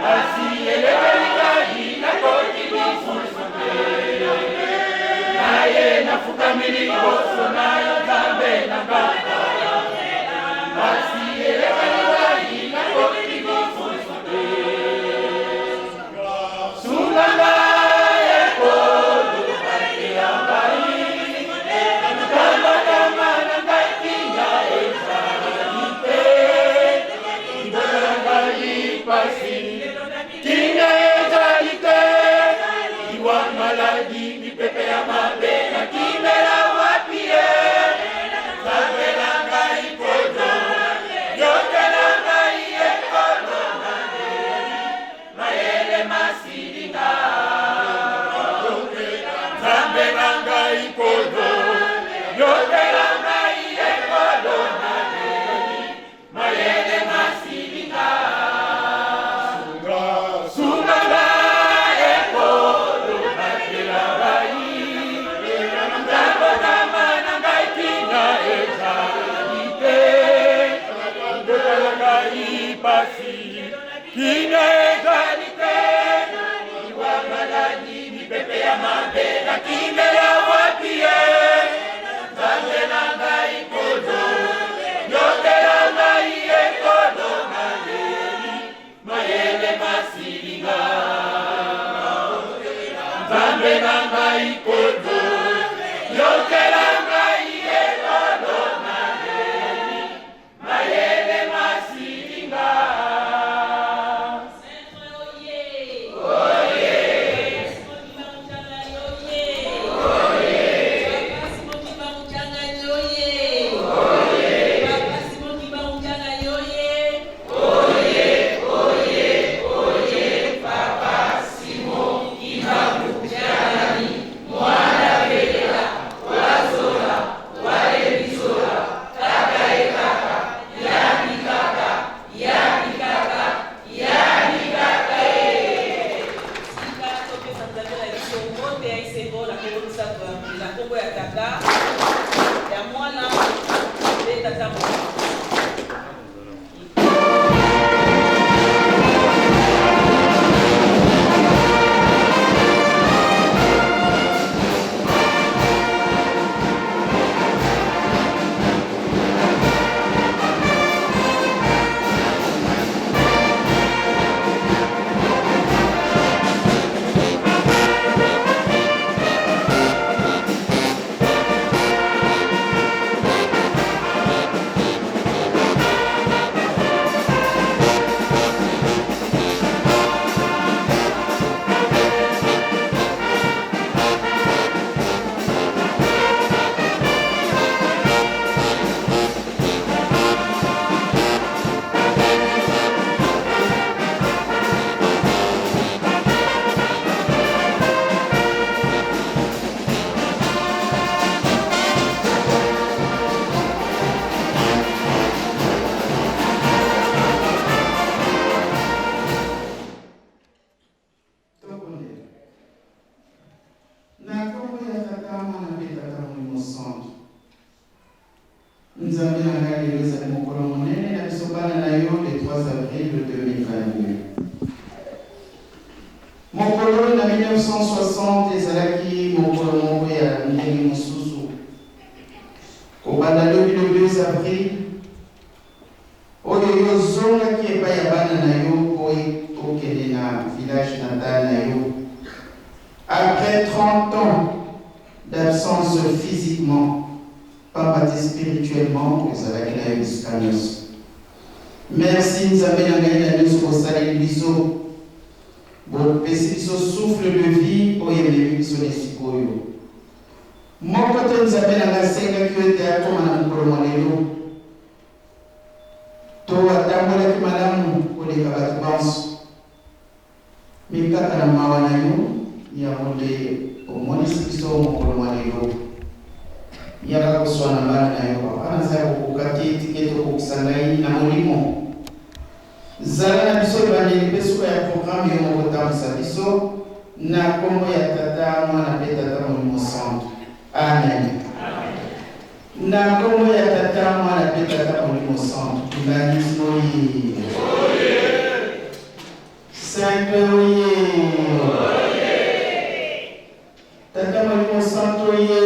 pasi elekeli ngai nakoki lisusu te, naye nafukami liboso na yo Nzambe na nga, pasi elekeli ngai nakoki lisusu te, sunga ngai ekolo batela ngai, tambatama na ngai kimia ezali te, libota na ngai pasi kimia ezali te, liwa maladi mipepe ya mabe nakimela wapi ye, Nzambe na ngai kodo yokela ngai ekolo naleli mayele masilinga, Nzambe na ngai kodo yokela ngai ekolo naleli mayele masilinga, sunga ngai ekolo batela ngai, tambotama na ngai kimia ezali te, libota na ngai pasi kimia ezali te, liwa maladi mipepe ya mabe nakimela wapi ye, Nzambe na ngai kodo yokela ngai ekolo naleli mayele masilinga, Nzambe na ngai kodo yokela ngai ekolo naleli mayele masilinga. Tika topesa Nzambe na biso mbote ya esengo na nkombo misato na nkombo ya Tata, ya Mwana mpe Tata Molimo. Tobondela. Na nkombo ya Tata, Mwana mpe Tata Molimo Santu. Nzambe na ngai, lelo ezali mokolo monene na biso bana na yo, le 3 avril 2022. Mokolo oyo na 1960 ezalaki mokolo moko ya ndenge mosusu. Kobanda lobi le 2 avril, oyo yo ozongaki epai ya bana na yo mpo okende na village natal na yo après 30 ans d'absence physiquement. Pamba te spirituellement ozalaki na yo bisika nionso. Merci Nzambe na ngai na nionso bosaleli biso. Bopesi biso souffle de vie oyo ememi biso na esika oyo. Moko te Nzambe na ngai asengaki yo ete akoma na mokolo mwa lelo. To atambolaki malamu koleka bato banso. Mais kaka na mawa na yo, yango nde omonisi biso mokolo mwa lelo. Yaka koswana bana na yo papa, naza ya kokoka te, tika ete okokisa ngai na molimo. Zala na biso ebandeli mpe suka ya programme yo moko tambwisa biso, na kombo ya Tata, Mwana mpe Tata Molimo Santu. Amen. Na kombo ya Tata, Mwana mpe Tata Molimo Santu, Kimbanguisme oye! Saint oye! Tata Molimo Santu oye!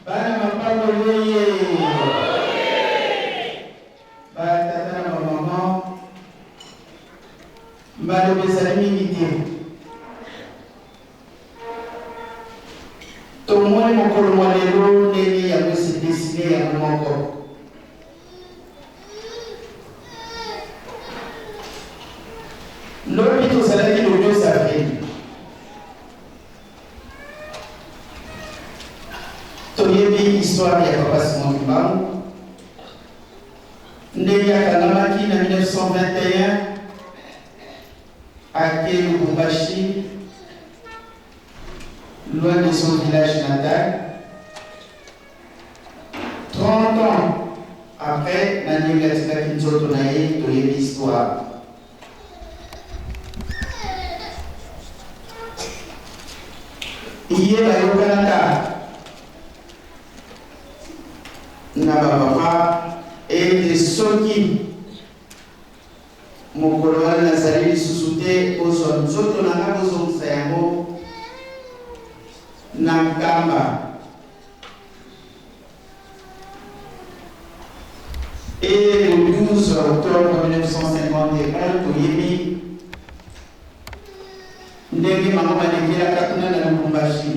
Bana mapamboli oye! Ba tata na ba mama, maloba ezali mingi te. Tomoni mokolo mwa lelo ndenge yango ese dessine yango moko. Lobi tozalaki le 2 avril. Toyebi histoire ya Papa Simon Kimbangu ndenge akangamaki na 1921 ake Lubumbashi loin de son village natal. 30 ans après na ndenge atikaki nzoto na ye toyebi histoire. Ye bayokanaka na ba papa ete soki mokolo wana nazali lisusu te, bozwa nzoto na nga bozongisa yango na Nkamba. Et le 12 octobre 1951, toyebi ndenge bango balekelaka kuna na Lubumbashi.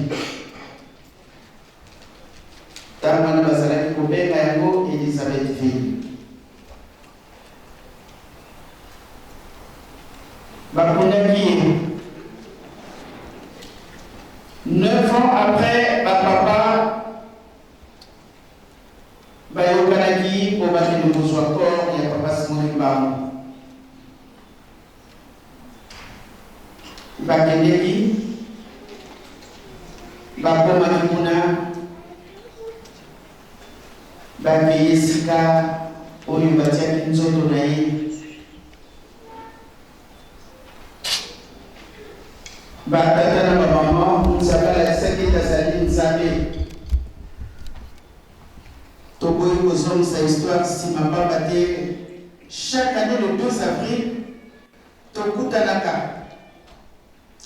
Ntango wana bazalaki kobenga yango Elizabethville. Bakundaki ye. 9 ans après, ba papa bayokanaki mpo bakende kozwa corps ya papa Simon Kimbangu. Bakendeki, bakomaki kuna, Bakei esika oyo batiaki nzoto na ye. Batata na bamama, Nzambe alakisaki ete azali Nzambe. Toboyi kozongisa histoire nsima mpamba te chaque année le 2 avril tokutanaka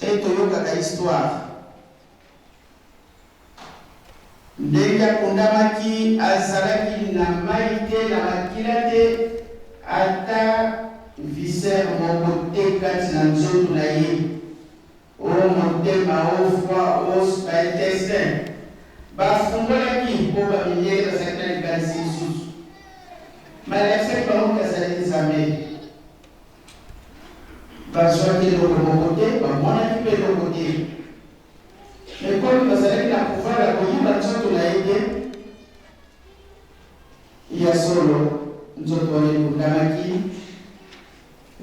et toyokaka histoire. Ndenge akundamaki, azalaki na mayi te, na makila te, ata viscère moko te kati na nzoto na ye, o motema, o foie, o ba intestins. Bafungolaki mpo ba mindele bazalaki na likanisi lisusu. Balakisaki bango ke azali Nzambe. Bazwaki eloko moko te, bamonaki mpe eloko te. Mais comme bazalaki na pouvoir ya koyiba nzoto na ye te, ya solo nzoto wana ekundamaki.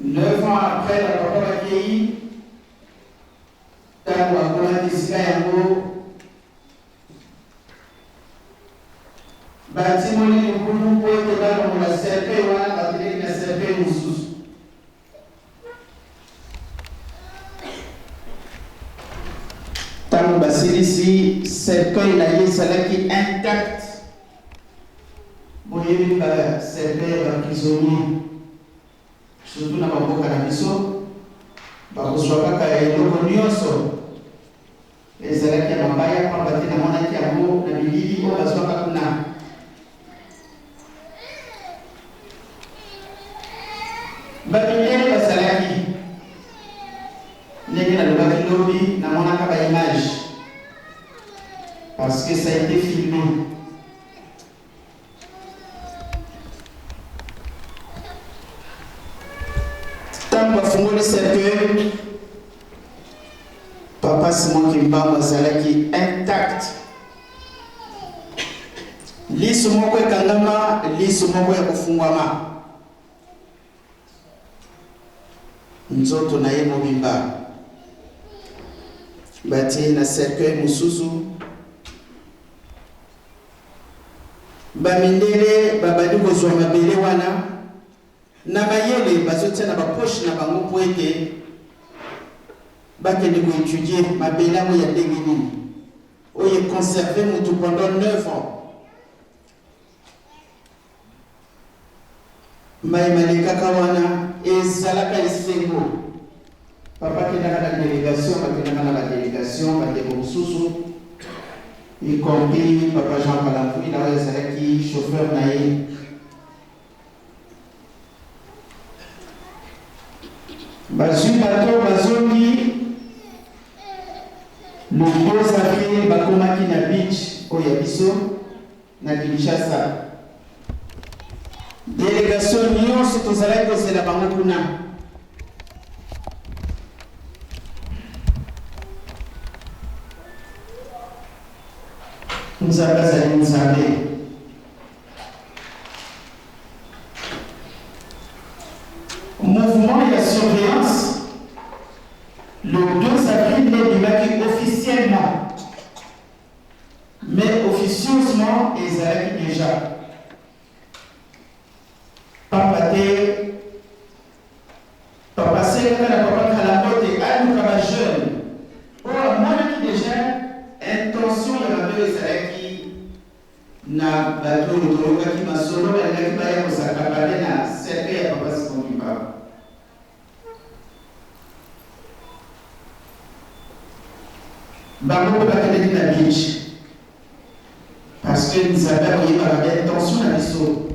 9 ans après ba papa bakeyi, tango bakomaki esika yango, batimoli libulu mpo ete balongola cercueil wana, bakendeki na cercueil mosusu. Ntango basilisi, cercueil na ye ezalaki intact. Boyebi ba cercueil ya ba prisonniers, surtout na ba mboka na biso, bakozwa kaka eloko nionso ezalaki ya mabaya, pamba te namonaki yango na bilili oyo bazwaka kuna. Ba mindele bazalaki ndenge nalobaki lobi, namonaka ba image. Parce que ça a été filmé. Ntango bafungoli cercueil, papa Simon Kimbangu azalaki intact. Liso moko ekangama, liso moko ya kofungwama. Nzoto na ye mobimba batie na cercueil mosusu. Ba mindele babandi kozua mabele wana na mayele bazotia na ba poche na bango mpo ete bakende ko etudier mabele yango ya ndenge nini oyo e conserver mutu pendant 9 ans. Maye malekaka wana ezalaka esengo. Papa akendaka na delegation, bakendaka na ba delegation bandeko mosusu y compris papa Jean Kalamvuila oyo azalaki chauffeur na ye. Bazui bateau bazongi le 2 avril bakomaki na beach oyo ya biso na Kinshasa. Delegation nyonso tozalaki kozela bango kuna. Nzambe azali Nzambe. Mouvement ya surveillance le 2 avril nde ebimaki officiellement. Mais officieusement ezalaki dejà. Pamba te papa asengaka na papa Kalambote aluka ba jeunes po amonaki dejà intention ya mabe oyo ezalaki na bato oyo toyokaki masolo balingaki baya ko s'accaparer na cercueil ya papa Simon Kimbangu. Bango pe bakendeki na beach parce que Nzambe akoyebaka ba intention na biso.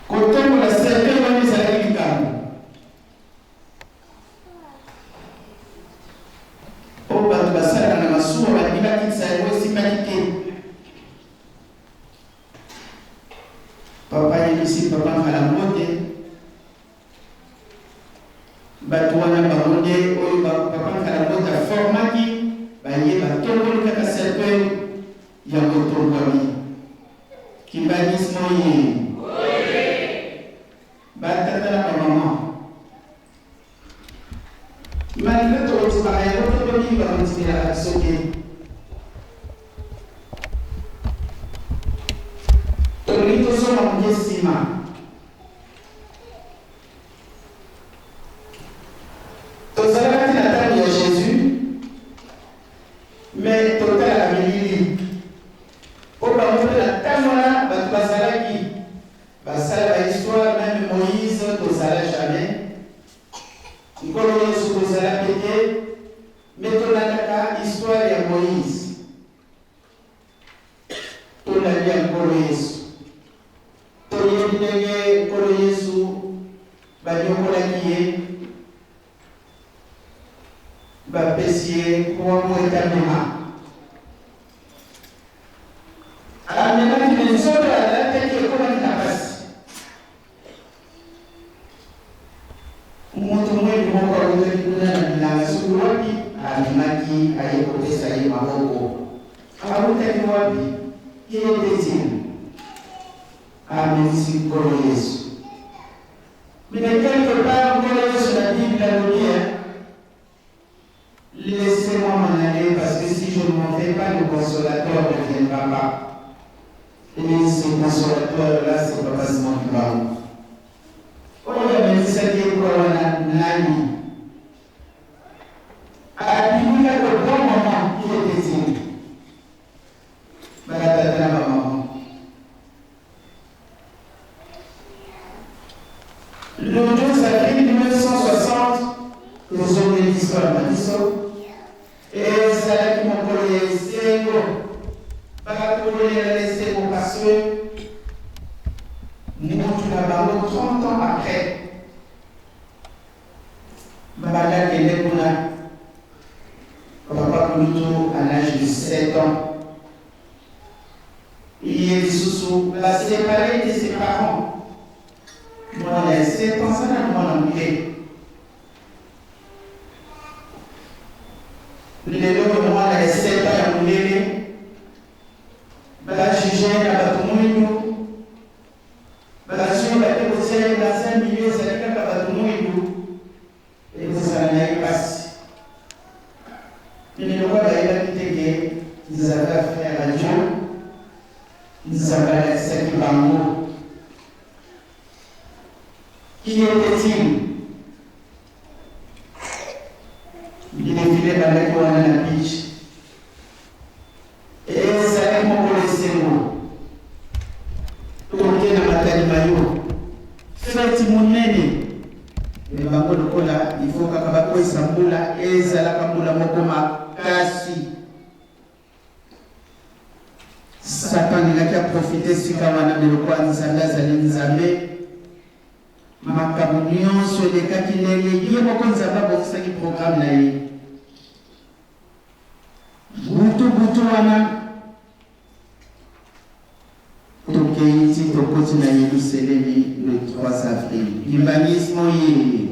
Kotombola cercueil wana ezalaki likambo. Oyo bato basalaka na masuwa balingi bakitisa yango esimbaki te. Papa ayebisi papa Nkala mbote. Batu wana bango nde oyo ba papa Nkala mbote a formaki baye batomboli kaka cercueil yango etombwami. Kimbanguisme oyee! Ba tata na ba maman malgre tokondimaka yango te mpe mingi bakondimelaka biso te. Tolingi tozonga moke nsima. Tozalaka te na ntango ya Jesus, mais totalaka bilili mpo bango mpe na ntango wana bato bazalaki basala ba histoire, meme Moïse tozala jamais, Nkolo Yesu tozala mpe te, mais tolandaka histoire ya Moïse. Tolandi ya Nkolo Yesu. Toyebi ndenge Nkolo Yesu banyokolaki ye, bapesi ye croix mpo ete amema. Amemaki me nzoto alataki ekomaki na pasi. Moto mwindu moko awutaki kuna na bilanga soki wapi, abimaki aye kopesa ye maboko. Awutaki wapi? Qui etait-il? Amelisi Nkolo Yesu. Mais quelque part Nkolo Yesu na Bible alobi hein, Laissez-moi m'en aller parce que si je ne m'en vais pas, le consolateur ne viendra pas. Et ce consolateur-là, c'est Papa Simon Kimbangu. Oyo amelisaki ye kwa wana nani? Abimi kaka au bon moment, qui était-il? Bana tata na ba maman. Le 2 avril 1960, tozongeli histoire na biso, ezalaki mokolo ya esengo, bato kolela na esengo parce que mutu na bango 30 ans après banda kende kuna. 7 ans ye lisusu ba separe de ses parents mwana ya 7 ans aza nanu mwana moke lelo oyo mwana ya 7 ans ya mondele ba juge ye na bato mwindu bazwi bake kotia ye dans un milieu ezali kaka bato mwindu Ekozala na ye pasi. Mais lokola bayebaki te que ils avaient affaire à Dieu, Nzambe alakisaki bango. Qui était-il? Defile ebandaki wana na beach. Ezalaki mokolo esengo. Toke na Matadi Mayo. Feti monene. Mais bango lokola il faut kaka bakweyisa mbula, ezalaka mbula moko makasi. Satan alingaki a profiter esika wana, mais lokola Nzambe azali Nzambe, makambo nionso elekaki ndenge ye moko Nzambe abongisaki programme na ye. Butu butu wana tokei ti tokoti na Yeluselemi le 3 avril. Kimbanguisme oye!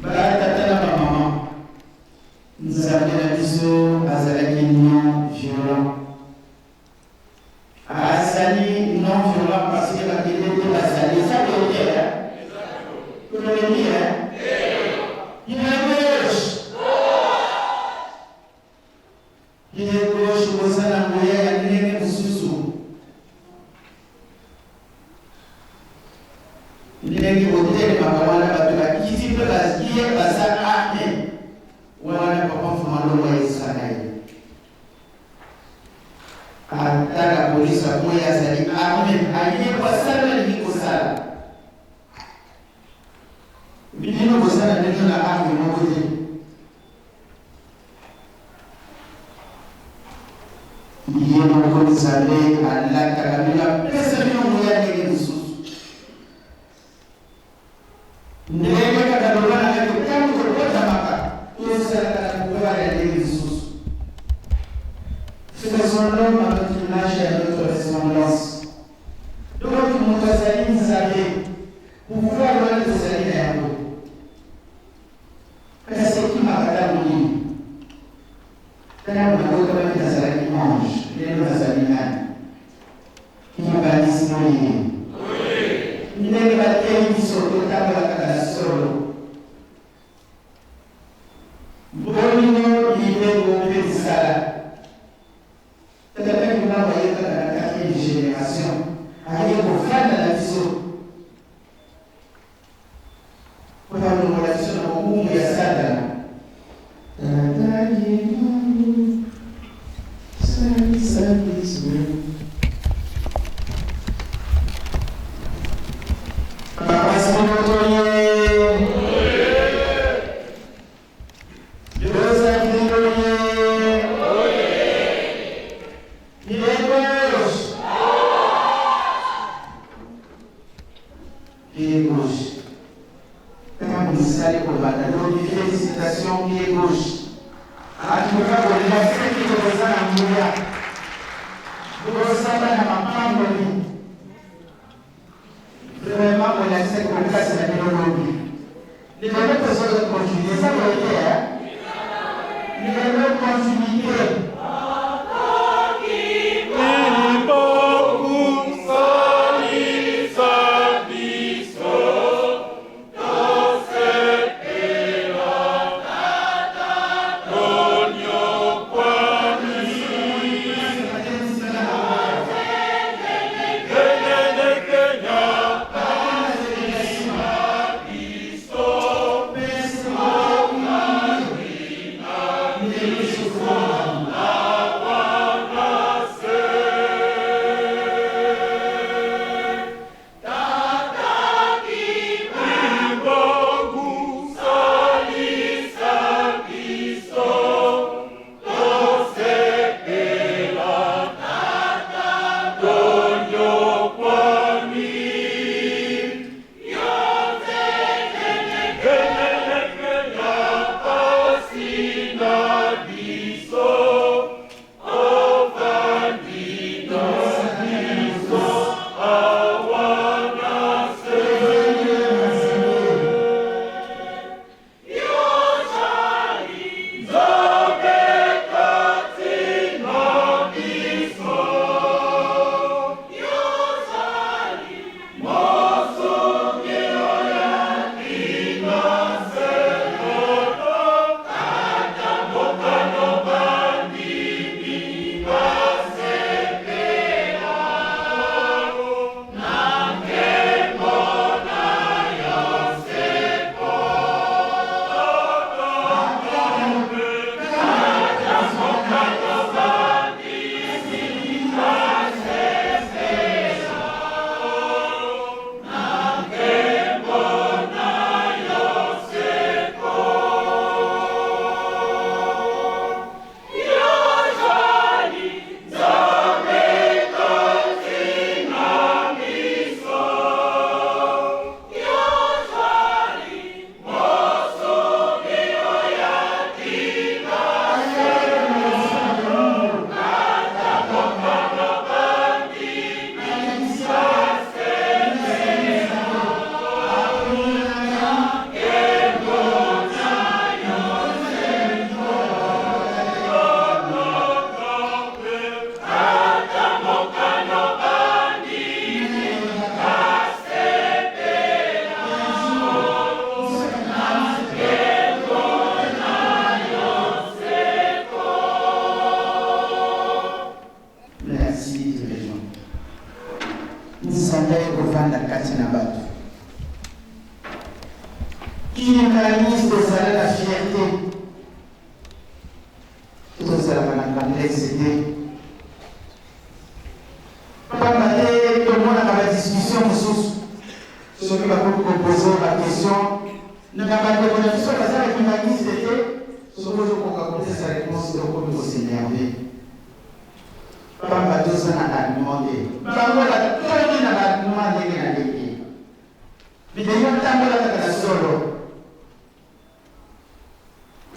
Ba tata na ba maman, Nzambe na biso azalaki non violent. Azali non violent parce que bakende te bazali. Eza boye te hein? Tolobeli hein? Pied gauche. Pied gauche boza na nguya ya ndenge mosusu. Ndenge botelemaka wana bato bakiti mpe baye baza arme wana papa Mfuma Longo ayebisa ngai. Ata la police aboyi azali arme aye po asali oyo alingi kosala. Bino boza na bino na arme moko te. Ye moko Nzambe alataka bino apesa bino nguya ndenge mosusu. Ndenge kaka loba na ngai ntango tobotamaka tozalaka na pouvoir ya ndenge mosusu. Faisons l'homme à notre image et à notre ressemblance. Donc moto azali Nzambe, pouvoir wana tozali na yango. Kasi ekimaka ntango nini? Ntango nabotamaki nazalaki ange, lelo nazali nani? Kimbanguisme oye! Ndenge bateyi biso totambola kaka na solo. Bolingo, mibeko mpe misala. Tata Kimbangu aye kaka na quatrième generation, aye kofanda na biso mpo na kolongola biso na bowumbu ya Satana. Tata Kimbangu, salisa biso. Papa Simoto ye. Joseph Ndingo ye. Pied gauche. Pied gauche. Ntango misala ekobanda lobi, felicitations pied gauche. Atuka bolingo soki tokoza na nguya. Bozala na mapamboli. Vraiment bolakisaki bokasi na bino lobi. Lelo tozo continuer eza boye te hein? Lelo continuité. Tozalaka na complexe te. Pamba te tomonaka ba discussion mosusu soki bakoki kopose ba question na bandeko na biso baza ba kimbanguiste te, soki ozokoka kopesa réponse te okomi kosenerve. Pamba te oza na argument te. Bango batondi na ba argument ndenge na ndenge. Mais yo tambola kaka na solo.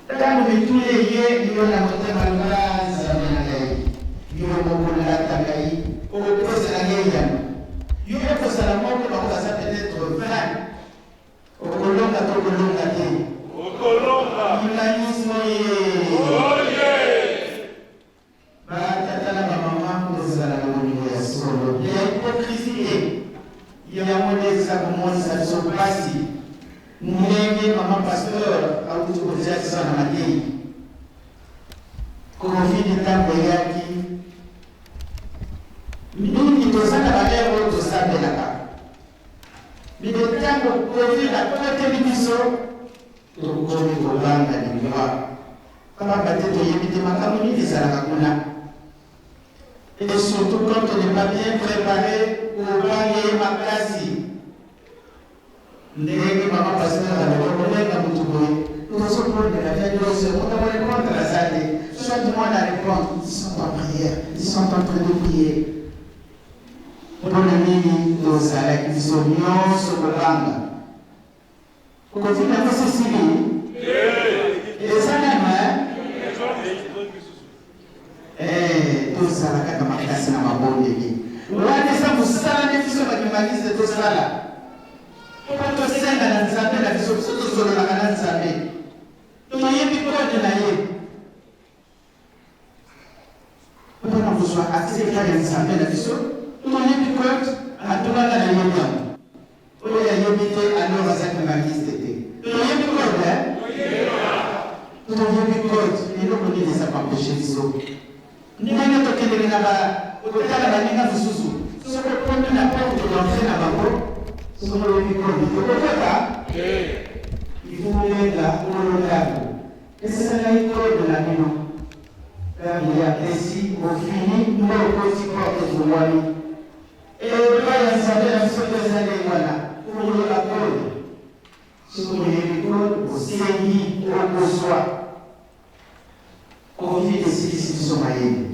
Tango mituna eye yo na motema loba Nzambe na ngai yo moko lata ngai okopesa na ngai eyano. Yo okozala moko bango baza peut-etre 20. Okolonga to okolonga te? Okolonga. Humanisme oye. Oye. Ba tata na ba mama tozala na bolingo ya solo ya hypocrisie te. Yango nde eza komonisa biso pasi ndenge mama pasteur awuti kotia biso na mateyi. Covid tango eyaki mingi toza na ba heure oyo tosambelaka. Mpe tango covid akoteli biso Tokomi kobanga liwa, pamba te toyebi te makambo nini ezalaka kuna. Et surtout quand on n'est pas bien prepare, kobanga ye makasi. Ndenge mama pasteur alobi, okobenga mutu boye, tozobondela vie nyonso, moto akorepondre aza te. Soit mwana arepondre, ils sont en prière, ils sont en train de prier. Mpona nini tozalaki biso nyonso kobanga? Covid yango esi esili? Eza nanu hein? Eh, tozala kaka makasi na mabondeli. Wana eza mosala nde biso ba kimbanguiste tosala. Po tosenga na Nzambe na biso, biso tosololaka na Nzambe. Toyebi code na ye. Mpo na kozwa accès epai ya Nzambe na biso, toyebi code, en tout cas nga nayebi yango. Oyo ayebi te alors aza kimbanguiste te. Toyebi code hein? Toyebi code, eloko nini eza ko empecher biso? Ndenge tokendeke na ba kotala baninga mosusu, soki okomi na porte d'entree na bango, soki oyebi code te, okokota? Il faut obenga nkolo ndako. Pesa ngai code na bino. Tango ye apesi ofini nde okoti porte efungwami. Epai ya Nzambe na biso mpe eza ndenge wana. Koyeba code. Soki oyebi code osengi okozwa. Covid esilisi biso mayele.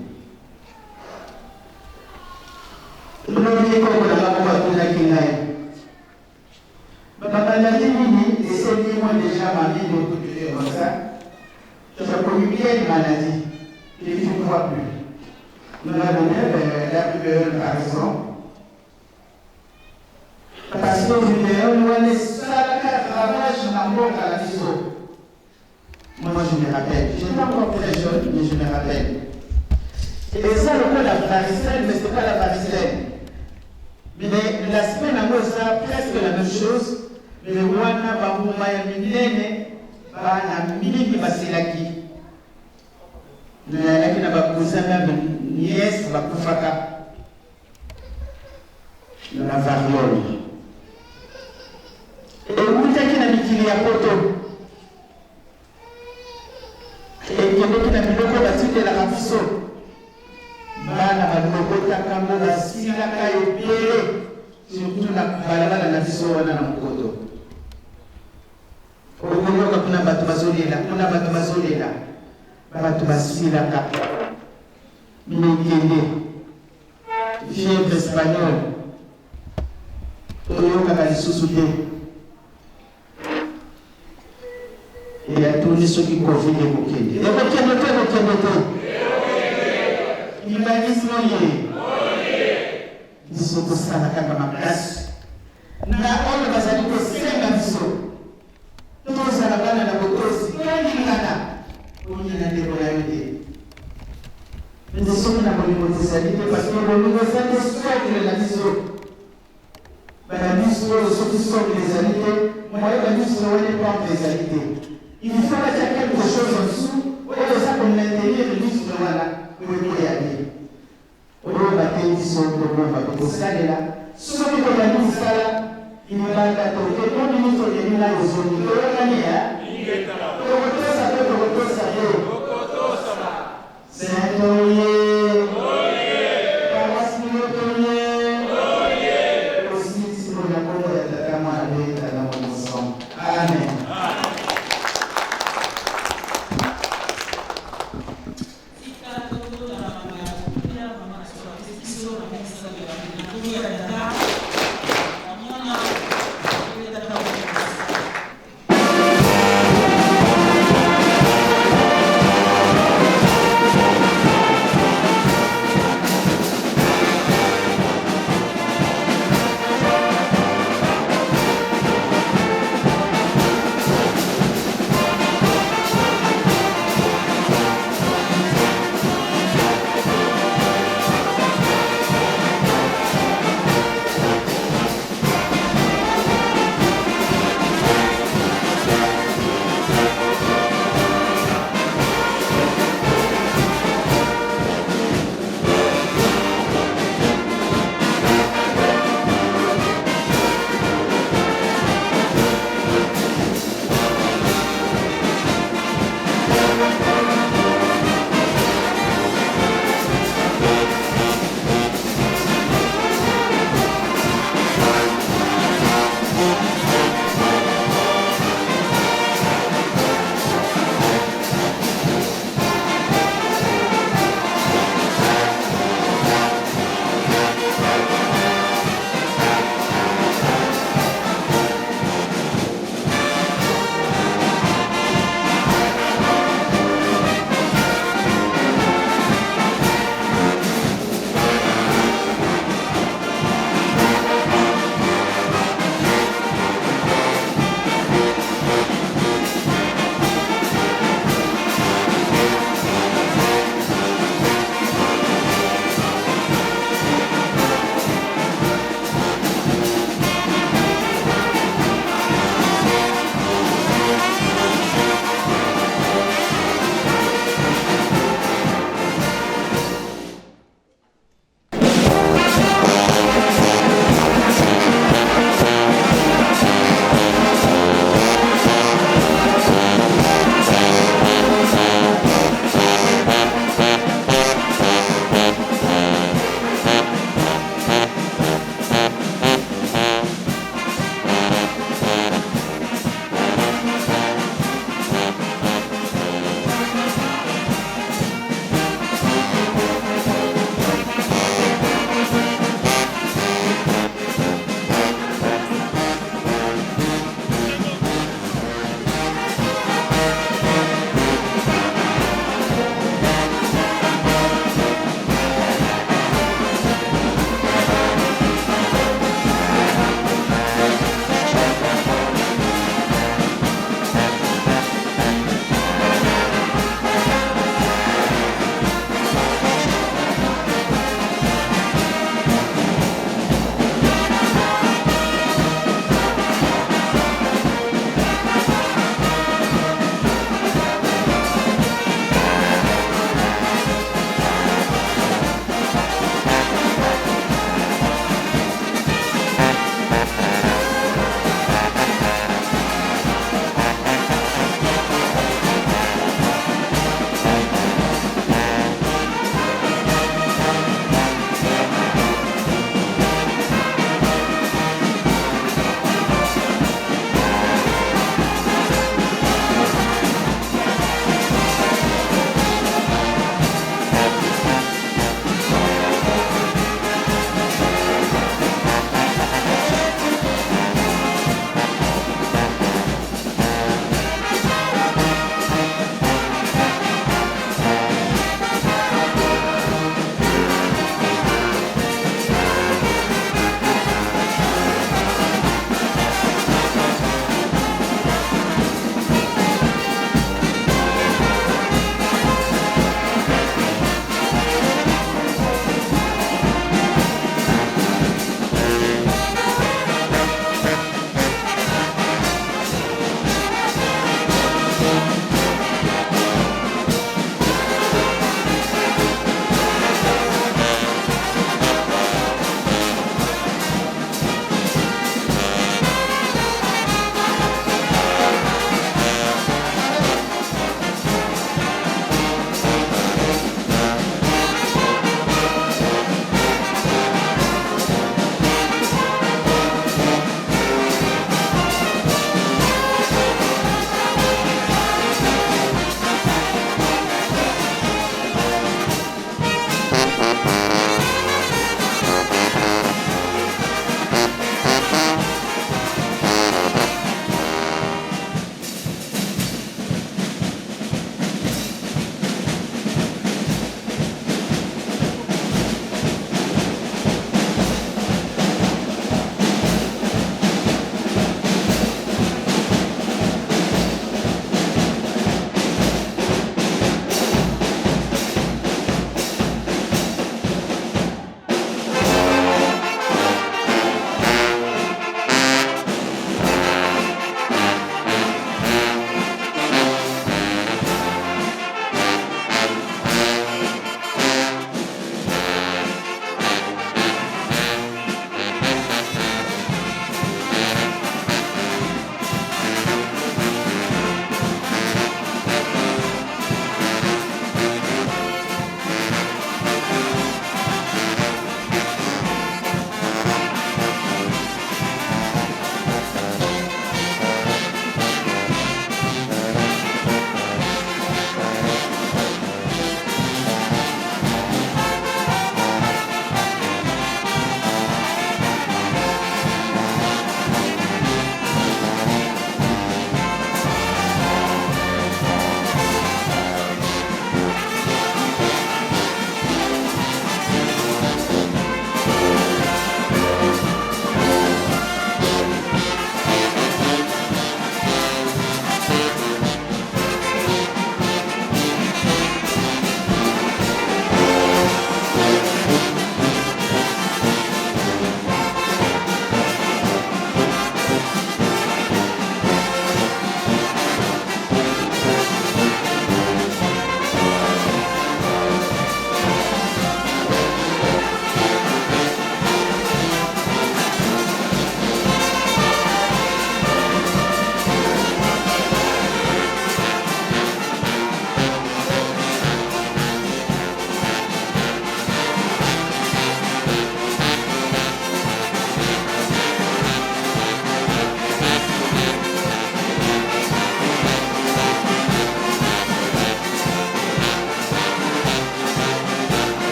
Lobi koko na nga moko atunaki ngai. Ba maladie nini esengui moi dejà mamie de coup de comme ça tu as connu quelle maladie que tu ne vois plus nga donne la rubéole par exemple parce que rubéole wana esalaka ravage na mboka na biso. Moi je me rappelle, j'étais encore très jeune mais je me rappelle. Eza lokola varicelle mais c'est pas la varicelle. Mais l'aspect nango eza presque la même chose mais wana ba mbuma ya minene bana mingi basilaki. Nayalaki na ba cousin meme nièce bakufaka na variole. Ewutaki na mikili ya poto. Ekendeki na biloko batindelaka biso. Bana balokotaka ngo basilaka ebele surtout na balabala na biso wana na Mokoto. Okoyoka kuna bato bazolela, kuna bato bazolela, bato basilaka. Mikende fièvre espagnole toyokaka lisusu te. Et atuni soki covid ekokende. Ekokende te, ekokende te. Humanisme oye. Biso tosala kaka makasi na oyo bazali kosenga biso tozala bana na botosi, tolingana, oyina ndeko na yo te. Mpe soki na bolingo tezali te, parce que bolingo eza nde socle na biso. Ba misu oyo soki socle ezali te, moyen ba misu wana ependre ezali te. Il faut batia quelque chose en dessous oyo eza ko maintenir muscle wana po ekweya te. Oyo bateyi biso tobomba pe tosalela. Soki tobandi mosala libanda toke to minute oleli nayo ozongi. Toyokani hein? Tokotosa to tokotosa te?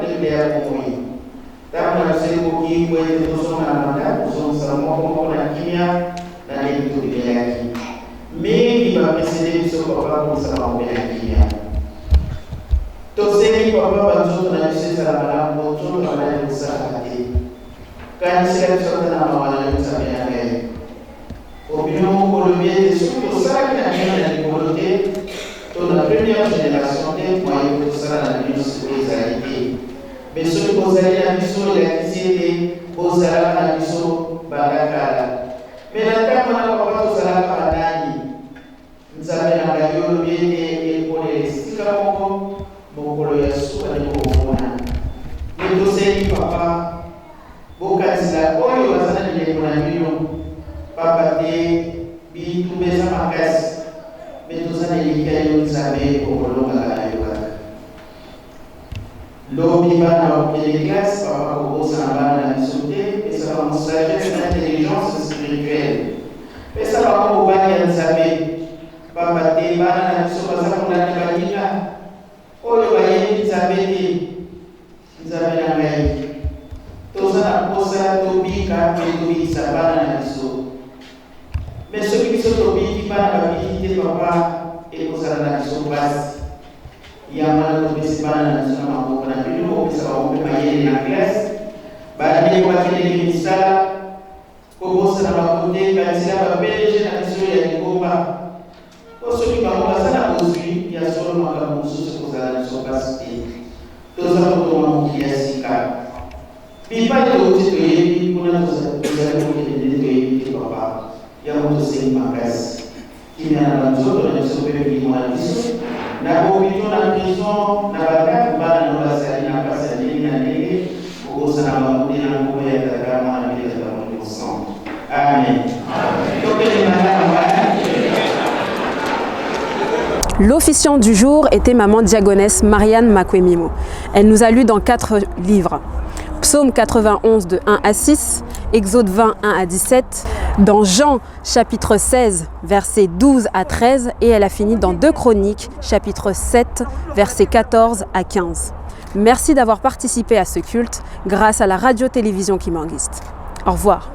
Biblia ya bomoi. Ntango na biso ekoki mpo ete tozonga na bandako, kozongisa moko moko na kimia na ndenge tobibelaki. Mingi bapeseli biso papa kobongisa bango mpe na kimia. Tosengi papa banzoto na biso ezala malamu, mpo nzoto na maladi kosalaka te. Kanisela biso ata na mawa na yo Nzambe na ngai. Po bino moko bolobi ete soki tosalaki na bino na likolo te to na première generation te moyen po tosala na bino sikoyo ezali te. Mais soki bozali na biso elakisi ete bozalaka na biso banda kala. Mais na tango wana papa tozalaka ba nani? Nzambe na ngai yo olobi ete ekolela esika moko mokolo ya suka nde bokomona. Mais tosengi papa bokanisela oyo baza na bilembo na bino pamba te bitumba eza makasi mais toza na elikya yo Nzambe okolongaka na yo kaka. Lobi bana bakokende classe papa kobosana bana na biso te pesa bango sagesse na intelligence spirituelle pesa bango bobangi ya Nzambe pamba te bana na biso baza kolanda baninga oyo bayebi Nzambe te Nzambe na ngai toza na posa tobika pe tobikisa bana na biso mais soki biso tobiki bana babiki te papa ekozala na biso pasi Yango wana topesi bana na biso na maboko na bino, bopesa bango mpe mayele na classe, bandeko bakendeke misala, kobosana bango te, kanisela ba PDG na biso ya lingomba, mpo soki bango baza na bozwi ya solo makambo mosusu ekozala na biso mpasi te. Toza kotonga mokili ya sika. Bipai towuti toyebi, kuna tozali kokende nde toyebi te papa. Yango tosengi makasi. Kimia na ba nzoto na biso pe milimo na biso, na ba hopitaux, na prison, na ba ndaku bana no bazali na pasi ya ndenge na ndenge, kobosana bango te na nkombo ya Tata, Mwana pe Tata Molimo Santu. Amen. Tokende malamu hein? L'officiant du jour était maman diagonesse Marianne Makwemimo. Elle nous a lu dans quatre livres. Psaume 91 de 1 à 6, Exode 20, 1 à 17, dans Jean chapitre 16, versets 12 à 13, et elle a fini dans 2 Chroniques, chapitre 7, versets 14 à 15. Merci d'avoir participé à ce culte grâce à la radio-télévision Kimbanguiste. Au revoir.